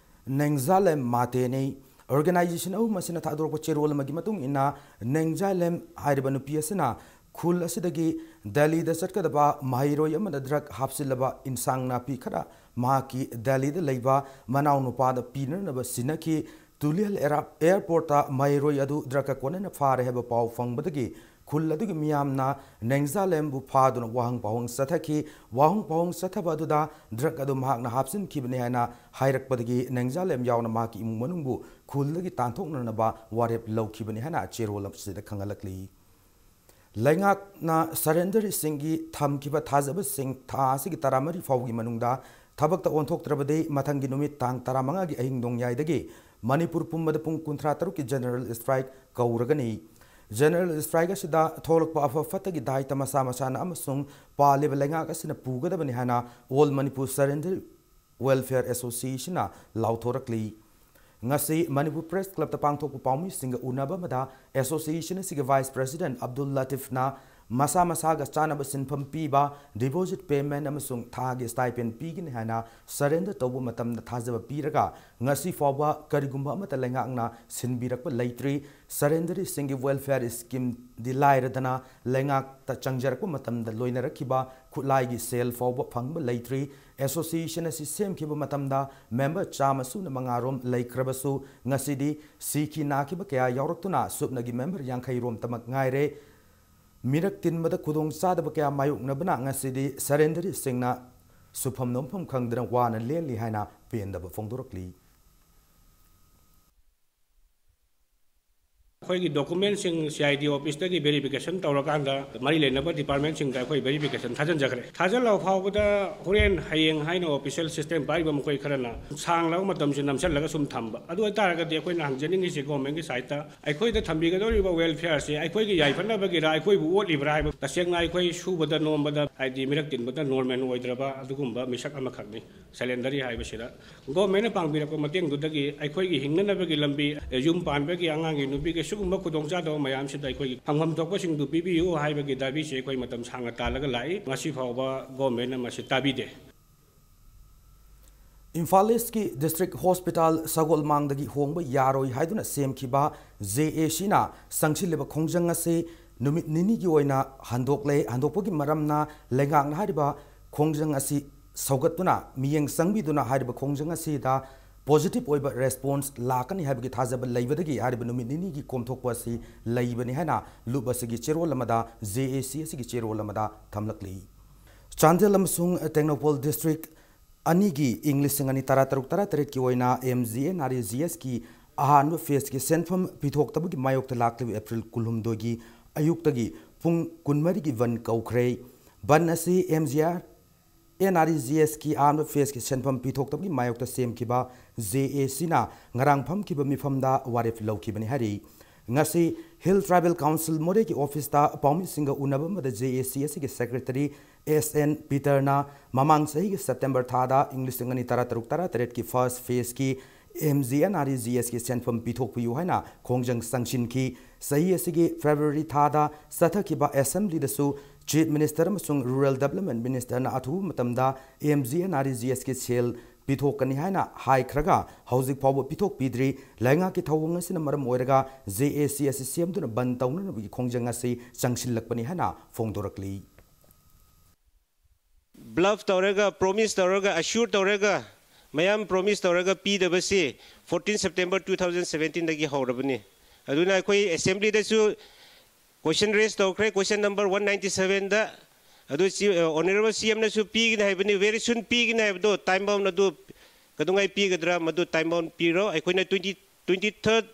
ꯅꯦꯡꯖꯥꯂꯦꯝ ꯃꯥꯇꯦꯅꯤ꯫ ꯑꯣꯔꯒꯅꯥꯏꯖꯦꯁꯟ ꯑꯍꯨꯝ ꯑꯁꯤꯅ ꯊꯥꯗꯣꯔꯛꯄ ꯆꯦꯔꯣꯜ ꯑꯃꯒꯤ ꯃꯇꯨꯡ ꯏꯟꯅ, ꯅꯦꯡꯖꯥꯂꯦꯝ ꯍꯥꯏꯔꯤꯕ ꯅꯨꯄꯤ ꯑꯁꯤꯅ ꯈꯨꯜ ꯑꯁꯤꯗꯒꯤ ꯗꯦꯜꯂꯤꯗ ꯆꯠꯀꯗꯕ ꯃꯍꯩꯔꯣꯏ ꯑꯃꯗ ꯗ꯭ꯔꯒ ꯍꯥꯞꯆꯤꯜꯂꯕ ꯏꯟꯁꯥꯡ ꯅꯥꯄꯤ ꯈꯔ ꯃꯍꯥꯛꯀꯤ ꯗꯦꯜꯂꯤꯗ ꯂꯩꯕ ꯃꯅꯥꯎꯅꯨꯄꯥꯗ ꯄꯤꯅꯅꯕ ꯁꯤꯟꯅꯈꯤ꯫ ꯇꯨꯂꯤꯍꯜ ꯑꯦꯔꯥ-, ꯑꯦꯌꯔꯄꯣꯔꯠꯇ ꯃꯍꯩꯔꯣꯏ ꯑꯗꯨ ꯗ꯭ꯔꯒꯀ ꯀꯣꯟꯅꯅ ꯐꯥꯔꯦ ꯍꯥꯏꯕ ꯄꯥꯎ ꯐꯪꯕꯗꯒꯤ ꯈꯨꯜ ꯑꯗꯨꯒꯤ ꯃꯤꯌꯥꯝꯅ ꯅꯦꯡꯖꯥꯂꯦꯝꯕꯨ ꯐꯥꯗꯨꯅ ꯋꯥꯍꯪ ꯄꯥꯎꯍꯪ ꯆꯠꯊꯈꯤ꯫ ꯋꯥꯍꯪ ꯄꯥꯎꯍꯪ ꯆꯠꯊꯕ ꯑꯗꯨꯗ ꯗ꯭ꯔꯒ ꯑꯗꯨ ꯃꯍꯥꯛꯅ ꯍꯥꯞꯆꯤꯟꯈꯤꯕꯅꯤ ꯍꯥꯏꯅ ꯍꯥꯏꯔꯛꯄꯗꯒꯤ ꯅꯦꯡꯖꯥꯂꯦꯝ ꯌꯥꯎꯅ ꯃꯍꯥꯛꯀꯤ ꯏꯃꯨꯡ ꯃꯅꯨꯡꯕꯨ ꯈꯨꯜꯗꯒꯤ ꯇꯥꯟꯊꯣꯛꯅꯅꯕ ꯋꯥꯔꯦꯞ ꯂꯧꯈꯤꯕꯅꯤ ꯍꯥꯏꯅ ꯆꯦꯔꯣꯜ ꯑꯁꯤꯗ ꯈꯪꯍꯜꯂꯛꯂꯤ꯫ ꯂꯩꯉꯥꯛꯅ ꯁꯔꯦꯟꯗꯔꯁꯤꯡꯒꯤ ꯊꯝꯈꯤꯕ ꯊꯥꯖꯕꯁꯤꯡ ꯊꯥ ꯑꯁꯤꯒꯤ ꯇꯔꯥꯃꯔꯤ ꯐꯥꯎꯕꯒꯤ ꯃꯅꯨꯡꯗ ꯊꯕꯛꯇ ꯑꯣꯟꯊꯣꯛꯇ꯭ꯔꯕꯗꯤ ꯃꯊꯪꯒꯤ ꯅꯨꯃꯤꯠ ꯇꯥꯡ ꯇꯔꯥꯃꯉꯥꯒꯤ ꯑꯍꯤꯡ ꯅꯣꯡꯌꯥꯏꯗꯒꯤ ꯃꯅꯤꯄꯨꯔ ꯄꯨꯝꯕꯗ ꯄꯨꯡ ꯀꯨꯟꯊ꯭ꯔꯥ ꯇꯔꯨꯛꯀꯤ ꯖꯦꯅꯔꯦꯜ ꯁ꯭ꯇ꯭ꯔꯥꯏꯛ ꯀꯧꯔꯒꯅꯤ꯫ ꯖꯦꯅꯔꯦꯜ ꯁ꯭ꯇ꯭ꯔꯥꯏꯛ ꯑꯁꯤꯗ ꯊꯣꯛꯂꯛꯄ ꯑꯐ ꯐꯠꯇꯒꯤ ꯗꯥꯏꯇ ꯃꯁꯥ ꯃꯁꯥꯅ ꯑꯃꯁꯨꯡ ꯄꯥꯜꯂꯤꯕ ꯂꯩꯉꯥꯛ ꯑꯁꯤꯅ ꯄꯨꯒꯗꯕꯅꯤ ꯍꯥꯏꯅ ꯑꯣꯜ ꯃꯅꯤꯄꯨꯔ ꯁꯔꯦꯟꯗꯔ ꯋꯦꯜꯐꯤꯌꯔ ꯑꯦꯁꯣꯁꯤꯌꯦꯁꯟꯅ ꯂꯥꯎꯊꯣꯔꯛꯂꯤ꯫ ꯉꯁꯤ ꯃꯅꯤꯄꯨꯔ ꯄ꯭ꯔꯦꯁ ꯀ꯭ꯂꯕꯇ ꯄꯥꯡꯊꯣꯛꯄ ꯄꯥꯎꯃꯤꯁꯤꯡꯒ ꯎꯅꯕ ꯑꯃꯗ ꯑꯦꯁꯣꯁꯤꯌꯦꯁꯟ ꯑꯁꯤꯒꯤ ꯚꯥꯏꯁ ꯄ꯭ꯔꯦꯁꯤꯗꯦꯟꯠ ꯑꯕꯗꯨꯜ ꯂꯇꯤꯐꯅ ꯃꯁꯥ ꯃꯁꯥꯒ ꯆꯥꯅꯕ ꯁꯤꯟꯐꯝ ꯄꯤꯕ, ꯗꯤꯄꯣꯖꯤꯠ ꯄꯦꯃꯦꯟꯠ ꯑꯃꯁꯨꯡ ꯊꯥꯒꯤ ꯁ꯭ꯇꯥꯏꯄꯦꯟ ꯄꯤꯒꯅꯤ ꯍꯥꯏꯅ ꯁꯔꯦꯟꯗꯔ ꯇꯧꯕ ꯃꯇꯝꯗ ꯊꯥꯖꯕ ꯄꯤꯔꯒ ꯉꯁꯤ ꯐꯥꯎꯕ ꯀꯔꯤꯒꯨꯝꯕ ꯑꯃꯠꯇ ꯂꯩꯉꯥꯛꯅ ꯁꯤꯟꯕꯤꯔꯛꯄ ꯂꯩꯇ꯭ꯔꯤ꯫ ꯁꯔꯦꯟꯗꯔꯤꯁꯤꯡꯒꯤ ꯋꯦꯜꯐꯤꯌꯔ ꯁ꯭ꯀꯤꯝꯗꯤ ꯂꯥꯏꯔꯗꯅ ꯂꯩꯉꯥꯛꯇ ꯆꯪꯖꯔꯛꯄ ꯃꯇꯝꯗ ꯂꯣꯏꯅꯔꯛꯈꯤꯕ ꯈꯨꯠꯂꯥꯏꯒꯤ ꯁꯦꯜ ꯐꯥꯎꯕ ꯐꯪꯕ ꯂꯩꯇ꯭ꯔꯤ꯫ ꯑꯦꯁꯣꯁꯤꯌꯦꯁꯟ ꯑꯁꯤ ꯁꯦꯝꯈꯤꯕ ꯃꯇꯝꯗ ꯃꯦꯝꯕꯔ ꯆꯥꯝꯃ ꯁꯨꯅ ꯃꯉꯥꯔꯣꯝ ꯂꯩꯈ꯭ꯔꯕꯁꯨ ꯉꯁꯤꯗꯤ ꯁꯤꯈꯤ ꯅꯥꯈꯤꯕ ꯀꯌꯥ ꯌꯥꯎꯔꯛꯇꯨꯅ ꯁꯨꯞꯅꯒꯤ ꯃꯦꯝꯕꯔ ꯌꯥꯡꯈꯩ ꯔꯣꯝꯇꯃꯛ ꯉꯥꯏꯔꯦ꯫ ꯃꯤꯔꯛ ꯇꯤꯟꯕꯗ ꯈꯨꯗꯣꯡ ꯆꯥꯗꯕ ꯀꯌꯥ ꯃꯥꯌꯣꯛꯅꯕꯅ ꯉꯁꯤꯗꯤ ꯁꯔꯦꯟꯗꯔꯤꯁꯤꯡꯅ ꯁꯨꯐꯝ ꯅꯣꯝꯐꯝ ꯈꯪꯗꯅ ꯋꯥꯅ ꯂꯦꯜꯂꯤ ꯍꯥꯏꯅ ꯄꯦꯟꯗꯕ ꯐꯣꯡꯗꯣꯔꯛꯂꯤ꯫ ꯑꯩꯈꯣꯏꯒꯤ ꯗꯣꯀꯨꯃꯦꯟꯁꯤꯡ ꯁꯤ ꯑꯥꯏ ꯗꯤ ꯑꯣꯐꯤꯁꯇꯒꯤ ꯚꯦꯔꯤꯐꯤꯀꯦꯁꯟ ꯇꯧꯔꯀꯥꯟꯗ ꯃꯔꯤ ꯂꯩꯅꯕ ꯗꯤꯄꯥꯔꯠꯃꯦꯟꯁꯤꯡꯗ ꯑꯩꯈꯣꯏ ꯚꯦꯔꯤꯐꯤꯀꯦꯁꯟ ꯊꯥꯖꯤꯟꯖꯈ꯭ꯔꯦ꯫ ꯊꯥꯖꯤꯜꯂꯕ ꯐꯥꯎꯕꯗ ꯍꯣꯔꯦꯟ ꯍꯌꯦꯡ ꯍꯥꯏꯅ ꯑꯣꯐꯤꯁꯤꯌꯦꯜ ꯁꯤꯁꯇꯦꯝ ꯄꯥꯏꯔꯤꯕ ꯃꯈꯣꯏ ꯈꯔꯅ ꯁꯥꯡꯂꯕ ꯃꯇꯝꯁꯤ ꯅꯝꯁꯤꯜꯂꯒ ꯁꯨꯝ ꯊꯝꯕ꯫ ꯑꯗꯨ ꯑꯣꯏꯇꯥꯔꯒꯗꯤ ꯑꯩꯈꯣꯏꯅ ꯍꯪꯖꯅꯤꯡꯉꯤꯁꯤ ꯒꯣꯔꯃꯦꯟꯒꯤ ꯁꯥꯏꯠꯇ ꯑꯩꯈꯣꯏꯗ ꯊꯝꯕꯤꯒꯗꯧꯔꯤꯕ ꯋꯦꯜꯐꯤꯌꯔꯁꯤ ꯑꯩꯈꯣꯏꯒꯤ ꯌꯥꯏꯐꯅꯕꯒꯤꯔ ꯑꯩꯈꯣꯏꯕꯨ ꯑꯣꯠꯂꯤꯕ꯭ꯔꯥ ꯍꯥꯏꯕ꯫ ꯇꯁꯦꯡꯅ ꯑꯩꯈꯣꯏ ꯁꯨꯕꯗ ꯅꯣꯝꯕꯗ, ꯍꯥꯏꯗꯤ ꯃꯤꯔꯛ ꯇꯤꯟꯕꯗ ꯅꯣꯔꯃꯦꯜ ꯑꯣꯏꯗ꯭ꯔꯕ ꯑꯗꯨꯒꯨꯝꯕ ꯃꯤꯁꯛ ꯑꯃꯈꯛꯅꯤ꯫ ꯁꯦꯂꯦꯟꯗꯔꯤ ꯍꯥꯏꯕꯁꯤꯗ ꯒꯣꯔꯃꯦꯟꯅ ꯄꯥꯡꯕꯤꯔꯛꯄ ꯃꯇꯦꯡꯗꯨꯗꯒꯤ ꯑꯩꯈꯣꯏꯒꯤ ꯍꯤꯡꯅꯅꯕꯒꯤ ꯂꯝꯕꯤ, ꯌꯨꯝ ꯄꯥꯟꯕꯒꯤ, ꯑꯉꯥꯡꯒꯤ, ꯅꯨꯄꯤꯒꯤ, ꯁꯤꯒꯨꯝꯕ ꯈꯨꯗꯣꯡꯆꯥꯗꯕ ꯃꯌꯥꯝꯁꯤꯗ ꯑꯩꯈꯣꯏꯒꯤ ꯐꯪꯐꯝ ꯊꯣꯛꯄꯁꯤꯡꯗꯨ ꯄꯤꯕꯤꯌꯨ ꯍꯥꯏꯕꯒꯤ ꯗꯥꯕꯤꯁꯤ ꯑꯩꯈꯣꯏ ꯃꯇꯝ ꯁꯥꯡꯅ ꯇꯥꯜꯂꯒ ꯂꯥꯛꯏ꯫ ꯉꯁꯤ ꯐꯥꯎꯕ ꯒꯣꯔꯃꯦꯟꯅ ꯃꯁꯤ ꯇꯥꯕꯤꯗꯦ꯫ ꯏꯝꯐꯥꯜ ꯏꯁꯀꯤ ꯗꯤꯁꯇ꯭ꯔꯤꯛ ꯍꯣꯁꯄꯤꯇꯥꯜ ꯁꯒꯣꯜꯃꯥꯡꯗꯒꯤ ꯍꯣꯡꯕ ꯌꯥꯔꯣꯏ ꯍꯥꯏꯗꯨꯅ ꯁꯦꯝꯈꯤꯕ ꯖꯦ ꯑꯦ ꯁꯤꯅ ꯆꯪꯁꯤꯜꯂꯤꯕ ꯈꯣꯡꯖꯪ ꯑꯁꯤ ꯅꯨꯃꯤꯠ ꯅꯤꯅꯤꯒꯤ ꯑꯣꯏꯅ ꯍꯟꯗꯣꯛꯂꯦ꯫ ꯍꯟꯗꯣꯛꯄꯒꯤ ꯃꯔꯝꯅ ꯂꯩꯉꯥꯛꯅ ꯍꯥꯏꯔꯤꯕ ꯈꯣꯡꯖꯪ ꯑꯁꯤ ꯁꯧꯒꯠꯇꯨꯅ ꯃꯤꯠꯌꯦꯡ ꯆꯪꯕꯤꯗꯨꯅ ꯍꯥꯏꯔꯤꯕ ꯈꯣꯡꯖꯪ ꯑꯁꯤꯗ ꯄꯣꯖꯤꯇꯤꯚ ꯑꯣꯏꯕ ꯔꯦꯁꯄꯣꯟꯁ ꯂꯥꯛꯀꯅꯤ ꯍꯥꯏꯕꯒꯤ ꯊꯥꯖꯕ ꯂꯩꯕꯗꯒꯤ ꯍꯥꯏꯔꯤꯕ ꯅꯨꯃꯤꯠ ꯅꯤꯅꯤꯒꯤ ꯀꯣꯝꯊꯣꯛꯄ ꯑꯁꯤ ꯂꯩꯕꯅꯤ ꯍꯥꯏꯅ ꯂꯨꯞ ꯑꯁꯤꯒꯤ ꯆꯦꯔꯣꯜ ꯑꯃꯗ, ꯖꯦ ꯑꯦ ꯁꯤ ꯑꯁꯤꯒꯤ ꯆꯦꯔꯣꯜ ꯑꯃꯗ ꯊꯝꯂꯛꯂꯤ꯫ ꯆꯥꯟꯗꯦꯜ ꯑꯃꯁꯨꯡ ꯇꯦꯡꯅꯧꯄꯜ ꯗꯤꯁꯇ꯭ꯔꯤꯛ ꯑꯅꯤꯒꯤ ꯏꯪ ꯂꯤꯁꯤꯡ ꯑꯅꯤ ꯇꯔꯥ ꯇꯔꯨꯛ ꯇꯔꯥ ꯇꯔꯦꯠꯀꯤ ꯑꯣꯏꯅ M G N R E G ꯑꯦꯁꯀꯤ ꯑꯍꯥꯟꯕ ꯐꯦꯁꯀꯤ ꯁꯦꯟꯐꯝ ꯄꯤꯊꯣꯛꯇꯕꯒꯤ ꯃꯥꯌꯣꯛꯇ ꯂꯥꯛꯂꯤꯕ ꯑꯦꯄ꯭ꯔꯤꯜ ꯀꯨꯟꯍꯨꯝꯗꯣꯏꯒꯤ ꯑꯌꯨꯛꯇꯒꯤ ꯄꯨꯡ ꯀꯨꯟꯃꯔꯤꯒꯤ ꯕꯟ ꯀꯧꯈ꯭ꯔꯦ꯫ ꯕꯟ ꯑꯁꯤ M G R N R E G ꯑꯦꯁꯀꯤ ꯑꯍꯥꯟꯕ ꯐꯦꯁꯀꯤ ꯁꯦꯟꯐꯝ ꯄꯤꯊꯣꯛꯇꯕꯒꯤ ꯃꯥꯌꯣꯛꯇ ꯁꯦꯝꯈꯤꯕ ꯖꯦ ꯑꯦ ꯁꯤꯅ ꯉꯔꯥꯡ ꯐꯝꯈꯤꯕ ꯃꯤꯐꯝꯗ ꯋꯥꯔꯦꯞ ꯂꯧꯈꯤꯕꯅꯤ ꯍꯥꯏꯔꯤ꯫ ꯉꯁꯤ ꯍꯤꯜ ꯇ꯭ꯔꯥꯏꯕꯦꯜ ꯀꯥꯎꯟꯁꯤꯜ ꯃꯣꯔꯦꯒꯤ ꯑꯣꯐꯤꯁꯇ ꯄꯥꯎꯃꯤꯁꯤꯡꯒ ꯎꯅꯕ ꯑꯃꯗ ꯖꯦ ꯑꯦ ꯁꯤ ꯑꯁꯤꯒꯤ ꯁꯦꯀ꯭ꯔꯦꯇꯔꯤ ꯑꯦꯁ ꯑꯦꯟ ꯄꯤꯇꯔꯅ ꯃꯃꯥꯡ ꯆꯍꯤꯒꯤ ꯁꯦꯞꯇꯦꯝꯕꯔ ꯊꯥꯗ ꯏꯪ ꯂꯤꯁꯤꯡ ꯑꯅꯤ ꯇꯔꯥ ꯇꯔꯨꯛ ꯇꯔꯥ ꯇꯔꯦꯠꯀꯤ ꯐꯥꯔꯁ ꯐꯦꯁꯀꯤ M G N R E G ꯑꯦꯁꯀꯤ ꯁꯦꯟꯐꯝ ꯄꯤꯊꯣꯛꯄꯤꯌꯨ ꯍꯥꯏꯅ ꯈꯣꯡꯖꯪ ꯆꯪꯁꯤꯟꯈꯤ꯫ ꯆꯍꯤ ꯑꯁꯤꯒꯤ ꯐꯦꯕ꯭ꯔꯨꯋꯥꯔꯤ ꯊꯥꯗ ꯆꯠꯊꯈꯤꯕ ꯑꯦꯁꯦꯝꯕ꯭ꯂꯤꯗꯁꯨ ꯆꯤꯐ ꯃꯤꯅꯤꯁꯇꯔ ꯑꯃꯁꯨꯡ ꯔꯨꯔꯦꯜ ꯗꯦꯕꯂꯞꯃꯦꯟ ꯃꯤꯅꯤꯁꯇꯔꯅ ꯑꯊꯨꯕ ꯃꯇꯝꯗ M G N R E G ꯑꯦꯁꯀꯤ ꯁꯦꯜ ꯄꯤꯊꯣꯛꯀꯅꯤ ꯍꯥꯏꯅ ꯍꯥꯏꯈ꯭ꯔꯒ ꯍꯧꯖꯤꯛ ꯐꯥꯎꯕ ꯄꯤꯊꯣꯛꯄꯤꯗ꯭ꯔꯤ꯫ ꯂꯩꯉꯥꯛꯀꯤ ꯊꯧꯑꯣꯡ ꯑꯁꯤꯅ ꯃꯔꯝ ꯑꯣꯏꯔꯒ ꯖꯦ ꯑꯦ ꯁꯤ ꯑꯁꯤ ꯁꯦꯝꯗꯨꯅ ꯕꯟ ꯇꯧꯅꯅꯕꯒꯤ ꯈꯣꯡꯖꯪ ꯑꯁꯤ ꯆꯪꯁꯤꯜꯂꯛꯄꯅꯤ ꯍꯥꯏꯅ ꯐꯣꯡꯗꯣꯔꯛꯂꯤ꯫ ꯕ꯭ꯂꯐ ꯇꯧꯔꯒ, ꯄ꯭ꯔꯣꯃꯤꯁ ꯇꯧꯔꯒ, ꯑꯦꯁ꯭ꯌꯨꯔ ꯇꯧꯔꯒ, ꯃꯌꯥꯝ ꯄ꯭ꯔꯣꯃꯤꯁ ꯇꯧꯔꯒ ꯄꯤꯗꯕꯁꯤ fourteen September two thousand seventeen ꯗꯒꯤ ꯍꯧꯔꯕꯅꯤ꯫ ꯑꯗꯨꯅ ꯑꯩꯈꯣꯏ ꯑꯦꯁꯦꯝꯕ꯭ꯂꯤꯗꯁꯨ ꯀꯣꯏꯁꯟ ꯔꯦꯁ ꯇꯧꯈ꯭ꯔꯦ, ꯀꯣꯏꯁꯟ ꯅꯝꯕꯔ ꯋꯥꯟ ꯅꯥꯏꯟꯇꯤ ꯁꯚꯦꯟꯗ꯫ ꯑꯗꯨ ꯁꯤ, ꯑ, ꯑꯣꯅꯔꯦꯕꯜ ꯁꯤ ꯑꯦꯝꯅꯁꯨ ꯄꯤꯒꯅꯤ ꯍꯥꯏꯕꯅꯤ, ꯚꯦꯔꯤ ꯁꯨꯟ ꯄꯤꯒꯅꯤ ꯍꯥꯏꯕꯗꯣ, ꯇꯥꯏꯝ ꯕꯥꯎꯟ ꯑꯗꯨ ꯀꯩꯗꯧꯉꯩ ꯄꯤꯒꯗ꯭ꯔꯥ, ꯃꯗꯨ ꯇꯥꯏꯝ ꯕꯥꯎꯟ ꯄꯤꯔꯣ꯫ ꯑꯩꯈꯣꯏꯅ twenty, twenty third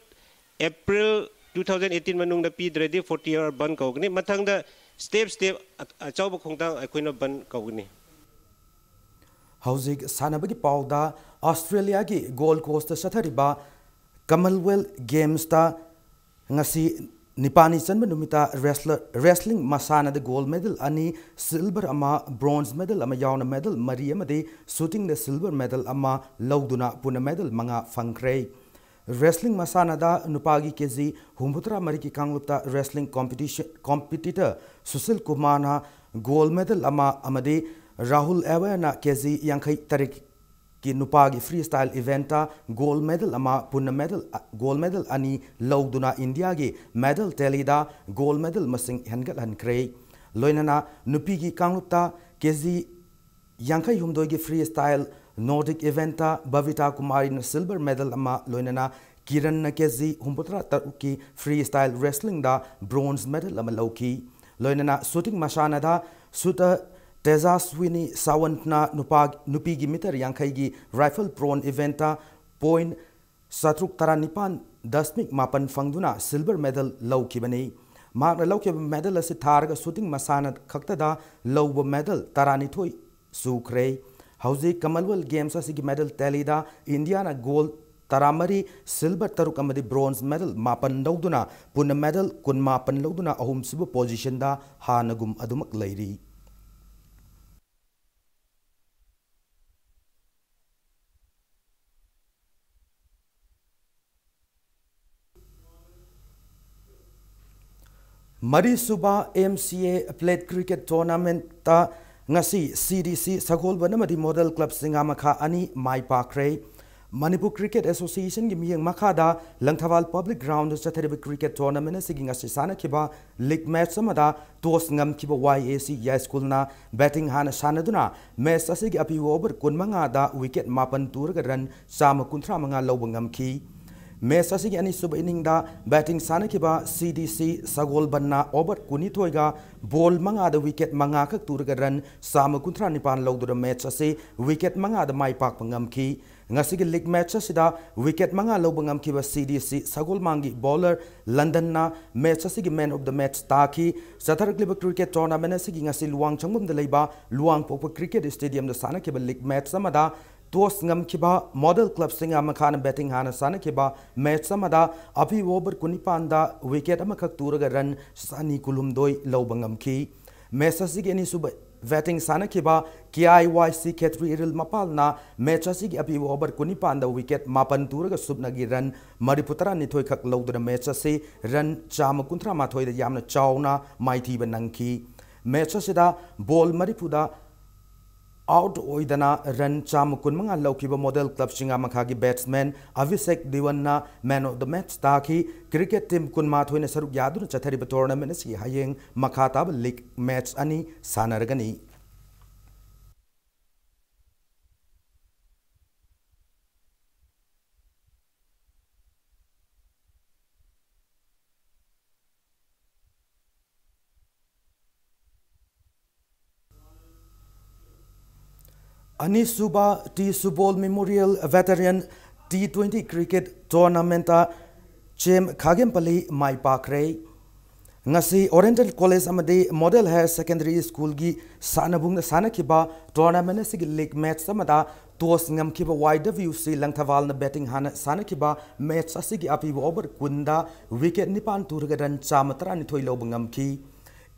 April two thousand eighteen ꯃꯅꯨꯡꯗ ꯄꯤꯗ꯭ꯔꯗꯤ ꯐꯣꯔꯇꯤ ꯑꯋꯥꯔ ꯕꯟ ꯀꯧꯒꯅꯤ꯫ ꯃꯊꯪꯗ ꯁ꯭ꯇꯦꯞ ꯁ꯭ꯇꯦꯞ ꯑꯆꯧꯕ ꯈꯣꯡꯊꯥꯡ ꯑꯩꯈꯣꯏꯅ ꯕꯟ ꯀꯧꯒꯅꯤ꯫ ꯍꯧꯖꯤꯛ ꯁꯥꯟꯅꯕꯒꯤ ꯄꯥꯎꯗ ꯑꯣꯁꯇ꯭ꯔꯦꯂꯤꯌꯥꯒꯤ ꯒꯣꯜ ꯀꯣꯁꯇ ꯆꯠꯊꯔꯤꯕ ꯀꯃꯟꯋꯦꯜꯊ ꯒꯦꯝꯁꯇ ꯉꯁꯤ ꯅꯤꯄꯥꯅꯤ ꯆꯟꯕ ꯅꯨꯃꯤꯠꯇ ꯔꯦꯁꯂꯔ ꯔꯦꯁꯂꯤꯡ ꯃꯁꯥꯟꯅꯗ ꯒꯣꯜ ꯃꯦꯗꯜ ꯑꯅꯤ, ꯁꯤꯜꯚꯔ ꯑꯃ, ꯕ꯭ꯔꯣꯟꯖ ꯃꯦꯗꯜ ꯑꯃ ꯌꯥꯎꯅ ꯃꯦꯗꯜ ꯃꯔꯤ ꯑꯃꯗꯤ ꯁꯨꯇꯤꯡꯗ ꯁꯤꯜꯚꯔ ꯃꯦꯗꯜ ꯑꯃ ꯂꯧꯗꯨꯅ ꯄꯨꯟꯅ ꯃꯦꯗꯜ ꯃꯉꯥ ꯐꯪꯈ꯭ꯔꯦ꯫ ꯔꯦꯁꯂꯤꯡ ꯃꯁꯥꯟꯅꯗ ꯅꯨꯄꯥꯒꯤ ꯀꯦ ꯖꯤ ꯍꯨꯝꯐꯨꯇꯔꯥ ꯃꯔꯤꯒꯤ ꯀꯥꯡꯂꯨꯞꯇ ꯔꯦꯁꯂꯤꯡ ꯀꯣꯝꯄꯤꯇꯤꯁꯟ ꯀꯣꯝꯄꯤꯇꯤꯇꯔ ꯁꯨꯁꯤꯜ ꯀꯨꯃꯥꯔꯅ ꯒꯣꯜ ꯃꯦꯗꯜ ꯑꯃ ꯑꯃꯗꯤ ꯔꯥꯍꯨꯜ ꯑꯦꯋꯦꯅ ꯀꯦ ꯖꯤ ꯌꯥꯡꯈꯩ ꯇꯔꯦꯠꯀꯤ ꯅꯨꯄꯥꯒꯤ ꯐ꯭ꯔꯤ ꯁ꯭ꯇꯥꯏꯜ ꯏꯚꯦꯟꯠꯇ ꯒꯣꯜ ꯃꯦꯗꯜ ꯑꯃ, ꯄꯨꯟꯅ ꯃꯦꯗꯜ ꯒꯣꯜ ꯃꯦꯗꯜ ꯑꯅꯤ ꯂꯧꯗꯨꯅ ꯏꯟꯗꯤꯌꯥꯒꯤ ꯃꯦꯗꯜ ꯇꯦꯂꯤꯗ ꯒꯣꯜ ꯃꯦꯗꯜ ꯃꯁꯤꯡ ꯍꯦꯟꯒꯠꯍꯟꯈ꯭ꯔꯦ꯫ ꯂꯣꯏꯅꯅ ꯅꯨꯄꯤꯒꯤ ꯀꯥꯡꯂꯨꯞꯇ ꯀꯦ ꯖꯤ ꯌꯥꯡꯈꯩ ꯍꯨꯝꯗꯣꯏꯒꯤ ꯐ꯭ꯔꯤ ꯁ꯭ꯇꯥꯏꯜ ꯅꯣꯔꯗꯤꯛ ꯏꯚꯦꯟꯠꯇ ꯕꯕꯤꯇꯥ ꯀꯨꯃꯥꯔꯤꯅ ꯁꯤꯜꯚꯔ ꯃꯦꯗꯜ ꯑꯃ, ꯂꯣꯏꯅꯅ ꯀꯤꯔꯟꯅ ꯀꯦ ꯖꯤ ꯍꯨꯝꯐꯨꯇꯔꯥ ꯇꯔꯨꯛꯀꯤ ꯐ꯭ꯔꯤ ꯁ꯭ꯇꯥꯏꯜ ꯔꯦꯁꯂꯤꯡꯗ ꯕ꯭ꯔꯣꯟꯖ ꯃꯦꯗꯜ ꯑꯃ ꯂꯧꯈꯤ꯫ ꯂꯣꯏꯅꯅ ꯁꯨꯇꯤꯡ ꯃꯁꯥꯟꯅꯗ ꯁꯨꯇꯔ ꯇꯦꯖꯥꯁ꯭ꯋꯤꯅꯤ ꯁꯥꯋꯟꯠꯅ ꯅꯨꯄꯥ ꯅꯨꯄꯤꯒꯤ ꯃꯤꯇꯔ ꯌꯥꯡꯈꯩꯒꯤ ꯔꯥꯏꯐꯜ ꯄ꯭ꯔꯣꯟ ꯏꯚꯦꯟꯠꯇ ꯄꯣꯏꯟꯠ ꯆꯥꯇ꯭ꯔꯨꯛ ꯇꯔꯥꯅꯤꯄꯥꯟ ꯗꯁꯃꯤꯛ ꯃꯥꯄꯟ ꯐꯪꯗꯨꯅ ꯁꯤꯜꯚꯔ ꯃꯦꯗꯜ ꯂꯧꯈꯤꯕꯅꯤ꯫ ꯃꯍꯥꯛꯅ ꯂꯧꯈꯤꯕ ꯃꯦꯗꯜ ꯑꯁꯤ ꯊꯥꯔꯒ ꯁꯨꯇꯤꯡ ꯃꯁꯥꯟꯅ ꯈꯛꯇꯗ ꯂꯧꯕ ꯃꯦꯗꯜ ꯇꯔꯥꯅꯤꯊꯣꯏ ꯁꯨꯈ꯭ꯔꯦ꯫ ꯍꯧꯖꯤꯛ ꯀꯃꯟꯋꯦꯜꯊ ꯒꯦꯝꯁ ꯑꯁꯤꯒꯤ ꯃꯦꯗꯜ ꯇꯦꯂꯤꯗ ꯏꯟꯗꯤꯌꯥꯅ ꯒꯣꯜ ꯇꯔꯥꯃꯔꯤ, ꯁꯤꯜꯚꯔ ꯇꯔꯨꯛ ꯑꯃꯗꯤ ꯕ꯭ꯔꯣꯟꯖ ꯃꯦꯗꯜ ꯃꯥꯄꯟ ꯂꯧꯗꯨꯅ ꯄꯨꯟꯅ ꯃꯦꯗꯜ ꯀꯨꯟꯃꯥꯄꯟ ꯂꯧꯗꯨꯅ ꯑꯍꯨꯝꯁꯨꯕ ꯄꯣꯖꯤꯁꯟꯗ ꯍꯥꯟꯅꯒꯨꯝ ꯑꯗꯨꯃꯛ ꯂꯩꯔꯤ꯫ ꯃꯔꯤꯁꯨꯕ ꯑꯦꯝ ꯁꯤ ꯑꯦ ꯄ꯭ꯂꯦꯠ ꯀ꯭ꯔꯤꯀꯦꯠ ꯇꯣꯔꯅꯥꯃꯦꯟꯠꯇ ꯉꯁꯤ ꯁꯤ ꯗꯤ ꯁꯤ ꯁꯒꯣꯜꯕꯟ ꯑꯃꯗꯤ ꯃꯣꯗꯦꯜ ꯀ꯭ꯂꯕ ꯆꯤꯡꯉꯥꯃꯈꯥ ꯑꯅꯤ ꯃꯥꯏ ꯄꯥꯛꯈ꯭ꯔꯦ꯫ ꯃꯅꯤꯄꯨꯔ ꯀ꯭ꯔꯤꯀꯦꯠ ꯑꯦꯁꯣꯁꯤꯌꯦꯁꯟꯒꯤ ꯃꯤꯠꯌꯦꯡ ꯃꯈꯥꯗ ꯂꯪꯊꯕꯥꯜ ꯄꯕ꯭ꯂꯤꯛ ꯒ꯭ꯔꯥꯎꯟꯗ ꯆꯠꯊꯔꯤꯕ ꯀ꯭ꯔꯤꯀꯦꯠ ꯇꯣꯔꯅꯥꯃꯦꯟꯠ ꯑꯁꯤꯒꯤ ꯉꯁꯤ ꯁꯥꯟꯅꯈꯤꯕ ꯂꯤꯒ ꯃꯦꯆ ꯑꯃꯗ ꯇꯣꯁ ꯉꯝꯈꯤꯕ ꯋꯥꯏ ꯑꯦ ꯁꯤ ꯌꯥꯏꯁ꯭ꯀꯨꯜꯅ ꯕꯦꯇꯤꯡ ꯍꯥꯟꯅ ꯁꯥꯟꯅꯗꯨꯅ ꯃꯦꯆ ꯑꯁꯤꯒꯤ ꯑꯄꯤꯕ ꯑꯣꯚꯔ ꯀꯨꯟꯃꯉꯥꯗ ꯋꯤꯀꯦꯠ ꯃꯥꯄꯟ ꯇꯨꯔꯒ ꯔꯟ ꯆꯥꯝꯃ ꯀꯨꯟꯊ꯭ꯔꯥ ꯃꯉꯥ ꯂꯧꯕ ꯉꯝꯈꯤ꯫ ꯃꯦꯆ ꯑꯁꯤꯒꯤ ꯑꯅꯤꯁꯨꯕ ꯏꯅꯤꯡꯗ ꯕꯦꯇꯤꯡ ꯁꯥꯟꯅꯈꯤꯕ ꯁꯤ ꯗꯤ ꯁꯤ ꯁꯒꯣꯜꯕꯟꯅ ꯑꯣꯚꯔ ꯀꯨꯟꯅꯤꯊꯣꯏꯒ ꯕꯣꯜ ꯃꯉꯥꯗ ꯋꯤꯀꯦꯠ ꯃꯉꯥꯈꯛ ꯇꯨꯔꯒ ꯔꯟ ꯆꯥꯝꯃ ꯀꯨꯟꯊ꯭ꯔꯥ ꯅꯤꯄꯥꯟ ꯂꯧꯗꯨꯅ ꯃꯦꯆ ꯑꯁꯤ ꯋꯤꯀꯦꯠ ꯃꯉꯥꯗ ꯃꯥꯏ ꯄꯥꯛꯄ ꯉꯝꯈꯤ꯫ ꯉꯁꯤꯒꯤ ꯂꯤꯒ ꯃꯦꯠꯆ ꯑꯁꯤꯗ ꯋꯤꯀꯦꯠ ꯃꯉꯥ ꯂꯧꯕ ꯉꯝꯈꯤꯕ ꯁꯤ ꯗꯤ ꯁꯤ ꯁꯒꯣꯜꯃꯥꯡꯒꯤ ꯕꯣꯂꯔ ꯂꯟꯗꯟꯅ ꯃꯦꯠꯆ ꯑꯁꯤꯒꯤ ꯃꯦꯟ ꯑꯣꯐ ꯗ ꯃꯦꯠꯆ ꯇꯥꯈꯤ꯫ ꯆꯠꯊꯔꯛꯂꯤꯕ ꯀ꯭ꯔꯤꯀꯦꯠ ꯇꯣꯔꯅꯥꯃꯦꯟ ꯑꯁꯤꯒꯤ ꯉꯁꯤ ꯂꯨꯋꯥꯡ ꯆꯪꯕꯝꯗ ꯂꯩꯕ ꯂꯨꯋꯥꯡꯄꯣꯛꯄ ꯀ꯭ꯔꯤꯀꯦꯠ ꯁ꯭ꯇꯦꯗꯤꯌꯝꯗ ꯁꯥꯟꯅꯈꯤꯕ ꯂꯤꯒ ꯃꯦꯠꯆ ꯑꯃꯗ ꯇꯣꯁ ꯉꯝꯈꯤꯕ ꯃꯣꯗꯦꯜ ꯀ꯭ꯂꯕ ꯆꯤꯡꯉꯥꯃꯈꯥꯅ ꯕꯦꯇꯤꯡ ꯍꯥꯟꯅ ꯁꯥꯟꯅꯈꯤꯕ ꯃꯦꯠꯆ ꯑꯃꯗ ꯑꯄꯤꯕ ꯑꯣꯚꯔ ꯀꯨꯟꯅꯤꯄꯥꯟꯗ ꯋꯤꯀꯦꯠ ꯑꯃꯈꯛ ꯇꯨꯔꯒ ꯔꯟ ꯆꯅꯤ ꯀꯨꯟꯍꯨꯝꯗꯣꯏ ꯂꯧꯕ ꯉꯝꯈꯤ꯫ ꯃꯦꯠꯆ ꯑꯁꯤꯒꯤ ꯑꯅꯤꯁꯨꯕ ꯕꯦꯇꯤꯡ ꯁꯥꯟꯅꯈꯤꯕ ꯀꯦ ꯑꯥꯏ ꯋꯥꯏ ꯁꯤ ꯈꯦꯇ꯭ꯔꯤ ꯏꯔꯤꯜ ꯃꯄꯥꯜꯅ ꯃꯦꯠꯆ ꯑꯁꯤꯒꯤ ꯑꯄꯤꯕ ꯑꯣꯚꯔ ꯀꯨꯟꯅꯤꯄꯥꯟꯗ ꯋꯤꯀꯦꯠ ꯃꯥꯄꯟ ꯇꯨꯔꯒ ꯁꯨꯞꯅꯒꯤ ꯔꯟ ꯃꯔꯤꯐꯨ ꯇꯔꯥꯅꯤꯊꯣꯏ ꯈꯛ ꯂꯧꯗꯨꯅ ꯃꯦꯠꯆ ꯑꯁꯤ ꯔꯟ ꯆꯥꯝꯃ ꯀꯨꯟꯊ꯭ꯔꯥ ꯃꯥꯊꯣꯏꯗ ꯌꯥꯝꯅ ꯆꯥꯎꯅ ꯃꯥꯏꯊꯤꯕ ꯅꯪꯈꯤ꯫ ꯃꯦꯠꯆ ꯑꯁꯤꯗ ꯕꯣꯜ ꯃꯔꯤꯐꯨꯗ ꯑꯥꯎꯠ ꯑꯣꯏꯗꯅ ꯔꯟ ꯆꯥꯝꯃ ꯀꯨꯟꯃꯉꯥ ꯂꯧꯈꯤꯕ ꯃꯣꯗꯦꯜ ꯀ꯭ꯂꯕ ꯆꯤꯡꯉꯥꯃꯈꯥꯒꯤ ꯕꯦꯠꯁꯃꯦꯟ ꯑꯚꯤꯁꯦꯛ ꯗꯤꯋꯟꯅ ꯃꯦꯟ ꯑꯣꯐ ꯗ ꯃꯦꯠꯆ ꯇꯥꯈꯤ꯫ ꯀ꯭ꯔꯤꯀꯦꯠ ꯇꯤꯝ ꯀꯨꯟꯃꯥꯊꯣꯏꯅ ꯁꯔꯨꯛ ꯌꯥꯗꯨꯅ ꯆꯠꯊꯔꯤꯕ ꯇꯣꯔꯅꯥꯃꯦꯟ ꯑꯁꯤꯒꯤ ꯍꯌꯦꯡ ꯃꯈꯥ ꯇꯥꯕ ꯂꯤꯒ ꯃꯦꯠꯆ ꯑꯅꯤ ꯁꯥꯟꯅꯔꯒꯅꯤ꯫ ꯑꯅꯤꯁꯨꯕ T Subol memorial veteran T twenty cricket ꯇꯣꯔꯅꯥꯃꯦꯟꯇ ꯆꯦꯝ ꯈꯥꯒꯦꯝꯄꯜꯂꯤ ꯃꯥꯏ ꯄꯥꯛꯈ꯭ꯔꯦ꯫ ꯉꯁꯤ ꯑꯣꯔꯤꯌꯦꯟꯇꯦꯜ ꯀꯣꯂꯦꯖ ꯑꯃꯗꯤ ꯃꯣꯗꯦꯜ ꯍꯥꯌꯔ ꯁꯦꯀꯦꯟꯗꯔꯤ ꯁ꯭ꯀꯨꯜꯒꯤ ꯁꯥꯟꯅꯕꯨꯡꯗ ꯁꯥꯟꯅꯈꯤꯕ ꯇꯣꯔꯅꯥꯃꯦꯟ ꯑꯁꯤꯒꯤ ꯂꯤꯒ ꯃꯦꯠꯆ ꯑꯃꯗ ꯇꯣꯁ ꯉꯝꯈꯤꯕ ꯋꯥꯏ ꯗꯕ꯭ꯂꯤꯎ ꯁꯤ ꯂꯪꯊꯕꯥꯜꯅ ꯕꯦꯇꯤꯡ ꯍꯥꯟꯅ ꯁꯥꯟꯅꯈꯤꯕ ꯃꯦꯠꯆ ꯑꯁꯤꯒꯤ ꯑꯄꯤꯕ ꯑꯣꯚꯔ ꯀꯨꯟꯗ ꯋꯤꯀꯦꯠ ꯅꯤꯄꯥꯟ ꯇꯨꯔꯒ ꯔꯟ ꯆꯥꯝꯃ ꯇꯔꯥꯅꯤꯊꯣꯏ ꯂꯧꯕ ꯉꯝꯈꯤ꯫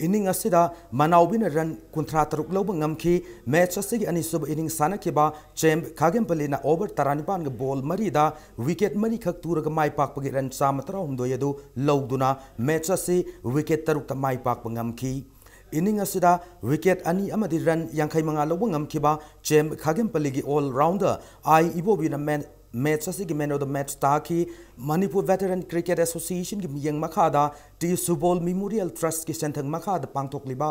ꯏꯅꯤꯡ ꯑꯁꯤꯗ ꯃꯅꯥꯎꯕꯤꯅ ꯔꯟ ꯀꯨꯟꯊ꯭ꯔꯥ ꯇꯔꯨꯛ ꯂꯧꯕ ꯉꯝꯈꯤ꯫ ꯃꯦꯠꯆ ꯑꯁꯤꯒꯤ ꯑꯅꯤꯁꯨꯕ ꯏꯅꯤꯡ ꯁꯥꯟꯅꯈꯤꯕ ꯆꯦꯝ ꯈꯥꯒꯦꯝꯄꯜꯂꯤꯅ ꯑꯣꯚꯔ ꯇꯔꯥꯅꯤꯄꯥꯟꯒ ꯕꯣꯜ ꯃꯔꯤꯗ ꯋꯤꯀꯦꯠ ꯃꯔꯤꯈꯛ ꯇꯨꯔꯒ ꯃꯥꯏ ꯄꯥꯛꯄꯒꯤ ꯔꯟ ꯆꯥꯝꯃ ꯇꯔꯥꯍꯨꯝꯗꯣꯏ ꯑꯗꯨ ꯂꯧꯗꯨꯅ ꯃꯦꯠꯆ ꯑꯁꯤ ꯋꯤꯀꯦꯠ ꯇꯔꯨꯛꯇ ꯃꯥꯏ ꯄꯥꯛꯄ ꯉꯝꯈꯤ꯫ ꯏꯅꯤꯡ ꯑꯁꯤꯗ ꯋꯤꯀꯦꯠ ꯑꯅꯤ ꯑꯃꯗꯤ ꯔꯟ ꯌꯥꯡꯈꯩ ꯃꯉꯥ ꯂꯧꯕ ꯉꯝꯈꯤꯕ ꯆꯦꯝ ꯈꯥꯒꯦꯝꯄꯜꯂꯤꯒꯤ ꯑꯣꯜ ꯔꯥꯎꯟꯗꯔ ꯑꯥꯏ ꯏꯕꯣꯕꯤꯅ ꯃꯦꯟ ꯃꯦꯠꯆ ꯑꯁꯤꯒꯤ ꯃꯦꯟ ꯑꯣꯐ ꯗ ꯃꯦꯠꯆ ꯇꯥꯈꯤ꯫ ꯃꯅꯤꯄꯨꯔ ꯚꯦꯇꯔꯟ ꯀ꯭ꯔꯤꯀꯦꯠ ꯑꯦꯁꯣꯁꯤꯌꯦꯁꯟꯒꯤ ꯃꯤꯠꯌꯦꯡ ꯃꯈꯥꯗ ꯇꯤ ꯁꯨꯕꯣꯜ ꯃꯦꯃꯣꯔꯤꯌꯦꯜ ꯇ꯭ꯔꯁꯀꯤ ꯁꯦꯟꯊꯪ ꯃꯈꯥꯗ ꯄꯥꯡꯊꯣꯛꯂꯤꯕ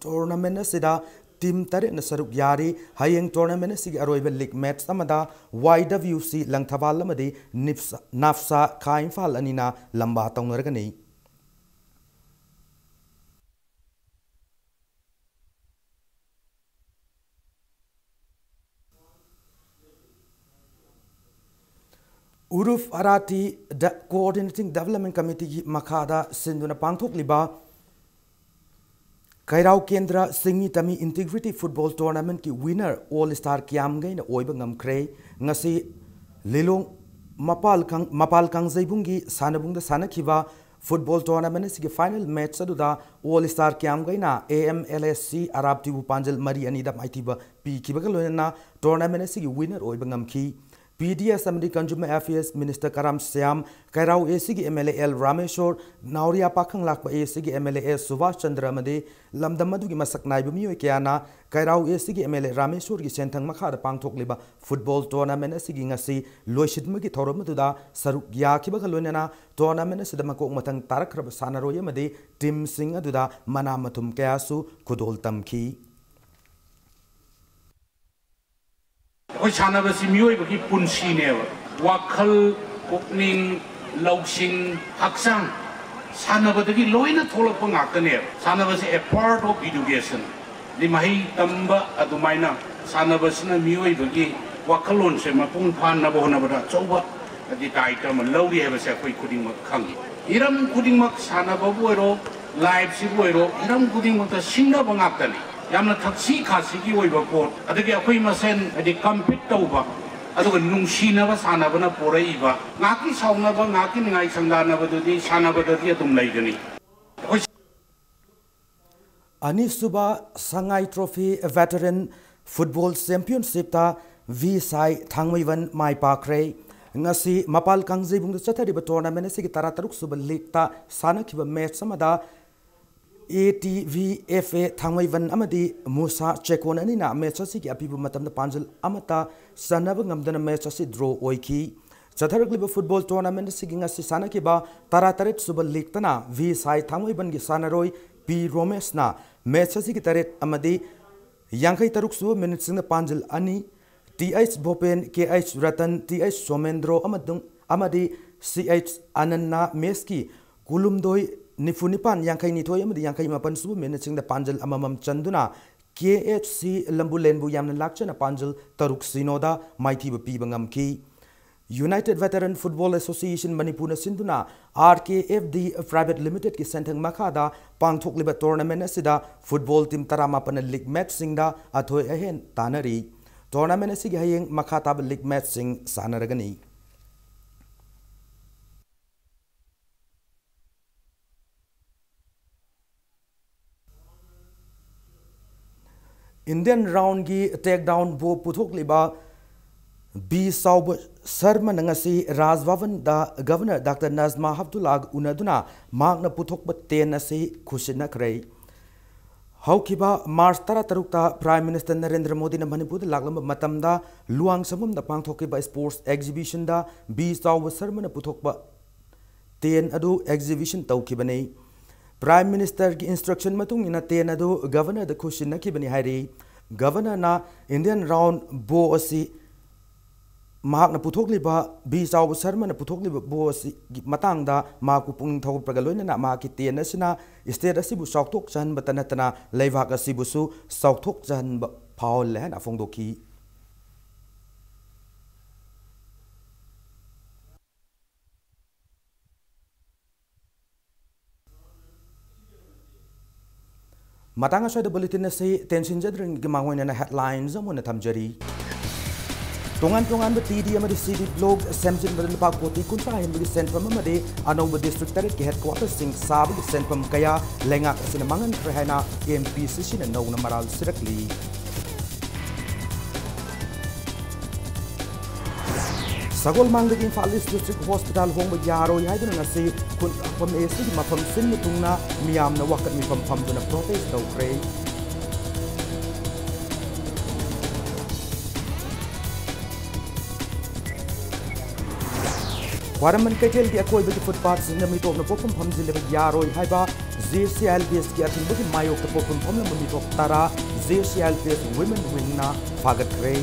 ꯇꯣꯔꯅꯥꯃꯦꯟ ꯑꯁꯤꯗ ꯇꯤꯝ ꯇꯔꯦꯠꯅ ꯁꯔꯨꯛ ꯌꯥꯔꯤ꯫ ꯍꯌꯦꯡ ꯇꯣꯔꯅꯥꯃꯦꯟ ꯑꯁꯤꯒꯤ ꯑꯔꯣꯏꯕ ꯂꯤꯒ ꯃꯦꯠꯆ ꯑꯃꯗ ꯋꯥꯏ ꯗꯕ꯭ꯂꯤꯎ ꯁꯤ ꯂꯪꯊꯕꯥꯜ ꯑꯃꯗꯤ ꯅꯤꯞꯁ-, ꯅꯥꯞꯁꯥ ꯈꯥ ꯏꯝꯐꯥꯜ ꯑꯅꯤꯅ ꯂꯝꯕꯥ ꯇꯧꯅꯔꯒꯅꯤ꯫ ꯎꯔꯨꯐ ꯑꯔꯥꯇꯤ ꯗ ꯀꯣꯑꯣꯔꯗꯤꯅꯦꯇꯤꯡ ꯗꯤꯕꯦꯂꯞꯃꯦꯟ ꯀꯃꯤꯇꯤꯒꯤ ꯃꯈꯥꯗ ꯁꯤꯟꯗꯨꯅ ꯄꯥꯡꯊꯣꯛꯂꯤꯕ ꯀꯩꯔꯥꯎ ꯀꯦꯟꯗ꯭ꯔ ꯁꯤꯡꯃꯤ ꯇꯝꯃꯤ ꯏꯟꯇꯤꯒ꯭ꯔꯤꯇꯤ ꯐꯨꯠꯕꯣꯜ ꯇꯣꯔꯅꯥꯃꯦꯟꯠꯀꯤ ꯋꯤꯅꯔ ꯑꯣꯜ ꯁ꯭ꯇꯥꯔ ꯀ꯭ꯌꯥꯝꯒꯩꯅ ꯑꯣꯏꯕ ꯉꯝꯈ꯭ꯔꯦ꯫ ꯉꯁꯤ ꯂꯤꯂꯣꯡ ꯃꯄꯥꯜ ꯀꯥꯡ-, ꯃꯄꯥꯜ ꯀꯥꯡꯖꯩꯕꯨꯡꯒꯤ ꯁꯥꯟꯅꯕꯨꯡꯗ ꯁꯥꯟꯅꯈꯤꯕ ꯐꯨꯠꯕꯣꯜ ꯇꯣꯔꯅꯥꯃꯦꯟꯠ ꯑꯁꯤꯒꯤ ꯐꯥꯏꯅꯦꯜ ꯃꯦꯠꯆ ꯑꯗꯨꯗ ꯑꯣꯜ ꯁ꯭ꯇꯥꯔ ꯀ꯭ꯌꯥꯝꯒꯩꯅ A M L S C ꯑꯔꯥꯞꯇꯤꯕꯨ ꯄꯥꯟꯖꯜ ꯃꯔꯤ ꯑꯅꯤꯗ ꯃꯥꯏꯊꯤꯕ ꯄꯤꯈꯤꯕꯒ ꯂꯣꯏꯅꯅ ꯇꯣꯔꯅꯥꯃꯦꯟꯠ ꯑꯁꯤꯒꯤ ꯋꯤꯅꯔ ꯑꯣꯏꯕ ꯉꯝꯈꯤ꯫ ꯄꯤ ꯗꯤ ꯑꯦꯁ ꯑꯃꯗꯤ consumer affairs minister Karam Shyam, Keirao A ꯁꯤꯒꯤ M L A L Rameshwor, Nauriya Pakhanglakpa A ꯁꯤꯒꯤ M L A S Subhas Chandra ꯑꯃꯗꯤ ꯂꯝꯗꯝ ꯑꯗꯨꯒꯤ ꯃꯁꯛ ꯅꯥꯏꯕ ꯃꯤꯑꯣꯏ ꯀꯌꯥꯅ ꯀꯩꯔꯥꯎ ꯑꯦ ꯁꯤꯒꯤ ꯑꯦꯝ ꯑꯦꯜ ꯑꯦ ꯔꯥꯃꯦꯁꯣꯔꯒꯤ ꯁꯦꯟꯊꯪ ꯃꯈꯥꯗ ꯄꯥꯡꯊꯣꯛꯂꯤꯕ ꯐꯨꯠꯕꯣꯜ ꯇꯣꯔꯅꯥꯃꯦꯟꯠ ꯑꯁꯤꯒꯤ ꯉꯁꯤ ꯂꯣꯏꯁꯤꯟꯕꯒꯤ ꯊꯧꯔꯝ ꯑꯗꯨꯗ ꯁꯔꯨꯛ ꯌꯥꯈꯤꯕꯒ ꯂꯣꯏꯅꯅ ꯇꯣꯔꯅꯥꯃꯦꯟꯠ ꯑꯁꯤꯗ ꯃꯀꯣꯛ ꯃꯊꯪ ꯇꯥꯔꯛꯈ꯭ꯔꯕ ꯁꯥꯟꯅꯔꯣꯏ ꯑꯃꯗꯤ ꯇꯤꯝꯁꯤꯡ ꯑꯗꯨꯗ ꯃꯅꯥ ꯃꯊꯨꯝ ꯀꯌꯥꯁꯨ ꯈꯨꯗꯣꯜ ꯇꯝꯈꯤ꯫ ꯑꯩꯈꯣꯏ ꯁꯥꯟꯅꯕꯁꯤ ꯃꯤꯑꯣꯏꯕꯒꯤ ꯄꯨꯟꯁꯤꯅꯦꯕ꯫ ꯋꯥꯈꯜ, ꯄꯨꯛꯅꯤꯡ, ꯂꯧꯁꯤꯡ, ꯍꯛꯆꯥꯡ, ꯁꯥꯟꯅꯕꯗꯒꯤ ꯂꯣꯏꯅ ꯊꯣꯛꯂꯛꯄ ꯉꯥꯛꯇꯅꯦꯕ꯫ ꯁꯥꯟꯅꯕꯁꯤ a part of education꯫ ꯗꯤ ꯃꯍꯩ ꯇꯝꯕ ꯑꯗꯨꯃꯥꯏꯅ ꯁꯥꯟꯅꯕꯁꯤꯅ ꯃꯤꯑꯣꯏꯕꯒꯤ ꯋꯥꯈꯜꯂꯣꯟꯁꯦ ꯃꯄꯨꯡ ꯐꯥꯅꯕ ꯍꯣꯠꯅꯕꯗ ꯑꯆꯧꯕ ꯍꯥꯏꯗꯤ ꯗꯥꯏꯇ ꯑꯃ ꯂꯧꯔꯤ ꯍꯥꯏꯕꯁꯦ ꯑꯩꯈꯣꯏ ꯈꯨꯗꯤꯡꯃꯛ ꯈꯪꯉꯤ꯫ ꯍꯤꯔꯝ ꯈꯨꯗꯤꯡꯃꯛ ꯁꯥꯟꯅꯕꯕꯨ ꯑꯣꯏꯔꯣ, ꯂꯥꯏꯐꯁꯤꯕꯨ ꯑꯣꯏꯔꯣ, ꯍꯤꯔꯝ ꯈꯨꯗꯤꯡꯃꯛꯇ ꯁꯤꯡꯅꯕ ꯉꯥꯛꯇꯅꯤ꯫ ꯌꯥꯝꯅ ꯊꯛꯁꯤ ꯈꯥꯁꯤꯒꯤ ꯑꯣꯏꯕ ꯄꯣꯠ, ꯑꯗꯒꯤ ꯑꯩꯈꯣꯏ ꯃꯁꯦꯟ ꯍꯥꯏꯗꯤ ꯀꯝꯄꯤꯠ ꯇꯧꯕ, ꯑꯗꯨꯒ ꯅꯨꯡꯁꯤꯅꯕ ꯁꯥꯟꯅꯕꯅ ꯄꯣꯔꯛꯏꯕ ꯉꯥꯏꯍꯥꯛꯀꯤ ꯁꯥꯎꯅꯕ, ꯉꯥꯏꯍꯥꯛꯀꯤ ꯅꯤꯡꯉꯥꯏ ꯁꯪꯗꯥꯅꯕꯗꯨꯗꯤ ꯁꯥꯟꯅꯕꯗꯗꯤ ꯑꯗꯨꯝ ꯂꯩꯒꯅꯤ꯫ ꯑꯩꯈꯣꯏ ꯑꯅꯤꯁꯨꯕ ꯁꯉꯥꯏ ꯇ꯭ꯔꯣꯐꯤ ꯚꯦꯇꯔꯟ ꯐꯨꯠꯕꯣꯜ ꯆꯦꯝꯄꯤꯌꯟꯁꯤꯞꯇ ꯚꯤ ꯁꯥꯏ ꯊꯥꯡꯃꯩꯕꯟ ꯃꯥꯏ ꯄꯥꯛꯈ꯭ꯔꯦ꯫ ꯉꯁꯤ ꯃꯄꯥꯜ ꯀꯥꯡꯖꯩꯕꯨꯡꯗ ꯆꯠꯊꯔꯤꯕ ꯇꯣꯔꯅꯥꯃꯦꯟ ꯑꯁꯤꯒꯤ ꯇꯔꯥꯇꯔꯨꯛ ꯁꯨꯕ ꯂꯤꯒꯇ ꯁꯥꯟꯅꯈꯤꯕ ꯃꯦꯠꯆ ꯑꯃꯗ A T V F A ꯊꯥꯡꯃꯩꯕꯟ ꯑꯃꯗꯤ ꯃꯨꯁꯥ ꯆꯦꯀꯣꯟ ꯑꯅꯤꯅ ꯃꯦꯠꯆ ꯑꯁꯤꯒꯤ ꯑꯄꯤꯕ ꯃꯇꯝꯗ ꯄꯥꯟꯖꯜ ꯑꯃꯠꯇ ꯆꯟꯅꯕ ꯉꯝꯗꯅ ꯃꯦꯠꯆ ꯑꯁꯤ ꯗ꯭ꯔꯣ ꯑꯣꯏꯈꯤ꯫ ꯆꯠꯊꯔꯛꯂꯤꯕ ꯐꯨꯠꯕꯣꯜ ꯇꯣꯔꯅꯥꯃꯦꯟ ꯑꯁꯤꯒꯤ ꯉꯁꯤ ꯁꯥꯟꯅꯈꯤꯕ ꯇꯔꯥꯇꯔꯦꯠ ꯁꯨꯕ ꯂꯤꯒꯇꯅ ꯚꯤ ꯁꯥꯏ ꯊꯥꯡꯃꯩꯕꯟꯒꯤ ꯁꯥꯟꯅꯔꯣꯏ ꯄꯤ ꯔꯣꯃꯦꯁꯅ ꯃꯦꯠꯆ ꯑꯁꯤꯒꯤ ꯇꯔꯦꯠ ꯑꯃꯗꯤ ꯌꯥꯡꯈꯩ ꯇꯔꯨꯛ ꯁꯨꯕ ꯃꯤꯅꯤꯠꯁꯤꯡꯗ ꯄꯥꯟꯖꯜ ꯑꯅꯤ, ꯇꯤ ꯑꯩꯆ ꯚꯣꯄꯦꯟ, ꯀꯦ H Ratan, T H Somendro ꯑꯃꯗꯨꯡ-, ꯑꯃꯗꯤ ꯁꯤ ꯑꯩꯆ ꯑꯅꯟꯅ ꯃꯦꯠꯆꯀꯤ ꯀꯨꯟꯍꯨꯝꯗꯣꯏ, ꯅꯤꯐꯨ ꯅꯤꯄꯥꯟ, ꯌꯥꯡꯈꯩ ꯅꯤꯊꯣꯏ ꯑꯃꯗꯤ ꯌꯥꯡꯈꯩ ꯃꯥꯄꯟ ꯁꯨꯕ ꯃꯤꯅꯤꯠꯁꯤꯡꯗ ꯄꯥꯟꯖꯜ ꯑꯃꯃꯝ ꯆꯟꯗꯨꯅ ꯀꯦ ꯑꯦꯆ ꯁꯤ ꯂꯝꯕꯨꯂꯦꯟꯕꯨ ꯌꯥꯝꯅ ꯂꯥꯛꯆꯅ ꯄꯥꯟꯖꯜ ꯇꯔꯨꯛ ꯁꯤꯅꯣꯗ ꯃꯥꯏꯊꯤꯕ ꯄꯤꯕ ꯉꯝꯈꯤ꯫ United Veteran Football Association ꯃꯅꯤꯄꯨꯔꯅ ꯁꯤꯟꯗꯨꯅ R K F D Private Limited ꯀꯤ ꯁꯦꯟꯊꯪ ꯃꯈꯥꯗ ꯄꯥꯡꯊꯣꯛꯂꯤꯕ tournament ꯑꯁꯤꯗ football team ꯇꯔꯥꯃꯥꯄꯟꯅ league matchꯁꯤꯡꯗ ꯑꯊꯣꯏ ꯑꯍꯦꯟ ꯇꯥꯟꯅꯔꯤ꯫ Tournament ꯑꯁꯤꯒꯤ ꯍꯌꯦꯡ ꯃꯈꯥ ꯇꯥꯕ league matchꯁꯤꯡ ꯁꯥꯟꯅꯔꯒꯅꯤ꯫ Indian roundꯒꯤ takedown bow ꯄꯨꯊꯣꯛꯂꯤꯕ ꯕꯤ ꯆꯥꯎꯕ ꯁꯔꯃꯅ ꯉꯁꯤ ꯔꯥꯖ ꯚꯕꯟꯗ Governor Doctor ꯅꯖꯃꯥ ꯍꯦꯞꯇꯨꯜꯂꯥꯒ ꯎꯅꯗꯨꯅ ꯃꯍꯥꯛꯅ ꯄꯨꯊꯣꯛꯄ ꯇꯦꯟ ꯑꯁꯤ ꯈꯨꯠꯁꯤꯟꯅꯈ꯭ꯔꯦ꯫ ꯍꯧꯈꯤꯕ March ꯇꯔꯥꯇꯔꯨꯛꯇ Prime Minister ꯅꯔꯦꯟꯗ꯭ꯔ ꯃꯣꯗꯤꯅ ꯃꯅꯤꯄꯨꯔꯗ ꯂꯥꯛꯂꯝꯕ ꯃꯇꯝꯗ ꯂꯨꯋꯥꯡꯁꯪꯕꯝꯗ ꯄꯥꯡꯊꯣꯛꯈꯤꯕ sports exhibitionꯗ ꯕꯤ ꯆꯥꯎꯕ ꯁꯔꯃꯅ ꯄꯨꯊꯣꯛꯄ ꯇꯦꯟ ꯑꯗꯨ exhibition ꯇꯧꯈꯤꯕꯅꯤ꯫ Prime Ministerꯒꯤ instruction ꯃꯇꯨꯡ ꯏꯟꯅ ꯇꯦꯟ ꯑꯗꯨ Governorꯗ ꯈꯨꯠꯁꯤꯟꯅꯈꯤꯕꯅꯤ ꯍꯥꯏꯔꯤ꯫ Governorꯅ Indian round bow ꯑꯁꯤ ꯃꯍꯥꯛꯅ ꯄꯨꯊꯣꯛꯂꯤꯕ, ꯕꯤ ꯆꯥꯎꯕ ꯁꯔꯃꯅ ꯄꯨꯊꯣꯛꯂꯤꯕ bow ꯑꯁꯤꯒꯤ ꯃꯇꯥꯡꯗ ꯃꯍꯥꯛꯄꯨ ꯄꯨꯛꯅꯤꯡ ꯊꯧꯒꯠꯄꯒ ꯂꯣꯏꯅꯅ ꯃꯍꯥꯛꯀꯤ ꯇꯦꯟ ꯑꯁꯤꯅ state ꯑꯁꯤꯕꯨ ꯆꯥꯎꯊꯣꯛꯆꯍꯟꯕꯇ ꯅꯠꯇꯅ ꯂꯩꯕꯥꯛ ꯑꯁꯤꯕꯨꯁꯨ ꯆꯥꯎꯊꯣꯛꯆꯍꯟꯕ ꯐꯥꯎꯍꯜꯂꯦ ꯍꯥꯏꯅ ꯐꯣꯡꯗꯣꯛꯈꯤ꯫ ꯃꯇꯥꯡ ꯑꯁ꯭ꯋꯥꯏꯗ bulletin ꯑꯁꯤ ꯇꯦꯟꯁꯤꯟꯖꯗ꯭ꯔꯤꯉꯩꯒꯤ ꯃꯥꯡꯑꯣꯏꯅꯅ headlines ꯑꯃꯨꯛ ꯍꯟꯅ ꯊꯝꯖꯔꯤ꯫ ꯇꯣꯉꯥꯟ ꯇꯣꯉꯥꯟꯕ T D ꯑꯃꯗꯤ C D block ꯁꯦꯝꯖꯤꯟꯕꯗ ꯂꯨꯄꯥ ꯀꯣꯇꯤ ꯀꯨꯟꯊ꯭ꯔꯥ ꯍꯦꯟꯕꯒꯤ ꯁꯦꯟꯐꯝ ꯑꯃꯗꯤ ꯑꯅꯧꯕ district ꯇꯔꯦꯠꯀꯤ headquarterꯁꯤꯡ ꯁꯥꯕꯒꯤ ꯁꯦꯟꯐꯝ ꯀꯌꯥ ꯂꯩꯉꯥꯛ ꯑꯁꯤꯅ ꯃꯥꯡꯍꯟꯈ꯭ꯔꯦ ꯍꯥꯏꯅ M P C Cꯅ ꯅꯧꯅ ꯃꯔꯥꯜ ꯁꯤꯔꯛꯂꯤ꯫ ꯁꯒꯣꯜꯃꯥꯡꯗꯒꯤ ꯏꯝꯐꯥꯜ East District Hospital ꯍꯣꯡꯕ ꯌꯥꯔꯣꯏ ꯍꯥꯏꯗꯨꯅ ꯉꯁꯤ ꯈꯨꯟꯗ꯭ꯔꯥꯛꯄꯝ A Cꯒꯤ ꯃꯐꯝ ꯁꯤꯟꯕ ꯊꯨꯡꯅ ꯃꯤꯌꯥꯝꯅ ꯋꯥꯀꯠ ꯃꯤꯐꯝ ꯐꯝꯗꯨꯅ protest ꯇꯧꯈ꯭ꯔꯦ꯫ ꯈ꯭ꯋꯥꯏꯔꯝꯕꯟ ꯀꯩꯊꯦꯜꯒꯤ ꯑꯀꯣꯏꯕꯒꯤ footpathꯁꯤꯡꯗ ꯃꯤꯇꯣꯞꯅ ꯄꯣꯠꯐꯝ ꯐꯝꯖꯤꯜꯂꯕ ꯌꯥꯔꯣꯏ ꯍꯥꯏꯕ J C I L P Sꯀꯤ ꯑꯊꯤꯡꯕꯒꯤ ꯃꯥꯌꯣꯛꯇ ꯄꯣꯠꯐꯝ ꯐꯝꯂꯝꯕ ꯃꯤꯇꯣꯞ ꯇꯔꯥ J C I L P S Women Wingꯅ ꯐꯥꯒꯠꯈ꯭ꯔꯦ꯫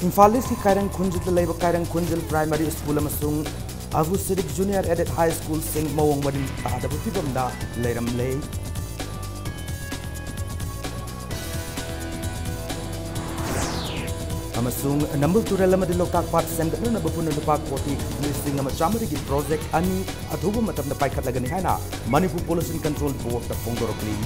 Imphal Eastꯀꯤ ꯀꯥꯏꯔꯪ ꯈꯨꯟꯖꯤꯜꯗ ꯂꯩꯕ ꯀꯥꯏꯔꯪ ꯈꯨꯟꯖꯤꯜ Primary School ꯑꯃꯁꯨꯡ ꯑꯕꯨ ꯁꯤꯔꯤꯛ Junior Aided High Schoolꯁꯤꯡ ꯃꯑꯣꯡ ꯃꯔꯤꯟ ꯇꯥꯗꯕ ꯐꯤꯕꯝꯗ ꯂꯩꯔꯝꯂꯦ꯫ ꯑꯃꯁꯨꯡ ꯅꯝꯕꯨꯜ ꯇꯨꯔꯦꯜ ꯑꯃꯗꯤ ꯂꯣꯛꯇꯥꯛ ꯄꯥꯠ ꯁꯦꯝꯒꯠꯅꯅꯕ ꯄꯨꯟꯅ ꯂꯨꯄꯥ ꯀꯣꯇꯤ ꯂꯤꯁꯤꯡ ꯑꯃ ꯆꯥꯝꯃꯗꯒꯤ ꯄ꯭ꯔꯣꯖꯦꯛ ꯑꯅꯤ ꯑꯊꯨꯕ ꯃꯇꯝꯗ ꯄꯥꯏꯈꯠꯂꯒꯅꯤ ꯍꯥꯏꯅ ꯃꯅꯤꯄꯨꯔ ꯄꯣꯂꯨꯁꯟ ꯀꯟꯇ꯭ꯔꯣꯜ ꯕꯣꯔꯗꯇ ꯐꯣꯡꯗꯣꯔꯛꯂꯤ꯫